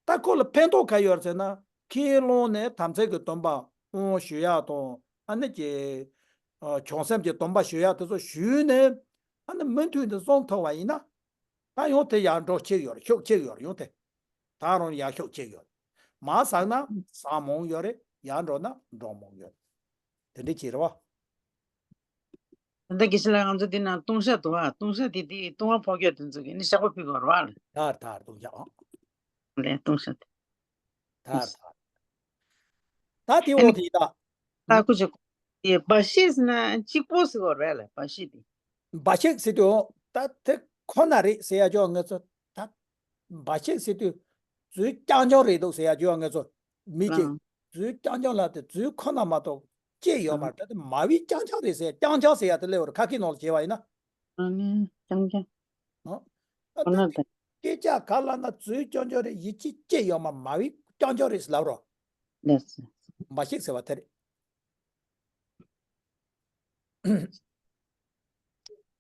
ད་ཁོ་ལ་ཕན་ཐོགས་ག་ཡོད་ཟེར་ན། ཁས་བླངས་ནས་དམ་ཚིག་གི་སྡོམ་པ་དབང་ཞུ་ཡག་དང་ཨ་ནི་ཀྱི་བྱང་སེམས་ཀྱི་སྡོམ་པ་ཞུ་ཡག་དེ་ཚོ་ཞུས་ནས་ཨ་ནི་མུ་མཐུད་དུ་སྲུང་ཐུབ་པ་ཡིན་ན། ད་ཡང་དེ་ཡར་འགྲོ་ཆེ་ཡོད་རེད། ཤུགས་ཆེ་ཡོད་རེད། ཡང་དེ་ད་རུང་ཡར་ཤུགས་ཆེ་ཡོད་རེད། མར་ཟག་ན་ཟག་མང་ཡོད་རེད། ཡར་འགྲོ་ན་འགྲོ་མང་ཡོད་རེད། དེ་འདྲ་བྱེད་རེད་བ། ད་ལྟ་དགེ་བཤེས་ལགས་ང་ཚོ་འདི་ན་ལྟུང་བཤགས་འདུག་ཨ། ལྟུང་བཤགས་འདི་འདི་ལྟུང་བ་ཕོག་རྒྱུ་དེ་ཚོ་གི་ནི་བཤགས་པ་ཕུལ་དགོས་རེད་བ། ད་ད་ལྟུང་བཤགས་ཨ། ལས་ལྟུང་བཤགས་དེ། ད་ད་ད་དེ་འོག་དེ་ད། ད་ཁུ་ཆེ་ཁོ་དེ་འབའ་ཞིག་ཟེར་ན་གཅིག་པོ་ཟེར་བ་རེད་ལ། འབའ་ཞིག་དེ། འབའ་ཞིག་ཟེར་དུས་ད་དེ་ཁོ་ན་རེད་ཟེར་ཡ་ཅོག་ང་ཚོ་ད། འབའ་ཞིག་ཟེར་དུས་ཚུལ་རྐྱང་རྐྱང་རེད་འདུག་ཟེར་ཡ་ཅོག་ང་ཚོ་མི་གཅིག་ཨང་། ཚུལ་རྐྱང་རྐྱང་ལ་དེ་ཚུལ་ཁོ་ན་མ་གཏོགས་སྐྱེ་ཡོད་མ་རེད། ད་དེ་མ་བི་རྐྱང་རྐྱང་རེད་ཟེར། རྐྱང་རྐྱང་ཟེར་ཡ་དེ་སླེབས་པ་རེད། ཁ་སྐད་ནང་ལ་བྱས་པ་ཡིན་ན། ཨ་ནི་རྐྱང་རྐྱང་། ཨ། ཁོ་ན་ད་དེ་སྐད་ཆ་ག་ལ་ན་ཚུལ་རྐྱང་རྐྱང་རེད། ཡིད་ཆེས་སྐྱེ་ཡོད་མ། མ་བི་རྐྱང་རྐྱང་རེད་ཟེར་ལབ་རོགས། ལགས་སོ། འབའ་ཞིག་ཟེར་བ་དེ་རེད།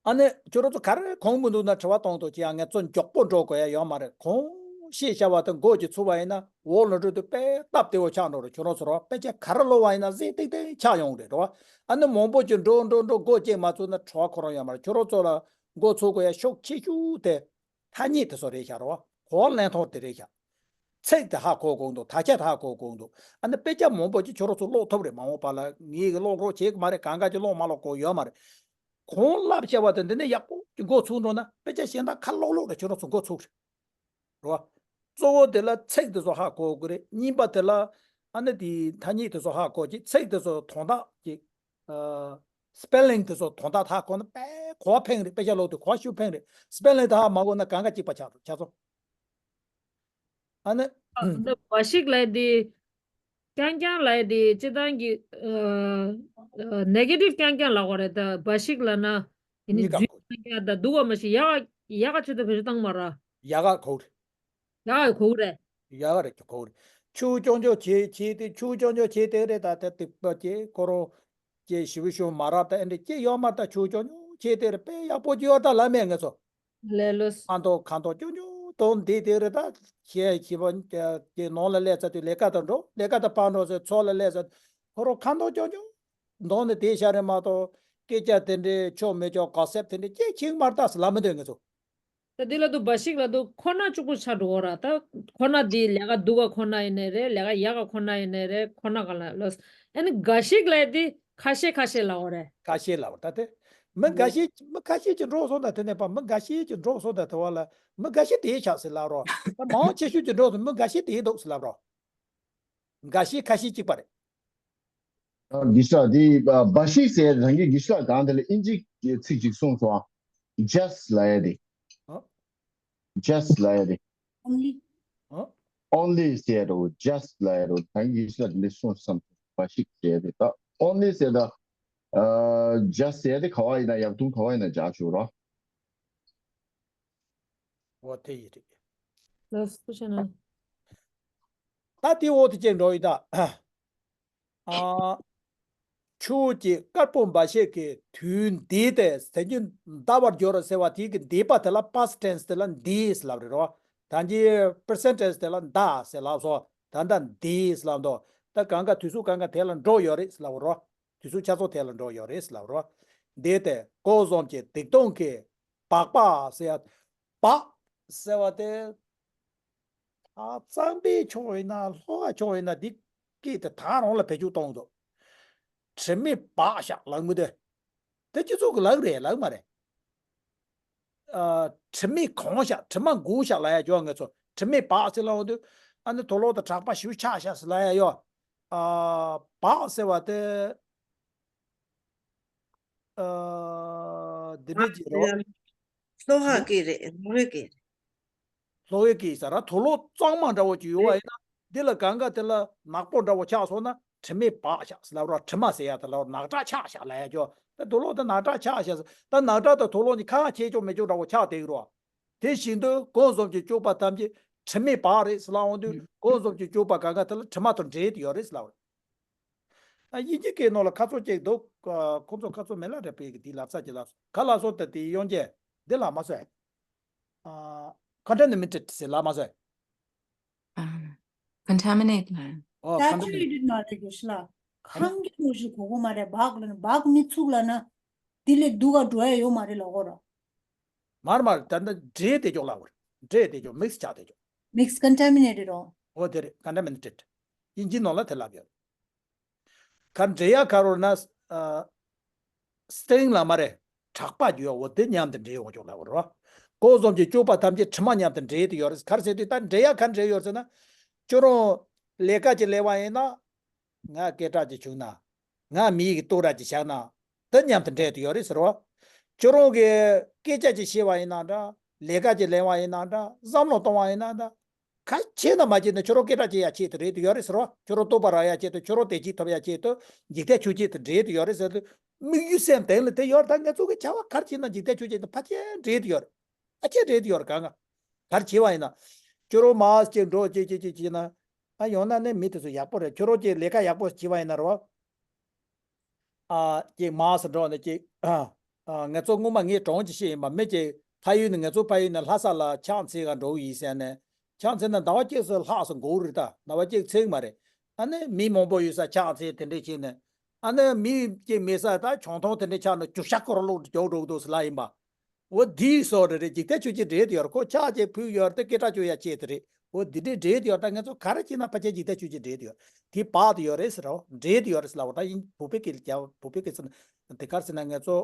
ཨ་ནི་ཁྱོད་རང་ཚོ་ག་རེ་གོ་མི་འདུག་ན་དྲི་བ་གཏོང་དང་། ཅི་ཡང་ངས་ཚོ་མགྱོགས་པོ་འགྲོ་དགོས་ཡ་ཡོད་མ་རེད། གོང་ཤེས་བྱ་བ་དེ་མགོ་གི་ཚུགས་པ་ཡིན་ན་འོག་ལ་འགྲོ་དུས་དཔེ་སྟབས་བདེ་བོ་ཆགས་འགྲོ་རེད། ཁྱོད་རང་ཚོ་རོ། དཔེ་ཆ་ག་རེ་ཀློག་པ་ཡིན་ན་གཟིགས་ཏིག་ཏིག་ཆགས་ཡོང་རེད་རོ། ཨ་ནི་མང་པོ་ཅིག་འགྲོ་འགྲོ་འགྲོ་མགོ་བཅད་མ་ཚུགས་ན་དྲི་བ་ཁོ་རང་ཡོད་མ་རེད། ཁྱོད་རང་ཚོ་ལ་མགོ་ཚུགས་དགོས་ཡ་ཤུགས་ཆེ་ཤོས་དེ་ཐ་སྙད་དེ་ཚོ་རེད་ཤག་རོ། གོ་བ་ལེན་སྟངས་དེ་རེད་ཤག་ཚིག་དེ་ཧ་གོ་དགོས་འདུག་དག་ཆ་དེ་ཧ་གོ་དགོས་འདུག་ཨ་ནི་དཔེ་ཆ་མང་པོ་ཅིག་ཁྱོད་རང་ཚོ་ཀློག་ཐུབ་རེད། མ་འོངས་པ་ལ་ངས་ཀློག་རོགས་བྱེད་ཀྱི་མ་རེད། གང་ག་ཅིག་ཀློག་མ་ཀློག་གོ་ཡོད་མ་རེད། གོང་བསླབ་བྱ་བ་དེ་འདི་ནས་ཡག་པོ་ཅིག་མགོ་ཚུགས་འགྲོ་ན་དཔེ་ཆ་གཞན་དག་ཁ་ཀློག་ཀློག་རེད། ཁྱོད་རང་ཚོ་མགོ་ཚུགས་རེད། རེད་བ། གཙོ་བོ་དེ་ལ་ཚིག་དེ་ཚོ་ཧ་གོ་དགོས་རེད། གཉིས་པ་དེ་ལ་ཨ་ནི་དེའི་ཐ་སྙད་དེ་ཚོ་ཧ་གོ་ཅིག་ཚིག་དེ་ཚོ་དོན་དག་ཅིག་ཨ། སི་པེ་ལིང་དེ་ཚོ་དོན་དག་ཧ་གོ་ན་དཔེ་གོ་བ་ཕེང་རེད། དཔེ་ཆ་ཀློག་དུས་གོ་བ་ཤུགས་ཕེང་རེད། སི་པེ་ལིང་དེ་ཧ་མ་གོ་ན་གང་ག་གཅིག་པ་ཆགས་འགྲོ་ཆགས་སོང་། ཨ་ནི། ཨ། འདི་འབའ་ཞིག་ལབ་དེ། རྐྱང་རྐྱང་ལབ་དེ་སྤྱིར་བཏང་གི་ཨ་ཨ་ནེ་གེ་ཊིབ་རྐྱང་རྐྱང་ལབ་དགོས་རེད། ད་འབའ་ཞིག་ལབ་ན་ཡིན་ནི་གཉིས་ཀ་རྫུན་གོ་ཡང་ད་སྡུག་པ་མ་ཤེས། ཡག་ཡག་ཆེད་དུ་བེད་སྤྱོད་བཏང་མ་ར། ཡག་གོ་རེད། ཡག་གོ་རེད། ཡག་རེད་གོ་རེད། ཆུ་རྐྱང་རྐྱང་བྱས་བྱས་ཏེ་ཆུ་རྐྱང་རྐྱང་བྱས་ཏེ་རེད། ད་ད་སྡིག་པ་བྱས་ཁོ་རང་བྱས་ཞི་བ་ཞུ་མ་རབས་ད་ཨེ་འདྲ་སྐྱེ་ཡོད་མ་རེད། ད་ཆུ་རྐྱང་རྐྱང་བྱས་ཏེ་རེད། དཔེ་ཡག་པོ་ཅིག་ཡོད་ད་ལབ་མེད་ངེད་ཚོ། ལས་ལོས། ཁ་མདོག་ཁ་མདོག་ཅུང་ཅུང་དོན་འདི་དེ་རེད། ད་ཁྱེད་ཁྱེད་པ་ཀྱི་ནང་ལ་སླེབས་ཚར་དུས་ལས་ཀ་དང་འགྲོ། ལས་ཀ་དང་ཕར་འགྲོ་ཟེར་ཚོགས་ལ་སླེབས་ཚར། ཁོ་རང་ཁ་མདོག་ཅུང་ཅུང་དོན་ནི་དེ་ཤ་རེད་མ་གཏོགས་སྐད་ཆ་དེ་འདྲའི་ཆོ་མེད་ཆོ་ག་སེབ་དེ་འདྲའི་ཅི་ཁྱིང་མར་ཏག་ལ་མི་འདོད་ངེད་ཚོ། ད་འདི་ལ་དུ་འབའ་ཞིག་ལ་དུ་ཁོ་ན་གཅིག་པུ་ཆགས་འགྲོ་གོ་ར། ད་ཁོ་ན་འདི་ལས་ཀ་སྡུག་ག་ཁོ་ན་ཡིན་ནའི་རེད། ལས་ཀ་ཡག་ག་ཁོ་ན་ཡིན་ནའི་རེད། ཁོ་ན་ག་ལ་ལོས། ཨ་ནི་འགའ་ཞིག་ལ་འདི་ཁ་ཤས་ཁ་ཤས་ལ་འོ་རེད། ཁ་ཤས་ལ་འོ་ད་དེ། མི་འགའ་ཤས་མི་ཁ་ཤས་ཀྱི་འགྲོ་སོང་ད་དེ་ནས་པ་མི་འགའ་ཤས་ཀྱི་འགྲོ་སོང་ད་དེ་བ་ལ་མི་འགའ་ཤས་དེའི་ཆགས་ཟེར་ལབ་རོགས། ད་མང་ཆེ་ཤོས་ཀྱི་འགྲོ་སོང་མི་འགའ་ཤས་དེའི་འདུག་ཟེར་ལབ་རོགས། འགའ་ཤས་ཁ་ཤས་གཅིག་པ་རེད། ཨ། དགེ་བཤེས་དེ་འབའ་ཞིག་ཟེར་རང་གི་དགེ་བཤེས་གང་དེ་ལ་ཨིན་ཇི་གི་ཚིག་ཅིག་གསུངས་སོང་ཨ། ཇ་སི་ལབ་ཡ་དེ། ཨ། ཇ་སི་ལབ་ཡ་དེ། ཨོན་ལི། ཨ། ཨོན་ལི་ཟེར་རོ། ཇ་སི་ལབ་ཡ་རོ། ད་ཡིག་ཤ་འདི་གསུངས་སམ། འབའ་ཞིག་ཟེར་རེད། ད་ཨོན་ལི་ཟེར་ད། ཨ། ཇ་སི་ཟེར་དེ་ག་བ་ཡིན་ན་ཡག་དུང་ག་བ་ཡིན་ན་ཇ་ཆུ་རོ། འོ་དེ་ཡིན་རེད། ལགས་སོ་ཤེ་ན། ད་དེ་འོ་དེ་ཅན་འགྲོ་ཡི་ད། ཨ། ཆུ་ཀྱི་དཀར་པོ་འབའ་ཞིག་གི་དུས་འདི་སྟེ་ཟེར་རྒྱུ་འདའ་བར་འགྱུར་ཟེར་བ་དེ་གི་འདས་པ་དེ་ལ་པ་སི་ཊེན་སི་དེ་ལ་འདས་ལབ་རེད་རོ། ད་འདི་པི་རི་སེན་ཊེན་སི་དེ་ལ་འདའ་ཟེར་ལབ་སོ། ད་ལྟ་འདས་ལབ་འདུག་ད་གང་ག་དུས་ཚོད་གང་ག་དེ་ལ་འགྲོ་ཡོད་རེད་ལབ་རོ། དུས་ཚོད་ཆ་ཚང་དེ་ལ་འགྲོ་ཡོད་རེད་ལབ་རོ། འདས་ཏེ་ཀོ་བཟུམ་གྱི་སྡིག་ལྟུང་གི་སྦག་སྦག་ཟེར་ཡ། སྦག་ཟེར་བ་དེ། ཨ། གཙང་པའི་ཕྱོགས་ཡིན་ན་ལྷོ་ཁ་ཕྱོགས་ཡིན་ན་འདི་སྐད་དེ་ད་རང་ལ་བེད་སྤྱོད་གཏོང་འདུག་དྲི་མས་སྦག་བཞག་ལབ་མི་འདོད། དེ་སྤྱི་ཚོགས་ཀྱི་ལག་རེད་ལག་མ་རེད། ཨ། དྲི་མས་གང་བཞག་དྲི་མ་འགོས་བཞག་ལབ་ཡ་ཡོད། ངེད་ཚོ་དྲི་མས་སྦག་ཟེར་ལབ་འོང་དུས་ཨ་ནི་དུག་ལོག་དང་ཁྲག་པ་ཞིབ་ཆགས་བཞག་ཟེར་ལབ་ཡ་ཡོད། ཨ་བག་ཟེར་བ་དེ། ཨ་འདི་འདྲ་ཅིག་རེད་བ། ལྷོ་ཁ་སྐད་རེད། ལྷོ་རོའི་སྐད་རེད། ལྷོ་ཡི་སྐད་ཟེར་ར། དུག་ལོག་གཙང་མ་འདྲ་བོ་ཅིག་ཡོད་བ་ཡིན་ན། འདི་ལ་གང་ག་དེ་ལ་ནག་པོ་འདྲ་བོ་ཆགས་སོང་ན་དྲི་མས་སྦགས་ཤག་ཟེར་ལབ་ར། དྲི་མ་ཟེར་ཡ་དེ་ལ་ནག་ཁྲག་ཆགས་ཤག་ལབ་ཡ་ཅོ། ད་དུག་ལོག་དེ་ནག་ཁྲག་ཆགས་ཤག་ཟེར། ད་ནག་ཁྲག་དང་དུག་ལོག་གཉིས་ཁ་ཁ་ཁྱེར་ཆོག་མི་ཆོག་འདྲ་བོ་ཆགས་བསྡད་ཀྱི་རེད་བ། དེ་བཞིན་དུ་གོང་གསུམ་གྱི་སྤྱོད་པ་ཐམས་ཅད་དྲི་མས་སྦགས་རེད་ཟེར་ལབ་འོང་དུས། ཨུམ། གོང་གསུམ་གྱི་སྤྱོད་པ་གང་ག་དེ་ལ་དྲི་མ་དང་འབྲེལ་དུ་ཡོད་རེད་ཟེར་ལབ་རེད། ཨ་དབྱིན་ཇི་སྐད་ནང་ལ་ཁ་ཚོན་གཅིག་འདུག་ཨ་ཁོང་ཚོ་ཁ་ཚོན་མེད་ལ་རེད་པས། གི་དེ་ལབ་ས་ཅིག་ལབ་སོང་། ག་ལ་སོང་ད་དེ་དབྱིན་ཇི་འདི་ལ་མ་སོང་། ཨ་contaminated ཟེར་ལབ་མ་སོང་། ཨ་contaminate ལ། ཨོ་contaminated། སེ་ཅུ་རེ་ཊེཌ་མ་རེད། རྒྱུ་ཤི་ལ་ཁང་གི་ལོ་ཞིག་གོ་གོ་མ་རེད། སྦག་ལ་ན་སྦག་མི་ཚུགས་ལ་ན། དེ་ལས་སྡུག་ག་འགྲོ་ཡ་ཡོད་མ་རེད་ལ་གོ་ར། མར་མར་ད་ནི་འདྲེས་དེ་ཅོག་ལ་བར་འདྲེས་དེ་ཅོག་མིག་སི་ཆགས་དེ་ཅོག་མིག་སི་ཀོན་ཊ་མི་ནེ་ཊེཌ་རོ། ཨོ་དེ་རེད། contaminated། དབྱིན་ཇི་ནང་ལ་དེ་ལབ་ཡོད། ག་འདྲེ་ཡ་ག་རོ་ན། ཨ་སྟེང་ལ་མ་རེད། ཁྲག་པ་རྒྱུ་ཡ་འོ་དེ་མཉམ་དུ་འདྲེས་ཡོང་ཆོག་ལབ་རོ། ཀོ་ཟོམ་གྱི་སྤྱོད་པ་ཐམས་ཅད་དྲི་མ་མཉམ་དུ་འདྲེས་དུ་ཡོད་རེད། ག་རེ་ཟེར་དུས་ད་འདྲེ་ཡ་ག་འདྲེས་ཡོད་ཟེར་ན། ཁྱོད་རང་ལས་ཀ་ཅིག་ལས་པ་ཡིན་ན། ང་སྐད་གྲགས་ཅིག་བྱུང་ན། ང་མི་ཡི་གི་ལྟོ་ར་ཅིག་བཞག་ན། དེ་མཉམ་དུ་འདྲེས་དུ་ཡོད་རེད་ཟེར་རོ། ཁྱོད་རང་གི་སྐད་ཆ་ཅིག་བཤད་པ་ཡིན་ན་འདྲ། ལས་ཀ་ཅིག་ལས་པ་ཡིན་ན་འདྲ། བསམ་བློ་གཏོང་བ་ཡིན་ན་འདྲ། ག་བྱས་ན་མ་བྱས་ན་ཁྱོད་རང་སྐད་གྲགས་ཆེ་ཡ་ཆེད་དུ་རེད་དུ་ཡོད་རེད་ཟེར་བ། ཁྱོད་རང་ལྟོ་པ་རག་ཡ་ཆེད་དུ། ཁྱོད་རང་བདེ་སྐྱིད་ཐོབ་ཡ་ཆེད་དུ། འཇིག་རྟེན་ཆོས་བརྒྱད་དུ་འདྲེས་དུ་ཡོད་རེད་ཟེར་དུས། དམིགས་ཡུལ་སེམས་གཏིང་ལ་དེ་ཡོད་རེད། ད་ང་ཚོ་གི་བྱ་བ་ག་རེ་བྱས་ན་འཇིག་རྟེན་ཆོས་བརྒྱད་དུ་ཕལ་ཆེར་འདྲེས་དུ་ཡོད་རེད། ཕལ་ཆེར་འདྲེས་དུ་ཡོད་རེད། གང་ག་ག་རེ་བྱས་པ་ཡིན་ན། ཁྱོད་རང་མར་ཅིག་འགྲོ་ཅིག་ཅིག་ཅིག་བྱས་ན། ཨ་ཡོང་ན་ནི་མི་དེ་ཚོ་ཡག་པོ་རེད། ཁྱོད་རང་ཅིག་ལས་ཀ་ཡག་པོ་བྱས་པ་ཡིན་ན་རེད་བ། ཨ་ཅིག་མར་འགྲོ་ནས་ཅིག་ཨ་ང་ཚོ་སྔོན་མ་ངས་གྲོང་ཅིག་བཤད་ཡིན་པ། མི་ཅིག་ཕ་ཡུལ་ནས། ང་ཚོ་ཕ་ཡུལ་ནས་ལྷ་ས་ལ་ཕྱག་འཚལ་ག་འགྲོ་གི་ཡིན་ཟེར་ནས། ཕྱག་འཚལ་ན་ཟླ་བ་གཅིག་ཙམ་ལྷག་ཙམ་འགོར་རེད། ད་ཟླ་བ་གཅིག་ཚིག་མ་རེད། ཨ་ནི་མི་མང་པོ་ཡོད་ས་ཕྱག་འཚལ་དེ་འདྲས་བྱས་ནས། ཨ་ནི་མི་ཅིག་མེད་ས་ད་ཆང་འཐུང་དེ་འདྲས་ཆགས་ནས་རྒྱུག་ཤ་སྐོར་ལོག་རྒྱུག་འགྲོ་གི་འདུག་ཟེར་ལབ་ཡིན་པ། འོ་དེའི་བཟོ་འདྲ་རེད། འཇིག་རྟེན་ཆོས་བརྒྱད་འདྲེས་དུ་ཡོད་རེད། ཁོ་ཕྱག་ཅིག་ཕུལ་ཡོད་རེད། སྐད་གྲགས་ཆོད་ཡ་ཆེད་དུ་རེད། འོ་འདི་འདྲས་འདྲེས་དུ་ཡོད། ད་ང་ཚོ་ག་རེ་བྱས་ན་ཕལ་ཆེར་འཇིག་རྟེན་ཆོས་བརྒྱད་འདྲེས་དུ་ཡོད། དེ་སྦག་དུ་ཡོད་རེད་ཟེར་རོ། འདྲེས་དུ་ཡོད་རེད་ཟེར་ལབ་པ། ད་ཡིན་བོད་པའི་སྐད་ལ་རྒྱག་བོད་པའི་སྐད་ཟེར་ན། དེ་ག་རེ་ཟེར་ན། ང་ཚོ་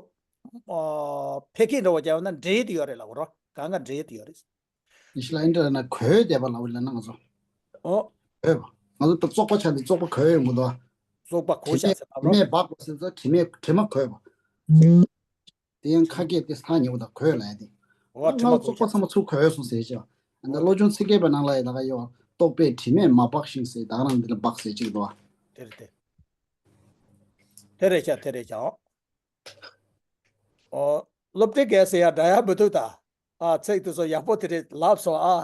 ཨ་ཕལ་སྐད་འདྲ་བོ་རྒྱག་ན་འདྲེས་དུ་ཡོད་རེད་ལབ་རོ། གང་ག་འདྲེས་དུ་ཡོད་རེད། ཡིན་ཤི་ལ་ཡིན་འདྲ་ན་གོས་བསྡད་པ་ལབ་ལ་ན་ང་ཚོ། ཨོ། གོས་པ། ང་ཚོ་ད་བཙོག་པ་ཆགས་ཏེ་བཙོག་པ་གོས་ཡོང་གི་འདུག་བཙོག་པ་གོས་ཤག་ཟེར་ལབ་རོ། དྲི་མས་སྦག་པ་ཟེར་ཚོ་དྲི་མས་དྲི་མ་གོས་པ། དེ་ཡང་ཁ་སྐད་དེ་ཐག་ཉེ་བོ་དང་གོས་ལ་ཡ་དེ། ཨོ་དྲི་མ་ང་ཚོ་བཙོག་པ་ཚང་མ་ཚུར་གོས་སོང་ཟེར་ཅིག་ཨ་ནི་བློ་སྦྱོང་ཚིག་བརྒྱད་པའི་ནང་ལ་ཡ་ད་ག་ཡོད། རྟོག་པས་དྲི་མས་མ་སྦགས་ཤིང་ཟེར། ད་ག་རང་འདི་ལ་སྦགས་ཟེར་ཅིག་འདུག་དེ་རེད་དེ། དེ་རེད་ཤག་དེ་རེད་ཤག་ཨོ། སློབ་གྲྭའི་སྐད་ཟེར་ཡ་འདྲ་ཡ་མི་འདུག་ད། ཨ་ཚིག་དེ་ཚོ་ཡག་པོ་དེ་རེད་ལབ་སོང་ཨ།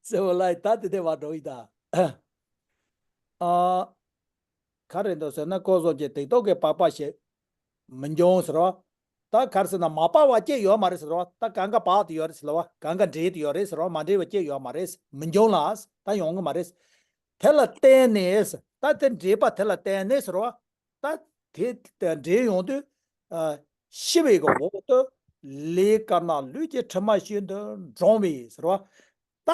ཚེ་བོ་ལ་ད་དེ་དེ་བ་འགྲོ་ཡི་ད། ཨ། ག་རེ་འདུག་ཟེར་ན། ཀོ་ཟོ་གྱི་དེ་ཏོག་གི་པགས་པ་ཞིག་མི་འབྱུང་ཟེར་བ། ད་ག་རེ་ཟེར་ན་མ་སྦགས་པ་ཅིག་ཡོད་མ་རེད་ཟེར་བ། ད་གང་ག་སྦགས་དེ་ཡོད་རེད་ཟེར་བ། གང་ག་འདྲེས་དེ་ཡོད་རེད་ཟེར་བ། མ་འདྲེས་པ་ཅིག་ཡོད་མ་རེད། མི་འབྱུང་ལ། ད་ཡོང་གི་མ་རེད། དེ་ལ་བརྟེན་ནས། ད་དེ་འདྲེས་པ་དེ་ལ་བརྟེན་ནས་ཟེར་བ། ད་དེ་དེ་འདྲེས་ཡོང་དུས། ཨ་ཤི་བའི་གི་འོག་ཏུ་ལས་དཀར་ནག་ལུས་ཀྱི་དྲི་མ་བཞིན་དུ་འགྲོ་བས་ཟེར་བ།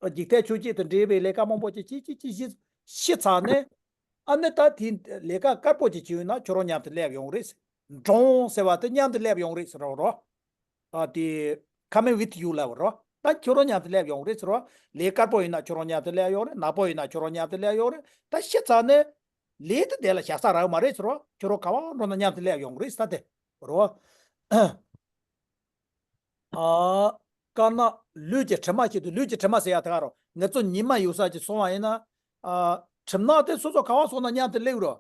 ད་འཇིག་རྟེན་ཆོས་བརྒྱད་དང་འདྲེས་པའི་ལས་ཀ་མང་པོ་ཅིག་ཅིག་ཅིག་ཅིག་ཤི་ཚར་ནས། ཨ་ནི་ད་དེ་ལས་ཀ་དཀར་པོ་ཅིག་བྱས་ཡོད་ན་ཁྱོད་རང་མཉམ་དུ་སླེབས་ཡོང་རེད། འགྲོ་འོང་ཟེར་བ་དེ་མཉམ་དུ་སླེབས་ཡོང་རེད་ཟེར་རོ། ཨ་དེ་coming with you ལབ་རོ། ད་ཁྱོད་རང་མཉམ་དུ་སླེབས་ཡོང་རེད་ཟེར་རོ། ལས་དཀར་པོ་ཡིན་ན་ཁྱོད་རང་མཉམ་དུ་སླེབས་ཡོང་རེད། ནག་པོ་ཡིན་ན་ཁྱོད་རང་མཉམ་དུ་སླེབས་ཡོང་རེད། ད་ཤི་ཚར་ནས་ལས་དེ་དེ་ལ་བཞག་ས་རག་མ་རེད་ཟེར་རོ། ཁྱོད་རང་ག་བ་འགྲོ་ན་མཉམ་དུ་སླེབས་ཡོང་རེད་ས་དེ་རོ། ཨ། དཀར་ནག་ལུས་ཀྱི་དྲི་མ་བཞིན་དུ། ལུས་ཀྱི་དྲི་མ་ཟེར་ཡ་དེ་ག་རོ། ང་ཚོ་ཉི་མ་ཡོད་ས་ཅིག་སོང་བ་ཡིན་ན། ཨ། གྲིབ་ནག་དེ་སོ་སོ་ག་བ་སོང་ན་མཉམ་དུ་སླེབས་རོ།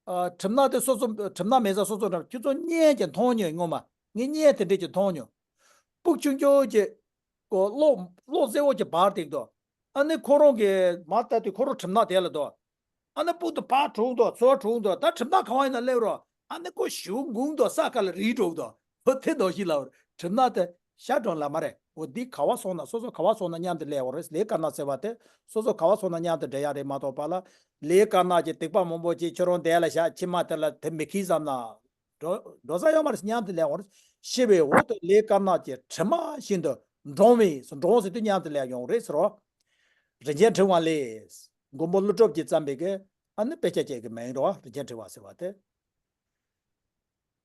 ཨ། གྲིབ་ནག་དེ་སོ་སོ། གྲིབ་ནག་མེད་ས་སོ་སོ་འདྲ། ཁྱོད་ཚོ་བརྙན་ཅིག་མཐོང་མྱོང་། སྔོན་མ་ངས་བརྙན་དེ་འདྲས་ཅིག་མཐོང་མྱོང་། སྤུ་གུ་ཆུང་ཆུང་ཅིག་གོ། གློག་གློག་སེར་པོ་ཅིག་འབར་བསྡད་འདུག་ཨ་ནི་ཁོ་རང་གི་མར་ལྟ་དུས་ཁོ་རང་གྲིབ་ནག་དེ་ལ་འདུག་ཨ་ནི་སྤུ་གུ་དེ་ཕར་གྲོངས་འདུག་ཚུར་གྲོངས་འདུག་ད་གྲིབ་ནག་གང་བ་ཡིན་ན་སླེབས་རོ། ཨ་ནི་ཁོ་ཞེ་པོ་འགུངས་འདུག་ས་ཁ་ལ་རིལ་འགྲོ་གི་འདུག་འོ་དེ་འདྲ་ཞིག་ལབ་རེད། གྲིབ་ནག་དེ་ཤར་གྲོངས་ལ་མ་རེད། འོ་འདི་ག་བ་སོང་ན། སོ་སོ་ག་བ་སོང་ན་མཉམ་དུ་སླེབས་ཡོང་རེད། ལས་དཀར་ནག་ཟེར་བ་དེ་སོ་སོ་ག་བ་སོང་ན་མཉམ་དུ་འདྲེས་ཡ་རེད་མ་གཏོགས་པ་ལ། ལས་དཀར་ནག་གི་སྡིག་པ་མང་པོ་ཅིག་ཁྱོད་རང་དེ་ལ་བཞག་ཕྱི་མ་དེ་ལ་དེ་མི་ཁེགས་བསམ་ན། འགྲོ་འགྲོ་ས་ཡོད་མ་རེད། མཉམ་དུ་སླེབས་ཡོང་རེད། ཤི་བའི་འོག་ཏུ་ལས་དཀར་ནག་གི་དྲི་མ་བཞིན་དུ་འགྲོ་བས། འགྲོ་ཟེར་དུས་མཉམ་དུ་སླེབས་ཡོང་རེད་ཟེར་རོ། རིན་ཆེན་ཕྲེང་བ་ལས། མགོན་པོ་ཀླུ་སྒྲུབ་ཀྱིས་བརྩམས་པའི་གི་ཨ་ནི་དཔེ་ཆ་ཅིག་གི་མིང་རེད་བ། རིན་ཆེན་ཕྲེང་བ་ཟེར་བ་དེ།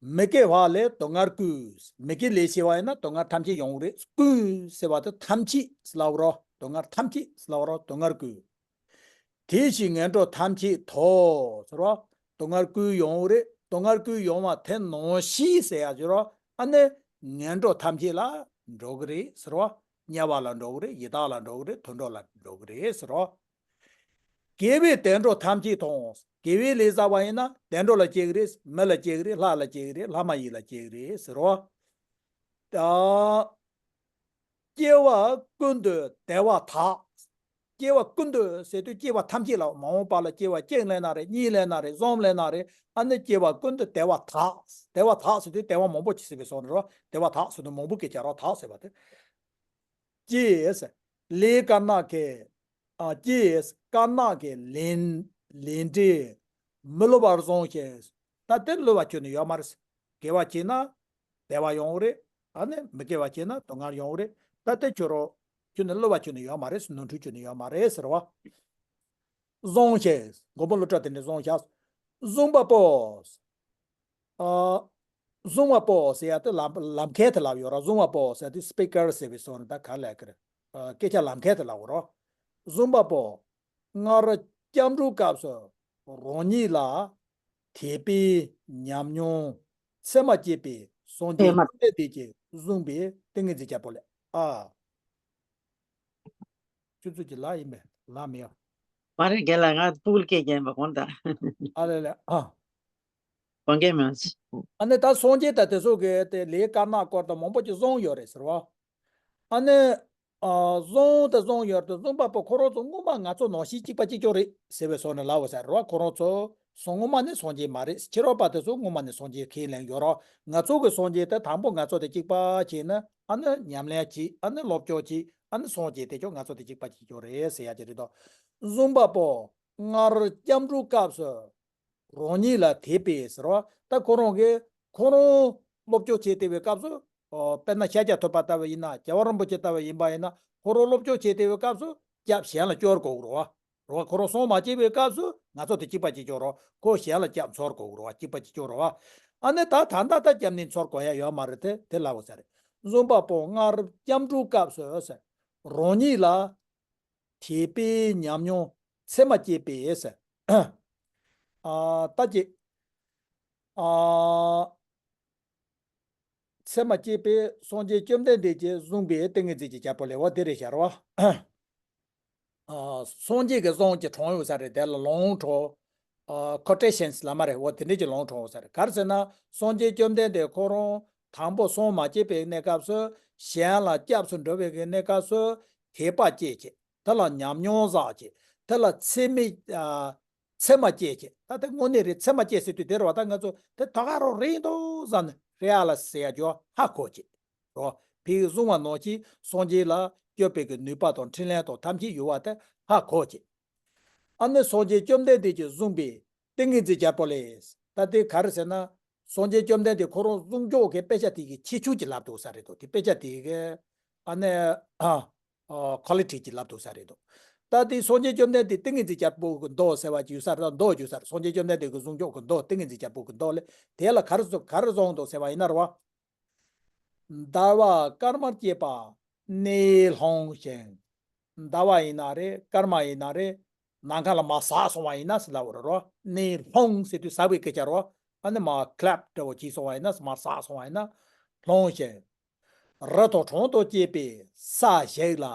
མི་དགེ་བ་ལས་སྡུག་བསྔལ་ཀུན། མི་དགེ་ལས་བྱས་པ་ཡིན་ན་སྡུག་བསྔལ་ཐམས་ཅད་ཡོང་རེད། ཀུན་ཟེར་བ་དེ་ཐམས་ཅད་ལབ་རོ། སྡུག་བསྔལ་ཐམས་ཅད་ལབ་རོ། སྡུག་བསྔལ་ཀུན། དེ་བཞིན་ངན་འགྲོ་ཐམས་ཅད་དོ་ཟེར་བ། སྡུག་བསྔལ་ཀུན་ཡོང་རེད། སྡུག་བསྔལ་ཀུན་ཡོང་བ་དེ་ནང་བཞིན་ཟེར་ཡ་ཟེར་བ། ཨ་ནི་ངན་འགྲོ་ཐམས་ཅད་ལ་འགྲོ་གི་རེད་ཟེར་བ། དམྱལ་བ་ལ་འགྲོ་གི་རེད། ཡི་དྭགས་ལ་འགྲོ་གི་རེད། དུད་འགྲོ་ལ་འགྲོ་གི་རེད་ཟེར་བ། དགེ་བས་བདེ་འགྲོ་ཐམས་ཅད་དང་། དགེ་བའི་ལས་བསགས་པ་ཡིན་ན་བདེ་འགྲོ་ལ་སྐྱེ་གི་རེད། མི་ལ་སྐྱེ་གི་རེད། ལྷ་ལ་སྐྱེ་གི་རེད། ལྷ་མ་ཡིན་ལ་སྐྱེ་གི་རེད་ཟེར་བ། ད། སྐྱེ་བ་ཀུན་ཏུ་བདེ་བ་དག་སྐྱེ་བ་ཀུན་ཏུ་ཟེར་དུས་སྐྱེ་བ་ཐམས་ཅད་ལ། མ་འོངས་པ་ལ་སྐྱེ་བ་གཅིག་ལེན་ན་རེད། གཉིས་ལེན་ན་རེད། གསུམ་ལེན་ན་རེད། ཨ་ནི་སྐྱེ་བ་ཀུན་ཏུ་བདེ་བ་དག་བདེ་བ་དག་ཟེར་དུས་བདེ་བ་མང་པོ་ཅིག་ཟེར་བའི་བཟོ་འདྲ་རོ། བདེ་བ་དག་ཟེར་དུས་མང་པོ་སྐད་ཆ་རོ། དག་ཟེར་བ་དེ། ཀྱེ། ལས་དཀར་ནག་གི། ཨ། ཀྱེ། དཀར་ནག་གི་ལས། ལས་འབྲས་མི་བསླུ་བར་བཟུང་ཞིང་། ད་དེ་བསླུ་བ་ཁྱོན་ནས་ཡོད་མ་རེད། དགེ་བ་བྱས་ན་བདེ་བ་ཡོང་གི་རེད། ཨ་ནི་མི་དགེ་བ་བྱས་ན་སྡུག་བསྔལ་ཡོང་གི་རེད། ད་དེ་ཁྱོད་རོ། ཁྱོད་ནི་བསླུ་བ་ཁྱོད་ནི་ཡོད་མ་རེད། ནོར་འཁྲུལ་ཁྱོད་ནི་ཡོད་མ་རེད་ཟེར་བ། བཟུང་ཞིང་། མགོན་པོ་ཀླུ་སྒྲུབ་དེ་ནི་བཟུང་ཞིང་། བཟུང་བ་པོ། ཨ། བཟུང་བ་པོ་ཟེར་ཡ་དེ་ལམ་ལམ་ཁའི་དེ་ལབ་ཡོད་ར། བཟུང་བ་པོ་ཟེར་དེ་སི་པི་ཀར་ཟེར་བའི་བཟོ་འདྲ་ག་ལ་ཡ་གི་རེད། ཨ། སྐད་ཆ་ལམ་ཁའི་དེ་ལབ་ཡོད་ར། བཟུང་བ་པོ། སྔར་སྐྱབས་འགྲོའི་སྐབས་སུ་རང་ཉིད་ལ་དད་པའི་ཉམས་མྱོང་ཚད་མ་སྐྱེས་པའི་སངས་རྒྱས་ཚད་མ་བཅོམ་ལྡན་འདས་ཀྱིས་བཟུང་བའི་ཏིང་ངེ་འཛིན་བརྒྱད་པོ་ལས། ཨ། ཁྱོད་ཚོ་གི་ལ་ཡིན་པས་ལ་མི་ཡོང་། མ་རེད། རྒན་ལགས། ང་ཕུག་ལ་སྐད་རྒྱན་པ་གོང་དང་། ཨ་ལེ་ལེ། ཨ། གོང་རྒན་མ། ཨ་ནི་ད་སངས་རྒྱས་དང་དེ་ཚོ་གི་དེ་ལས་དཀར་ནག་སྐོར་དང་མང་པོ་ཅིག་གསུངས་ཡོད་རེད་ཟེར་བ། ཨ་ནི། ཨ། བཟུང་དེ་བཟུང་ཡོད་དེ་བཟུང་བ་པོ་ཁོ་རང་ཚོ་སྔོན་མ་ང་ཚོ་ནང་བཞིན་གཅིག་པ་གཅིག་རྐྱང་རེད་ཟེར་བའི་བཟོ་ནས་ལབ་ཡོད་ཟེར་བ། ཁོ་རང་ཚོ་སྔོན་མ་ནས་སངས་རྒྱས་མ་རེད། ཕྱི་རོལ་པ་དེ་ཚོ་སྔོན་མ་ནས་སངས་རྒྱས་ཁས་ལེན་ཡོད་རོགས། ང་ཚོ་གི་སངས་རྒྱས་དེ་དང་པོ་ང་ཚོ་དེ་གཅིག་པ་བྱས་ན། ཨ་ནི་ཉམས་ལེན་བྱས། ཨ་ནི་སློབ་སྦྱོང་བྱས། ཨ་ནི་སངས་རྒྱས་དེ་ཀྱང་ང་ཚོ་དེ་གཅིག་པ་གཅིག་རྐྱང་རེད་ཟེར་ཡ་ཅིག་རེད་དོ། བཟུང་བ་པོ་སྔར་སྐྱབས་འགྲོའི་སྐབས་སུ་རང་ཉིད་ལ་དད་པའི་ཟེར་བ། ད་ཁོ་རང་གིས་ཁོ་རང་སློབ་སྦྱོང་བྱས་བསྡད་པའི་སྐབས་སུ། ཨོ། དཔེར་ན་ཤཱཀྱ་ཐུབ་པ་ལྟ་བུ་ཡིན་ན། རྒྱལ་བ་རིན་པོ་ཆེ་ལྟ་བུ་ཡིན་པ་ཡིན་ན། ཁོ་རང་སློབ་སྦྱོང་བྱས་བསྡད་པའི་སྐབས་སུ་སྐྱབས་གཞན་ལ་སྐྱོར་དགོས་རེད་བ། རེད་བ། ཁོ་རང་སངས་མ་རྒྱས་པའི་སྐབས་སུ་ང་ཚོ་དེ་གཅིག་པ་གཅིག་རྐྱང་རེད་བ། ཁོ་གཞན་ལ་སྐྱབས་འཚོལ་དགོས་རེད་བ། གཅིག་པ་གཅིག་རྐྱང་རེད་བ། ཨ་ནི་ད་ད་ལྟ་ད་སྐྱབས་གནས་འཚོལ་དགོས་ཡ་ཡོད་མ་རེད་དེ། དེ་ལབ་དགོས་ས་རེད། བཟུང་བ་པོ་སྔར་སྐྱབས་འགྲོའི་སྐབས་སུ་ཟེར། རང་ཉིད་ལ་དད་པའི་ཉམས་མྱོང་ཚད་མ་སྐྱེས་པའི་ཟེར། ཨ། ད་ཅི། ཨ། ཚད་མ་སྐྱེས་པའི་སངས་རྒྱས་བཅོམ་ལྡན་འདས་ཀྱིས་བཟུང་བའི་ཏིང་ངེ་འཛིན་གྱི་བརྒྱད་པོ་ལས། འོ་དེ་རེད་ཤག་རེད་བ། ཨ། སངས་རྒྱས་ཀྱིས་བཟུང་གི་དྲངས་ཡོད་ས་རེད། དེ་ལ་ལུང་དྲངས། ཨ། ཁོ་ཊེ་ཤན་སི་ལབ་མ་རེད། འོ་དེ་འདྲས་ཀྱི་ལུང་དྲངས་ཡོད་ས་རེད། ག་རེ་ཟེར་ན་སངས་རྒྱས་བཅོམ་ལྡན་འདས་ཁོ་རང་དང་པོ་སངས་མ་རྒྱས་པའི་གནས་སྐབས་སུ། གཞན་ལ་སྐྱབས་སུ་འགྲོ་བའི་གི་གནས་སྐབས་སུ་དད་པ་སྐྱེས་བྱས། དེ་ལ་ཉམས་མྱོང་བསགས་བྱས། དེ་ལ་ཚད་མའི། ཨ། ཚད་མ་སྐྱེས་བྱས། ད་དེ་དངོས་གནས་རེད། ཚད་མ་སྐྱེས་ཟེར་དུས་དེ་རེད་བ། ད་ང་ཚོ་དེ་ད་ག་རང་རེད་འདུག་བསམ་ནས་རེ་ཨ་ལ་ཟེར་ཡ་ཅིག་ཧ་གོ་བྱས། རོ། ཕའི་བཟུང་བ་ནང་བཞིན་སངས་རྒྱས་ལ་སྐྱོབ་པའི་གི་ནུས་པ་དང་འཕྲིན་ལས་དང་ཐམས་ཅད་ཡོད་པ་དེ་ཧ་གོ་བྱས། ཨ་ནི་སངས་རྒྱས་བཅོམ་ལྡན་འདས་ཀྱིས་བཟུང་བའི་ཏིང་ངེ་འཛིན་བརྒྱད་པོ་ལས། ད་དེ་ག་རེ་ཟེར་ན། སངས་རྒྱས་བཅོམ་ལྡན་འདས་ཁོ་རང་བཟུང་ཕྱོགས་ཀྱི་དཔེ་ཆ་དེ་གི་ཁྱད་ཆོས་ཀྱི་ལབ་འདུག་ས་རེད་དོ། དེ་དཔེ་ཆ་དེ་གི། ཨ་ནི། ཨ། ཨ། ཁོ་ལི་ཊི་ཅིག་ལབ་འདུག་ས་རེད་དོ། ད་དེ་སངས་རྒྱས་བཅོམ་ལྡན་འདས་ཏིང་ངེ་འཛིན་བརྒྱད་པོ་གི་མདོ་ཟེར་བ་ཅིག་ཡོད་ས་རེད། མདོ་ཡོད་ས་རེད། སངས་རྒྱས་བཅོམ་ལྡན་འདས་ཀྱི་བཟུང་ཕྱོགས་ཀྱི་མདོ། ཏིང་ངེ་འཛིན་བརྒྱད་པོ་གི་མདོ་ལས། དེ་ལ་ག་རེ་ག་རེ་གསུངས་འདུག་ཟེར་བ་ཡིན་ན་རེད་བ། ཟླ་བ་སྐར་མར་སྐྱེས་པ་གནས་ལྷུང་ཞིང་། ཟླ་བ་ཡིན་ན་རེད། སྐར་མ་ཡིན་ན་རེད། ནམ་མཁའ་ལ་མར་ཟགས་སོང་བ་ཡིན་ན་ཟེར་ལབ་པ་རེད་རོ། གནས་ལྷུང་ཟེར་དུས་ཟགས་པའི་སྐད་ཆ་རོ། ཨ་ནི་མར་ཁི་ལེབ་འདྲ་བོ་བྱས་སོང་བ་ཡིན་ན། མར་ཟགས་སོང་བ་ཡིན་ན། ལྷུང་ཞིང་། རི་དང་གྲོང་དང་བཅས་པའི་ས་ཞིག་ལ།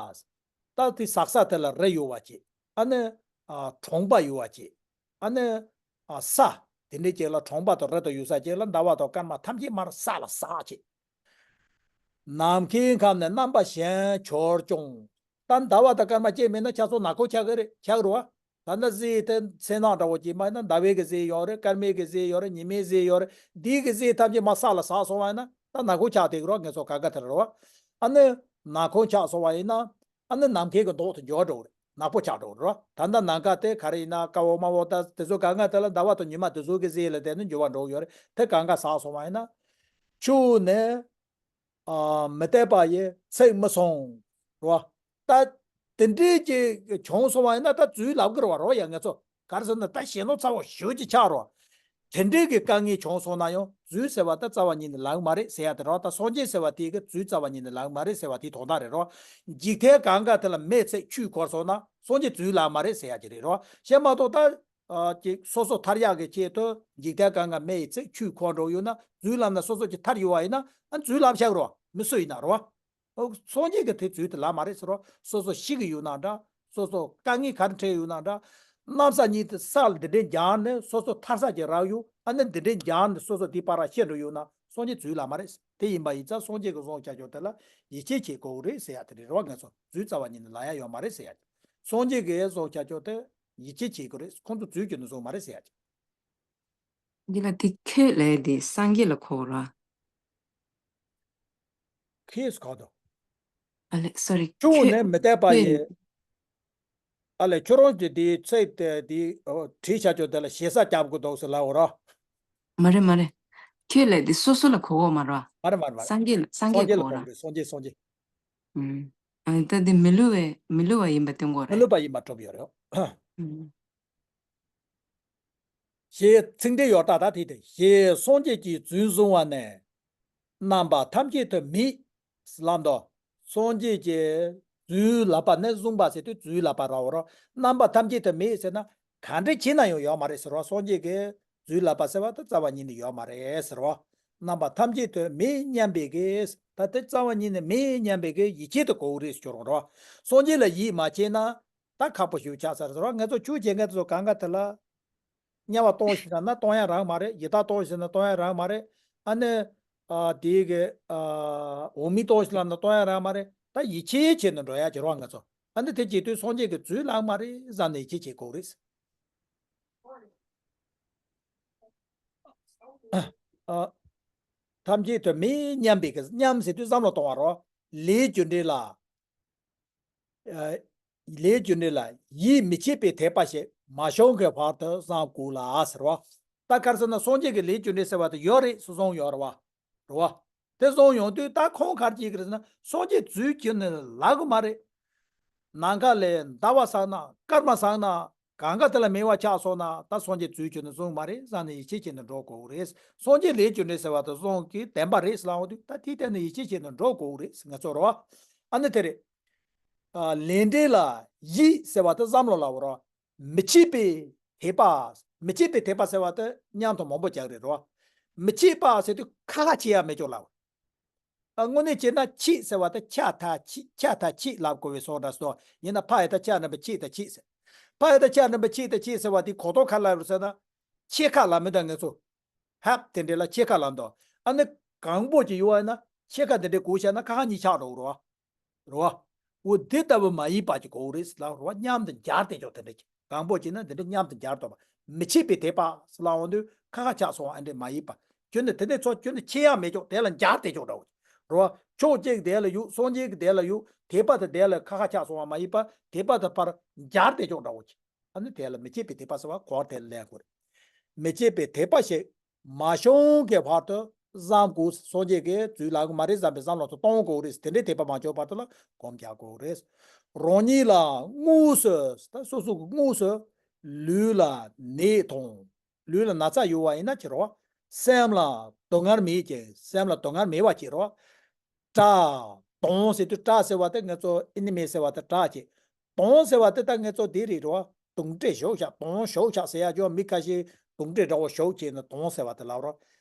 ད་དེ་ཟག་ས་དེ་ལ་རི་ཡོད་པ་བྱས། ཨ་ནི། ཨ། གྲོང་པ་ཡོད་པ་བྱས། ཨ་ནི། ཨ། ས་དེ་འདྲའི་ཅིག་ལ། གྲོང་པ་དང་རི་དང་ཡོད་ས་ཅིག་ལ་ཟླ་བ་དང་སྐར་མ་ཐམས་ཅད་མར་ས་ལ་ཟགས་བྱས། ནམ་མཁའི་ཁམས་ནས་རྣམ་པ་གཞན་གྱུར་ཀྱང་། ད་ཟླ་བ་དང་སྐར་མ་ཅིག་མེད་ན་ཆ་ཚང་ནག་ཁུང་ཆགས་ཀྱི་རེད། ཆགས་རེད་བ། ད་ལྟ་གཟི་དེ་མཚན་ནག་འདྲ་བོ་ཅིག་མ་ཡིན་ན། ཟླ་བའི་གི་གཟི་ཡོད་རེད། སྐར་མའི་གི་གཟི་ཡོད་རེད། ཉི་མའི་གཟི་ཡོད་རེད། འདི་གི་གཟི་ཐམས་ཅད་མར་ས་ལ་ཟགས་སོང་བ་ཡིན་ན། ད་ནག་ཁུང་ཆགས་བསྡད་ཀྱི་རེད་བ། ངེད་ཚོ་ག་ག་དེ་རེད་བ། ཨ་ནི་ནག་ཁུང་ཆགས་སོང་བ་ཡིན་ན། ཨ་ནི་ནམ་མཁའི་གི་མདོག་དེ་འགྱུར་བ་འགྲོ་གི་རེད། ནག་པོ་ཆགས་འགྲོ་གི་རེད་བ། ད་ལྟ་ནམ་མཁའ་དེ་ག་རེ་ཡིན་ན། དཀར་པོ་དམར་པོ། ད་དེ་ཚོ་གང་ག་དེ་ལ་ཟླ་བ་དང་ཉི་མ་དེ་ཚོ་གི་གཟི་ལ་བརྟེན་ནས་འགྱུར་བ་འགྲོ་གི་ཡོད་རེད། དེ་གང་ག་ཟགས་སོང་བ་ཡིན་ན། ཆུ་ནི། ཨ། མི་འཐད་པ་ཡི་ཚིག་མི་གསུང་། རེད་བ། ད་དེ་འདྲའི་ཅིག་བྱུང་སོང་བ་ཡིན་ན། ད་ཚུར་ལབ་ཀྱི་རེད་བ། རེད་བ། ཡ། ངེད་ཚོ་ག་རེ་ཟེར་ན། ད་ཞེ་ནོར་ཚ་བོ་ཞེ་པོ་ཅིག་ཆགས་རེད་བ། དེ་འདྲའི་གི་དཀའ་ངལ་བྱུང་སོང་ན་ཡང་ རྫུན་ཟེར་བ་ད་རྩ་བ་ཉིད་ནས་ལབ་ཀྱི་མ་རེད་ཟེར་ཡ་དེ་རེད་བ། ད་སངས་རྒྱས་ཟེར་བ་དེ་གི་རྫུན་རྩ་བ་ཉིད་ནས་ལབ་ཀྱི་མ་རེད་ཟེར་བ་དེ་དོན་དག་རེད་རོ། འཇིག་རྟེན་གང་ག་དེ་ལ་མེ་བསྲེགས་ཆུས་བསྐོལ་སོང་ན་སངས་རྒྱས་རྫུན་ལབ་མ་རེད་ཟེར་ཡ་ཅིག་རེད་རོ། བྱས་མ་གཏོགས་ད། ཨ་ཅིག་སོ་སོ་ཐར་ཡག་གི་ཆེད་དུ་འཇིག་རྟེན་གང་ག་མེ་ཡིས་བསྲེགས་ཆུས་བསྐོལ་འགྲོ་ཡོད་ན་རྫུན་ལབ་ན་སོ་སོ་ཅིག་ཐར་ཡོད་བ་ཡིན་ན་ཨ་རྫུན་ལབ་བཞག་རོ། མི་སུ་ཡིན་ན་རོ། ཨོ། སངས་རྒྱས་ཀྱི་དེ་རྫུན་དེ་ལབ་མ་རེད་ཟེར་རོ། སོ་སོ་ཤི་གི་ཡོད་ན་འདྲ། སོ་སོ་དཀའ་ངལ་ག་རེ་འཕྲད་ཡོད་ན་འདྲ། གནམ་ས་གཉིས་དེ་ས་ལ་འདི་འདྲའི་འགྱངས་ནས་སོ་སོ་ཐར་ས་ཅིག་རག་ཡོད། ཨ་ནི་འདི་འདྲའི་འགྱངས་ནས་སོ་སོ་དེ་བར་ཤི་འགྲོ་ཡོད་ན་སངས་རྒྱས་རྫུན་ལབ་མ་རེད། དེ་ཡིན་པ་ཡིན་ཙང་སངས་རྒྱས་ཀྱི་གསུང་བྱ་ཆོག་དེ་ལ་ཡིད་ཆེས་བྱེད་དགོས་རེད་ཟེར་ཡ་དེ་རེད་རོ། ང་ཚོ་རྫུན་རྩ་བ་ཉིད་ནས་ལབ་ཡ་ཡོད་མ་རེད་ཟེར་ཡ། སངས་རྒྱས་ཀྱི་གསུང་བྱ་ཆོག་དེ་ཡིད་ཆེས་བྱེད་དགོས་རེད། ཁོང་ཚོ་རྫུན་གྱི་ནས་གསུངས་མ་རེད་ཟེར་ཡ། འདི་ལ་དེ་ཁྱོད་ལས་དེ་སངས་རྒྱས་ལ་གོ་ར། ཁྱོད་ག་དོ། ཨ་ལེ་སོ་རི། ཁྱོད་ནས་མི་བལྟས་པ་ཡིན། ཨ་ལེ་ཁྱོད་རང་གི་དེའི་ཚིག་དེ་དེའི་བྲིས་བྱ་ཆོག་དེ་ལ་ཞེ་ས་རྒྱབ་དགོས་འདུག་ཟེར་ལབ་འོ་ར། མ་རེད་མ་རེད། ཁྱོད་ལས་དེ་སོ་སོ་ལ་གོ་གོ་མ་ར། མ་རེད་མ་རེད་མ་རེད། སངས་རྒྱས་ལ་སངས་སངས་རྒྱས་རྒྱས་ལ་གོ་གོ་ར། རེད། སངས་རྒྱས་སངས་རྒྱས། ཨ་ད་དེ་མི་བསླུ་བའི་མི་བསླུ་བ་ཡིན་པ་སྟོན་གོ་མི་རེད། བསླུ་བ་ཡིན་པ་གྲུབ་ཡོད་རེད། ཞེས་ཚིག་འགྲེལ་ཡོད་ད་ད་དེ་དེ་ཞེས་སངས་རྒྱས་ཀྱིས་རྫུན་བཟུང་བ་ནས། རྣམ་པ་ཐམས་ཅད་དུ་མེད། ལམ་དུ། སངས་རྒྱས་ཀྱིས་རྫུན་ལབ་པ་ནི་བཟུང་བ་ཟེར་དུས་རྫུན་ལབ་པ་ར་འོ་ར། རྣམ་པ་ཐམས་ཅད་དུ་མེད་ཟེར་ན་ག་འདྲ་བྱས་ན་ཡང་ཡོད་མ་རེད་ཟེར་བ། སངས་རྒྱས་ཀྱིས་རྫུན་ལབ་པ་ཟེར་བ་དེ་རྩ་བ་ཉིད་ནས་ཡོད་མ་རེད་ཟེར་བ། རྣམ་པ་ཐམས་ཅད་དུ་མེད་སྙམ་པའི་གི། ད་དེ་རྩ་བ་ཉིད་ནས་མེད་སྙམ་པའི་གི་ཡིད་ཆེས་དེ་དགོས་རེད་ཟེར་རོ་ར། སངས་རྒྱས་ལ་ཡིད་མ་ཆེས་ན། ད་ཁག་པོ་ཞིག་ཆགས་ཚར་ཟེར་བ། ང་ཚོ་ཆོས་བྱེད་མཁན་ཚོ་གང་ག་དེ་ལ་དམྱལ་བ་གཏོང་ཞིག་ལབ་ན་གཏོང་ཡ་རག་མ་རེད། ཡི་དྭགས་གཏོང་ཞིག་ལབ་ན་གཏོང་ཡ་རག་མ་རེད། ཨ་ནི་ཨ་དེའི་གི་ཨ་འོག་མིན་གཏོང་ཞིག་ལབ་ན་གཏོང་ཡ་རག་མ་རེད། ད་ཡིད་ཆེས་བྱས་ནས་འགྲོ་ཡ་བྱེད་རོགས། ང་ཚོ་ཨ་ནི་དེ་བྱེད་དུས་སངས་རྒྱས་ཀྱིས་རྫུན་ལབ་མ་རེད་བསམ་ནས་ཡིད་ཆེས་བྱེད་དགོས་རེད། ཨ་ཐམས་ཅད་དུ་མེད་སྙམ་པའི་གི། སྙམ་ཟེར་དུས་བསམ་བློ་གཏོང་བ་རོ། ལས་རྒྱུ་འབྲས་ལ། ལས་རྒྱུ་འབྲས་ལ་ཡིད་མི་ཆེས་པའི་དད་པ་ཞིག་མ་བྱུང་གི་བར་དུ་བསམ་དགོས་ལ་ཟེར་བ། ད་ག་རེ་ཟེར་ན་སངས་རྒྱས་ཀྱི་ལས་རྒྱུ་འབྲས་ཟེར་བ་དེ་ཡོད་རེད་ཟེར་གསུངས་ཡོད་རེད་བ། རེད་བ། དེ་གསུངས་ཡོང་དུས་ད་ཁོང་ག་རེ་བྱེད་ཀྱི་རེད་ཟེར་ན་སངས་རྒྱས་རྫུན་གྱི་ནི་ལབ་གི་མ་རེད། ནམ་མཁའ་ལས་ཟླ་བ་ཟག་ན་སྐར་མ་ཟག་ན་གང་ག་དེ་ལ་མེད་པ་ཆགས་སོང་ན་ད་སངས་རྒྱས་རྫུན་གྱི་ནི་གསུངས་མ་རེད་བསམ་ནས་ཡིད་ཆེས་བྱས་ནས་འགྲོ་དགོས་རེད། སངས་རྒྱས་ལས་རྒྱུ་འབྲས་ཟེར་བ་དེ་གསུང་གི་བདེན་པ་རེད་ཟེར་ལབ་འོང་དུས་ད་དེའི་སྟེང་ནས་ཡིད་ཆེས་བྱས་ནས་འགྲོ་དགོས་རེད་ང་ཚོ་རེད་བ། ཨ་ནི་དེ་རེད། ཨ་ལས་འབྲས་ལ་ཡིད་ཟེར་བ་དེ་བསམ་བློ་ལབ་རོ། མི་ཆེས་པའི་དད་པ། མི་ཆེས་པའི་དད་པ་ཟེར་བ་དེ་མཉམ་དུ་མང་པོ་རྒྱག་རེད་རོ། མི་ཆེས་པ་ཟེར་དུས་ཁ་ཁ་ཆེ་ཡ་མེད་ཅོག་ལབ། ཨ་དངོས་གནས་བྱས་ན་ཆེས་ཟེར་བ་དེ་ཆ་ད་ཆེ་ཆ་ད་ཆེ་ལབ་དགོས་པའི་བཟོ་འདྲ་སོ། ཡིན་ན་ཕ་ཡ་ད་ཆ་རྣམ་པ་ཆེ་ད་ཆེ་ཟེར། ཕ་ཡ་ད་ཆ་རྣམ་པ་ཆེ་ད་ཆེ་ཟེར་བ་དེ་གོ་རྟོགས་ག་ལ་རུ་ཟེར་ན། ཆེ་ཁ་ལ་མི་འདྲ་ངེས་ཚོ། ཧབ་དེ་འདྲ་ལ་ཆེ་ཁ་ལ་འདོ། ཨ་ནི་གང་པོ་ཅིག་ཡོད་ན་ཆེ་ཁ་དེ་འདྲ་གོ་བྱས་ན་ཁ་ཁ་གཉིས་ཆགས་འགྲོ་རོ། རོ། འོ་དེ་ལྟ་བུ་མ་ཡིན་པ་ཅིག་གོ་རེད་ལ་རོ། མཉམ་དུ་སྦྱར་ཏེ་ཆོག་དེ་འདྲ་ཅིག་གང་པོ་ཅིག་ན་དེ་འདྲ་མཉམ་དུ་སྦྱར་ཏོ། མི་ཆེས་པའི་དད་པ་ཟེར་ལ་འོང་དུས་ཁ་ཁ་ཆགས་སོང་བ་ཨ་འདྲ་མ་ཡིན་པ། ཁྱོད་ནི་དེ་འདྲ་ཚོ་ཁྱོད་ནི་ཆེ་ཡང་མེད་ཆོག་དེ་ལ་སྦྱར་ཏེ་ཆོག་འདྲ་བོ། རོ། ཕྱོགས་གཅིག་དེ་ལ་ཡོད། སངས་རྒྱས་ཀྱི་དེ་ལ་ཡོད། དད་པ་དེ་དེ་ལ་ཁ་ཁ་ཆགས་སོང་བ་མ་ཡིན་པ་དད་པ་དེ་ཕར་སྦྱར་ཏེ་ཆོག་འདྲ་བོ་ཅིག་ཨ་ནི་དེ་ལ་མི་ཆེས་པའི་དད་པ་ཟེར་བ་གོ་དེ་ལ་ལེན་དགོས་རེད། མི་ཆེས་པའི་དད་པ་ཞིག་མ་བྱུང་གི་བར་དུ་བསམ་དགོས། སངས་རྒྱས་ཀྱིས་རྫུན་ལབ་གི་མ་རེད་བསམ་པའི་བསམ་བློ་དེ་གཏོང་དགོས་རེད། དེ་འདྲའི་དད་པ་མ་བྱུང་བར་དུ་ལ་སྒོམ་རྒྱག་དགོས་རེད། རང་ཉིད་ལ་དངོས་སུ་ད་སོ་སོ་གི་དངོས་སུ་ལུས་ལ་ནད་དང་། ལུས་ལ་ན་ཚ་ཡོད་པ་ཡིན་ན་ཅི་རོ། སེམས་ལ་སྡུག་བསྔལ་མེད་ཅིང་སེམས་ལ་སྡུག་བསྔལ་མེད་པ་ཅི་རོ། དགྲ། དང་ཟེར་དུས་དགྲ་ཟེར་བ་དེ་ང་ཚོ་ཨེ་ནི་མི་ཟེར་བ་དེ་དགྲ་ཅིག་དང་ཟེར་བ་དེ་ད་ང་ཚོ་འདི་རེད་རོ། གདོན་འདྲེ་ཞུགས་ཤག་དང་ཞུགས་ཤག་ཟེར་ཡ་ཅོ་མི་ཁ་ཤས་གདོན་འདྲེ་འདྲ་བོ་ཞུགས་བྱས་ནས་དང་ཟེར་བ་དེ་ལབ་རོ།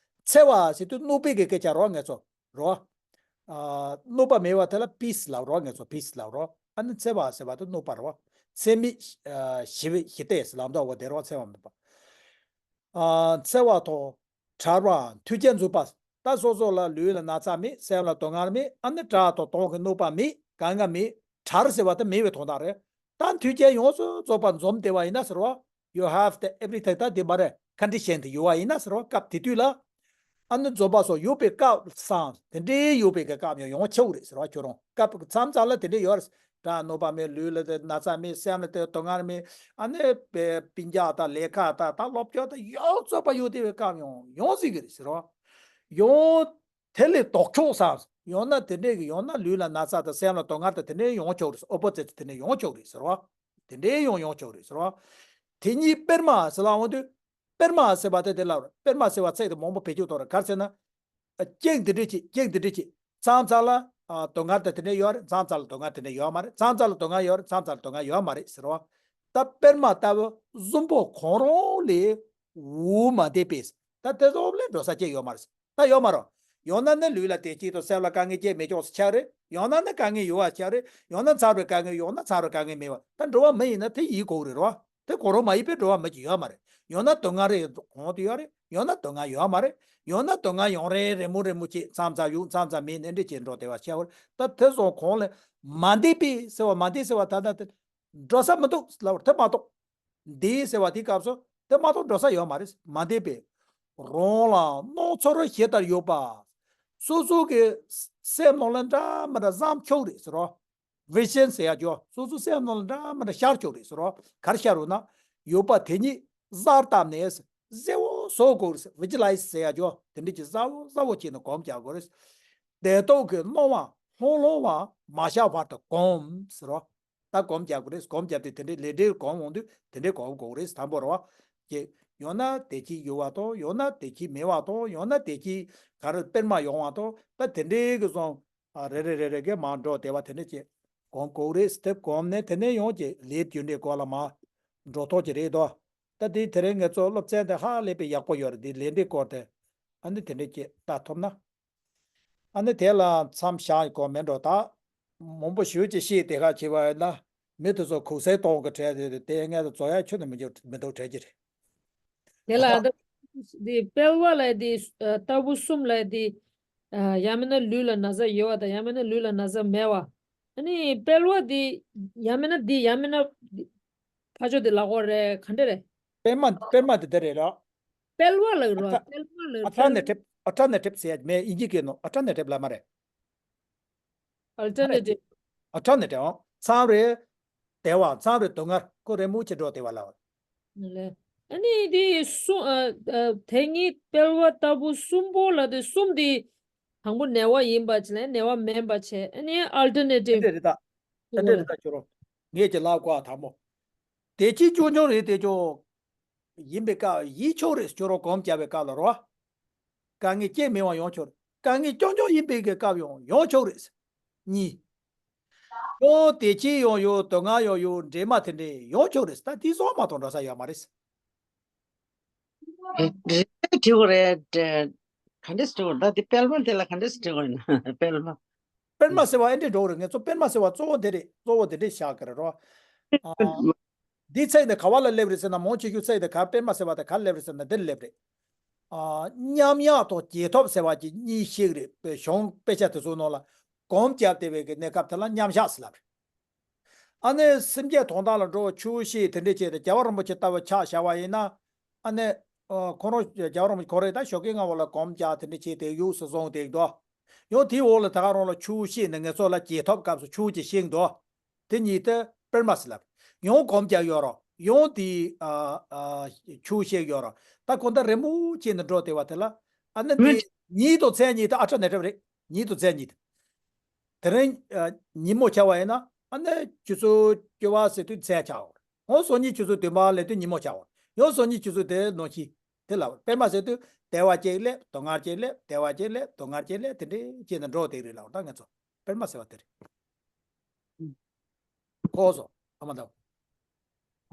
འཚེ་བ་ཟེར་དུས་གནོད་པའི་གི་སྐད་ཆ་རོ་ང་ཚོ་རོ། ཨ་གནོད་པ་མེད་པ་དེ་ལ་པིས་ལབ་རོ། ང་ཚོ་པིས་ལབ་རོ། ཨ་ནི་འཚེ་བ་ཟེར་བ་དེ་གནོད་པ་རོ། འཚེ་མེད་ཨ་ཞི་བའི་ཞི་བདེ་ཟེར་ལབ་མདོག་བ་དེ་རོ། འཚེ་བ་མེད་པ། ཨ་འཚེ་བ་དང་བྲལ་བ་མཐུན་རྐྱེན་འཛུགས་པ། ད་སོ་སོ་ལ་ལུས་ལ་ན་ཚ་མེད། སེམས་ལ་སྡུག་བསྔལ་མེད། ཨ་ནི་དགྲ་དང་གདོན་གྱི་གནོད་པ་མེད། གང་ག་མེད། བྲལ་ཟེར་བ་དེ་མེད་པའི་དོན་དག་རེད། ད་མཐུན་རྐྱེན་ཡོངས་སུ་རྫོགས་པ་འཛོམས་བསྡད་པ་ཡིན་ན་ཟེར་བ། You have the everything. ད་འདི་མ་རེད། ཀོན་ཌི་ཤན་དེ་ཡོད་པ་ཡིན་ན་ཟེར་བ། སྐབས་དེ་དུས་ལ། ཨ་ནི་འཛོམས་པ་སོགས་ཡོད་པའི་སྐབས་སམ་དེ་འདྲའི་ཡོད་པའི་གི་སྐབས་ཡང་ཡོང་ཆོག་རེད་ཟེར་བ། ཁྱོད་རང་སྐབས་མཚམས་མཚམས་ལ་དེ་འདྲའི་ཡོད་རེད། དགྲ་གནོད་པ་མེད། ལུས་ལ་དེ་ན་ཚ་མེད། སེམས་ལ་དེ་སྡུག་བསྔལ་མེད། ཨ་ནི་པེ་སྤུན་ཀྱག་དང་ལས་ཀ་དང་ད་སློབ་སྦྱོང་དང་ཡོངས་རྫོགས་པ་ཡོད་བསྡད་པའི་སྐབས་ཡང་ཡོང་སྲིད་ཀྱི་རེད་ཟེར་བ། ཡང་དེ་ལས་ལྡོག་ཕྱོགས་སམ། ཡང་ན་དེ་འདྲས་ཀྱི་ཡང་ན་ལུས་ལ་ན་ཚ་དང་སེམས་ལ་སྡུག་བསྔལ་དང་དེ་འདྲས་ཡོང་ཆོག་རེད། ཨོ་པོ་ཛིཊ་དེ་འདྲས་ཡོང་ཆོག་རེད་ཟེར་བ། དེ་འདྲས་ཡང་ཡོང་ཆོག་རེད་ཟེར་བ། དེ་ཉིད་དཔེར་མ་ཟེར་ལ་འོང་དུས། པདྨ་ཟེར་བ་དེ་དེ་ལ་པདྨ་ཟེར་བ་ཚིག་དེ་མང་པོ་བེད་སྤྱོད་གཏོང་རེད། ག་རེ་ཟེར་ན། སྐྱེ་འདི་འདྲ་ཅིག་སྐྱེ་འདི་འདྲ་ཅིག་མཚམས་མཚམས་ལ་ཨ་སྡུག་བསྔལ་དང་དེ་འདྲ་ཡོད་རེད། མཚམས་མཚམས་ལ་སྡུག་བསྔལ་དེ་འདྲ་ཡོད་མ་རེད། མཚམས་མཚམས་ལ་སྡུག་བསྔལ་ཡོད་རེད། མཚམས་མཚམས་ལ་སྡུག་བསྔལ་ཡོད་མ་རེད་ཟེར་བ། ད་པདྨ་ལྟ་བུ་གཟུགས་པོ་གང་རུང་ལས་འོ་མ་འདས་པས། ད་དེ་ཚོ་ལས་འགྲོ་ས་ཅི་ཡོད་མ་རེད། ད་ཡོད་མ་རེད། ཡང་ན་ནི་ལུས་ལ་བདེ་སྐྱིད་དང་སེམས་ལ་དཀའ་ངལ་ཅི་མེད་ཀྱང་ཆགས་རེད། ཡང་ན་ནི་དཀའ་ངལ་ཡོད་པ་ཆགས་རེད། ཡང་ན་མཚར་བའི་དཀའ་ངལ་ཡང་ན་མཚར་བའི་དཀའ་ངལ་མེད་པ། ད་འགྲོ་བ་མི་ཡིན་ན་དེ་ཡིན་དགོས་རེད་རོ། དེ་གང་རུང་མ་ཡིན་པའི་འགྲོ་བ་མི་ཅིག་ཡོད་མ་རེད། ཡང་ན་སྡུག་བསྔལ་རེ་གང་དུ་ཡོད་རེད། ཡང་ན་སྡུག་བསྔལ་ཡོད་མ་རེད། ཡང་ན་སྡུག་བསྔལ་ཡང་རེ་རེ་མོ་རེ་མོ་ཅིག་མཚམས་མཚམས་ཡོད་མཚམས་མཚམས་མེད་ནས་འདྲ་ཅིག་འགྲོ་བདེ་བ་ཤར་བར། ད་དེ་སོང་གང་ལས་མ་འདས་པའི་ཟེར་བ། མ་འདས་ཟེར་བ་ད་ལྟ་དེ་འགྲོ་ས་མི་འདུག་ལབ་པར་དེ་མ་གཏོགས། འདས་ཟེར་བ་དེའི་སྐབས་སུ་དེ་མ་གཏོགས་འགྲོ་ས་ཡོད་མ་རེད། མ་འདས་པའི་རང་ལ་སྣང་ཚོར་ཞེ་ལྟར་ཡོད་པ། སོ་སོ་གི་སེམས་ནང་ལ་འདྲ་མི་འདྲ་བསམ་ཁྱོག་རེད་ཟེར་རོ། ཝི་ཤན་ཟེར་ཡ་ཅོ། སོ་སོ་སེམས་ནང་ལ་འདྲ་མི་འདྲ་ཤར་ཁྱོག་རེད་ཟེར་རོ། གར་ཤར་རུ་ན་ཡོད་པ་དེ་ཉིད་གཟར་བཏབ་ནས་གཟེར་བོ་བཟོ་དགོས་རེད། ཝི་ཇུ་ལའི་ཟི་ཟེར་ཡ་ཅོ། དེ་འདྲ་གྱི་གཟར་བོ་གཟར་བོ་བྱས་ནས་སྒོམ་རྒྱག་དགོས་རེད། དེ་དག་གི་སྣང་བ་ལྷང་ལྷང་བ་མ་ཤར་བར་དུ་སྒོམ་ཟེར་རོ། ད་སྒོམ་རྒྱག་དགོས་རེད། སྒོམ་རྒྱབ་དུས་དེ་འདྲའི་ལས་འབྲས་སྒོམ་འོང་དུས་དེ་འདྲའི་སྒོམ་དགོས་རེད། དང་པོ་རེད་བ། ཅེས་ཡང་ན་བདེ་སྐྱིད་ཡོད་པ་དང་། ཡང་ན་བདེ་སྐྱིད་མེད་པ་དང་། ཡང་ན་བདེ་སྐྱིད་ག་རེ་པདྨ་ཡོང་བ་དང་། ད་དེ་འདྲའི་གི་སོང་ཨ་རེ་རེ་རེ་རེ་གི་མར་འགྲོ་བདེ་བ་དེ་འདྲ་ཅིག་སྒོམ་དགོས་རེད། དེ་སྒོམ་ནས་དེ་ནས་ཡང་ཅིག་ལས་རྒྱུ་འབྲས་སྐོར་ལ་མར་འགྲོ་ཐོག་ཅིག་རེད་དོ། ད་དེ་དེ་རིང་ངེད་ཚོ་སློབ་ཚན་དེ་ཧ་ལས་པའི་ཡག་པོ་ཡོད་རེད། དེ་ལས་འབྲས་སྐོར་དེ་ཨ་ནི་དེ་འདྲ་ཅིག་ལྟ་ཐུབ་ན། ཨ་ནི་དེ་ལ་མཚམས་བཞག་དགོས་མེད་འགྲོ། ད་མང་པོ་ཞེ་ཅིག་བཤད་དེ་ག་བྱེད་པ་ཡིན་ན་མི་དེ་ཚོ་གུག་སེ་གཏོང་གི་བྲལ་དེ་དེ་ངས་ཚོ་རྫོགས་ཡ་ཁྱོན་ནས་མི་འཇོག་མི་འདུག་བྲལ་གྱི་རེད། དེ་ལ་ཨ་ད་འདི་དཔལ་བ་ལ་འདི་ཨ་ལྟ་བུ་གསུམ་ལ་འདི་ཨ་ཡང་མིན་ན་ལུས་ལ་ན་ཚ་ཡོད་པ་དང་ཡང་མིན་ན་ལུས་ལ་ན་ཚ་མེད་པ། ཨ་ནི་དཔལ་བ་འདི་ཡང་མིན་ན་འདི་ཡང་མིན་ན་འདི་ཕ་ཆོས་འདི་ལ་གོ་རེད། ག་འདྲ་རེད། པདྨ་པདྨ་དེ་དེ་རེད་ར། དཔལ་བ་ལ་རོ། ཨ་ལྟ་དཔལ་བ་ལ། ཨལ་ཊར་ནེ་ཊིབ། ཨལ་ཊར་ནེ་ཊིབ་ཟེར་ཡ་མེད། དབྱིན་ཇི་སྐད་ནང་ཨལ་ཊར་ནེ་ཊིབ་ལབ་མ་རེད། ཨལ་ཊར་ནེ་ཊིབ། ཨལ་ཊར་ནེ་ཊིབ་ཨང་། མཚམས་རེ་བདེ་བ། མཚམས་རེ་སྡུག་བསྔལ། ཁོ་རེ་མུ་ཆེ་འགྲོ་བདེ་བ་ལ། ལེ། ཨ་ནི་དེ་གསུམ་ཨ་ཨ་དེ་ཉིད་དཔལ་བ་ལྟ་བུ་གསུམ་པོ་ལ་དེ་གསུམ་དེ་དང་པོ་ནད་པ་ཡིན་པ་བྱས་ལ་ནད་པ་མིན་པ་བྱས། ཨ་ནི་ཨལ་ཊར་ནེ་ཊིབ། དེ་འདྲ་རེད་ད། དེ་འདྲ་རེད་ད་ཁྱོད་རང་། ངས་ཀྱི་ལབ་དགོས་ཨ་དང་པོ། བདེ་སྐྱིད་རྐྱང་རྐྱང་རེད་དེ་ཅོ། ཡིན་པའི་སྐབས་ཡིན་ཆོག་རེད། ཁྱོད་རང་སྒོམ་རྒྱབ་པའི་སྐབས་ལ་རོ། དཀའ་ངལ་ཅི་མེད་པ་ཡོང་ཆོག་རེད། དཀའ་ངལ་རྐྱང་རྐྱང་ཡིན་པའི་གི་སྐབས་ཡང་ཡོང་ཆོག་རེད། གཉིས། ཡང་བདེ་སྐྱིད་ཡང་ཡོད། སྡུག་བསྔལ་ཡང་ཡོད། འདྲེས་མ་དེ་འདྲས་ཡོང་ཆོག་རེད། ད་དེ་ཚོ་མ་གཏོགས་འགྲོ་ས་ཡོད་མ་རེད། རེད་དྲི་བ་རེད། ག་འདྲས་དྲི་བ་ད་དེ་དཔལ་མ་དེ་ལ་ག་འདྲས་དྲི་བ་ཡིན་ན་དཔལ་མ། པདྨ་ཟེར་བ་ཨེ་འདྲས་འགྲོ་རེད། ངས་ཚོ་པདྨ་ཟེར་བ་གཙོ་བོ་དེ་རེད། གཙོ་བོ་དེ་འདྲས་བཞག་གི་རེད་རོ། ཨ། འདི་ཚིག་འདི་ག་བ་ལ་སླེབས་རེད་ཟེར་ན། མང་ཆེ་ཤོས་ཚིག་འདི་ག་པདྨ་ཟེར་བ་དེ་ག་སླེབས་རེད་ཟེར་ན་འདིར་སླེབས་རེད། ཨ། མཉམ་ཡག་དང་རྒྱལ་ཐོབ་ཟེར་བ་གྱི་གཉིས་ཤིག་རེད། དཔེ་གཞུང་དཔེ་ཆ་དེ་ཚོའི་ནང་ལ་སྒོམ་རྒྱབ་བསྡད་པའི་གི་གནས་སྐབས་དེ་ལ་མཉམ་བཞག་ཟེར་ལབ་རེད། ཨ་ནི་སེམས་བསྐྱེད་དོན་དག་ལ་འགྲོ་བ་ཆུ་བོ་ཤེས་དེ་འདྲས་བྱས་ཏེ་རྒྱལ་བ་རིན་པོ་ཆེ་ལྟ་བུ་ཆ་བཞག་པ་ཡིན་ན། ཨ་ནི། ཨ། ཁོ་རང་རྒྱལ་བ་རིན་པོ་ཆེ་ཁོ་རེ་ད་ཞོགས་ཀས་སྔ་བོ་ལ་སྒོམ་རྒྱག་དེ་འདྲས་བྱས་ཏེ་ཡུགས་སུ་བཟུང་བསྡད་འདུག། ཡང་དེའི་འོག་ལ་ད་ག་རང་ལ་ཆུ་བོ་ཤེས་ནི་ངེད་ཚོ་ལ་རྒྱལ་ཐོབ་སྐབས་སུ་ཆུ་བོ་ཅིག་ཤེས་འདུག། དེ་ཉིད་དེ་པདྨ་ཟེར་ལབ། ཡང་སྒོམ་རྒྱག་ཡོད་རོ། ཡང་དེའི་ཨ་ཨ་ཆུ་བོ་ཤེས་ཡོད་རོ། ད་གོ་ད་རེ་མོ་བྱས་ནས་འགྲོ་བསྡད་པ་དེ་ལ། ཨ་ནི་མི་དེ་ཉིད་དང་མཚན་ཉིད་དེ་ཨལ་ཊར་ནེ་ཊིབ་རེད། ཉིད་དང་མཚན་ཉིད་དེ། དེ་རིང་ཨ་ཉིན་མོ་ཆགས་པ་ཡིན་ན་ཨ་ནི་ཆུ་ཚོད་བཅུ་པ་ཟེར་དུས་མཚན་ཆགས་འོང་། ཡང་སང་ཉིན་ཆུ་ཚོད་བདུན་པ་སླེབས་དུས་ཉིན་མོ་ཆགས་འོང་། ཡང་སང་ཉིན་ཆུ་ཚོད་དེ་ནང་བཞིན་དེ་ལ་པདྨ་ཟེར་དུས་བདེ་བ་གཅིག་སླེབས། སྡུག་བསྔལ་གཅིག་སླེབས། བདེ་བ་གཅིག་སླེབས། སྡུག་བསྔལ་གཅིག་སླེབས། དེ་འདྲས་བྱས་ནས་འགྲོ་བསྡད་རེད་ལབ། ད་ངེད་ཚོ་པདྨ་ཟེར་བ་དེ་རེད། ཨུམ། ཁོ་སོ་ཨ་མ་དང་།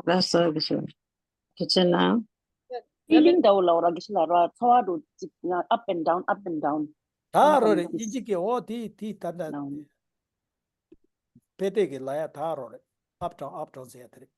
ལགས་སོ། དགེ་བཤེས། དགེ་བཤེས་ལགས། ཡ་ཕི་ལིང་འདྲ་བོ་ལབ་ར། དགེ་བཤེས་ལགས་ར། ཚོར་བ་འདྲ་ཅིག་ཡང་up and down, up and down། ད་རོ་རེད། དབྱིན་ཇི་སྐད་འོ་དེ་དེ་ད་ད་དཔེ་དེབ་ཀྱི་ལབ་ཡ་ད་རོ་རེད། up down, up down ཟེར་ཡ་དེ་རེད།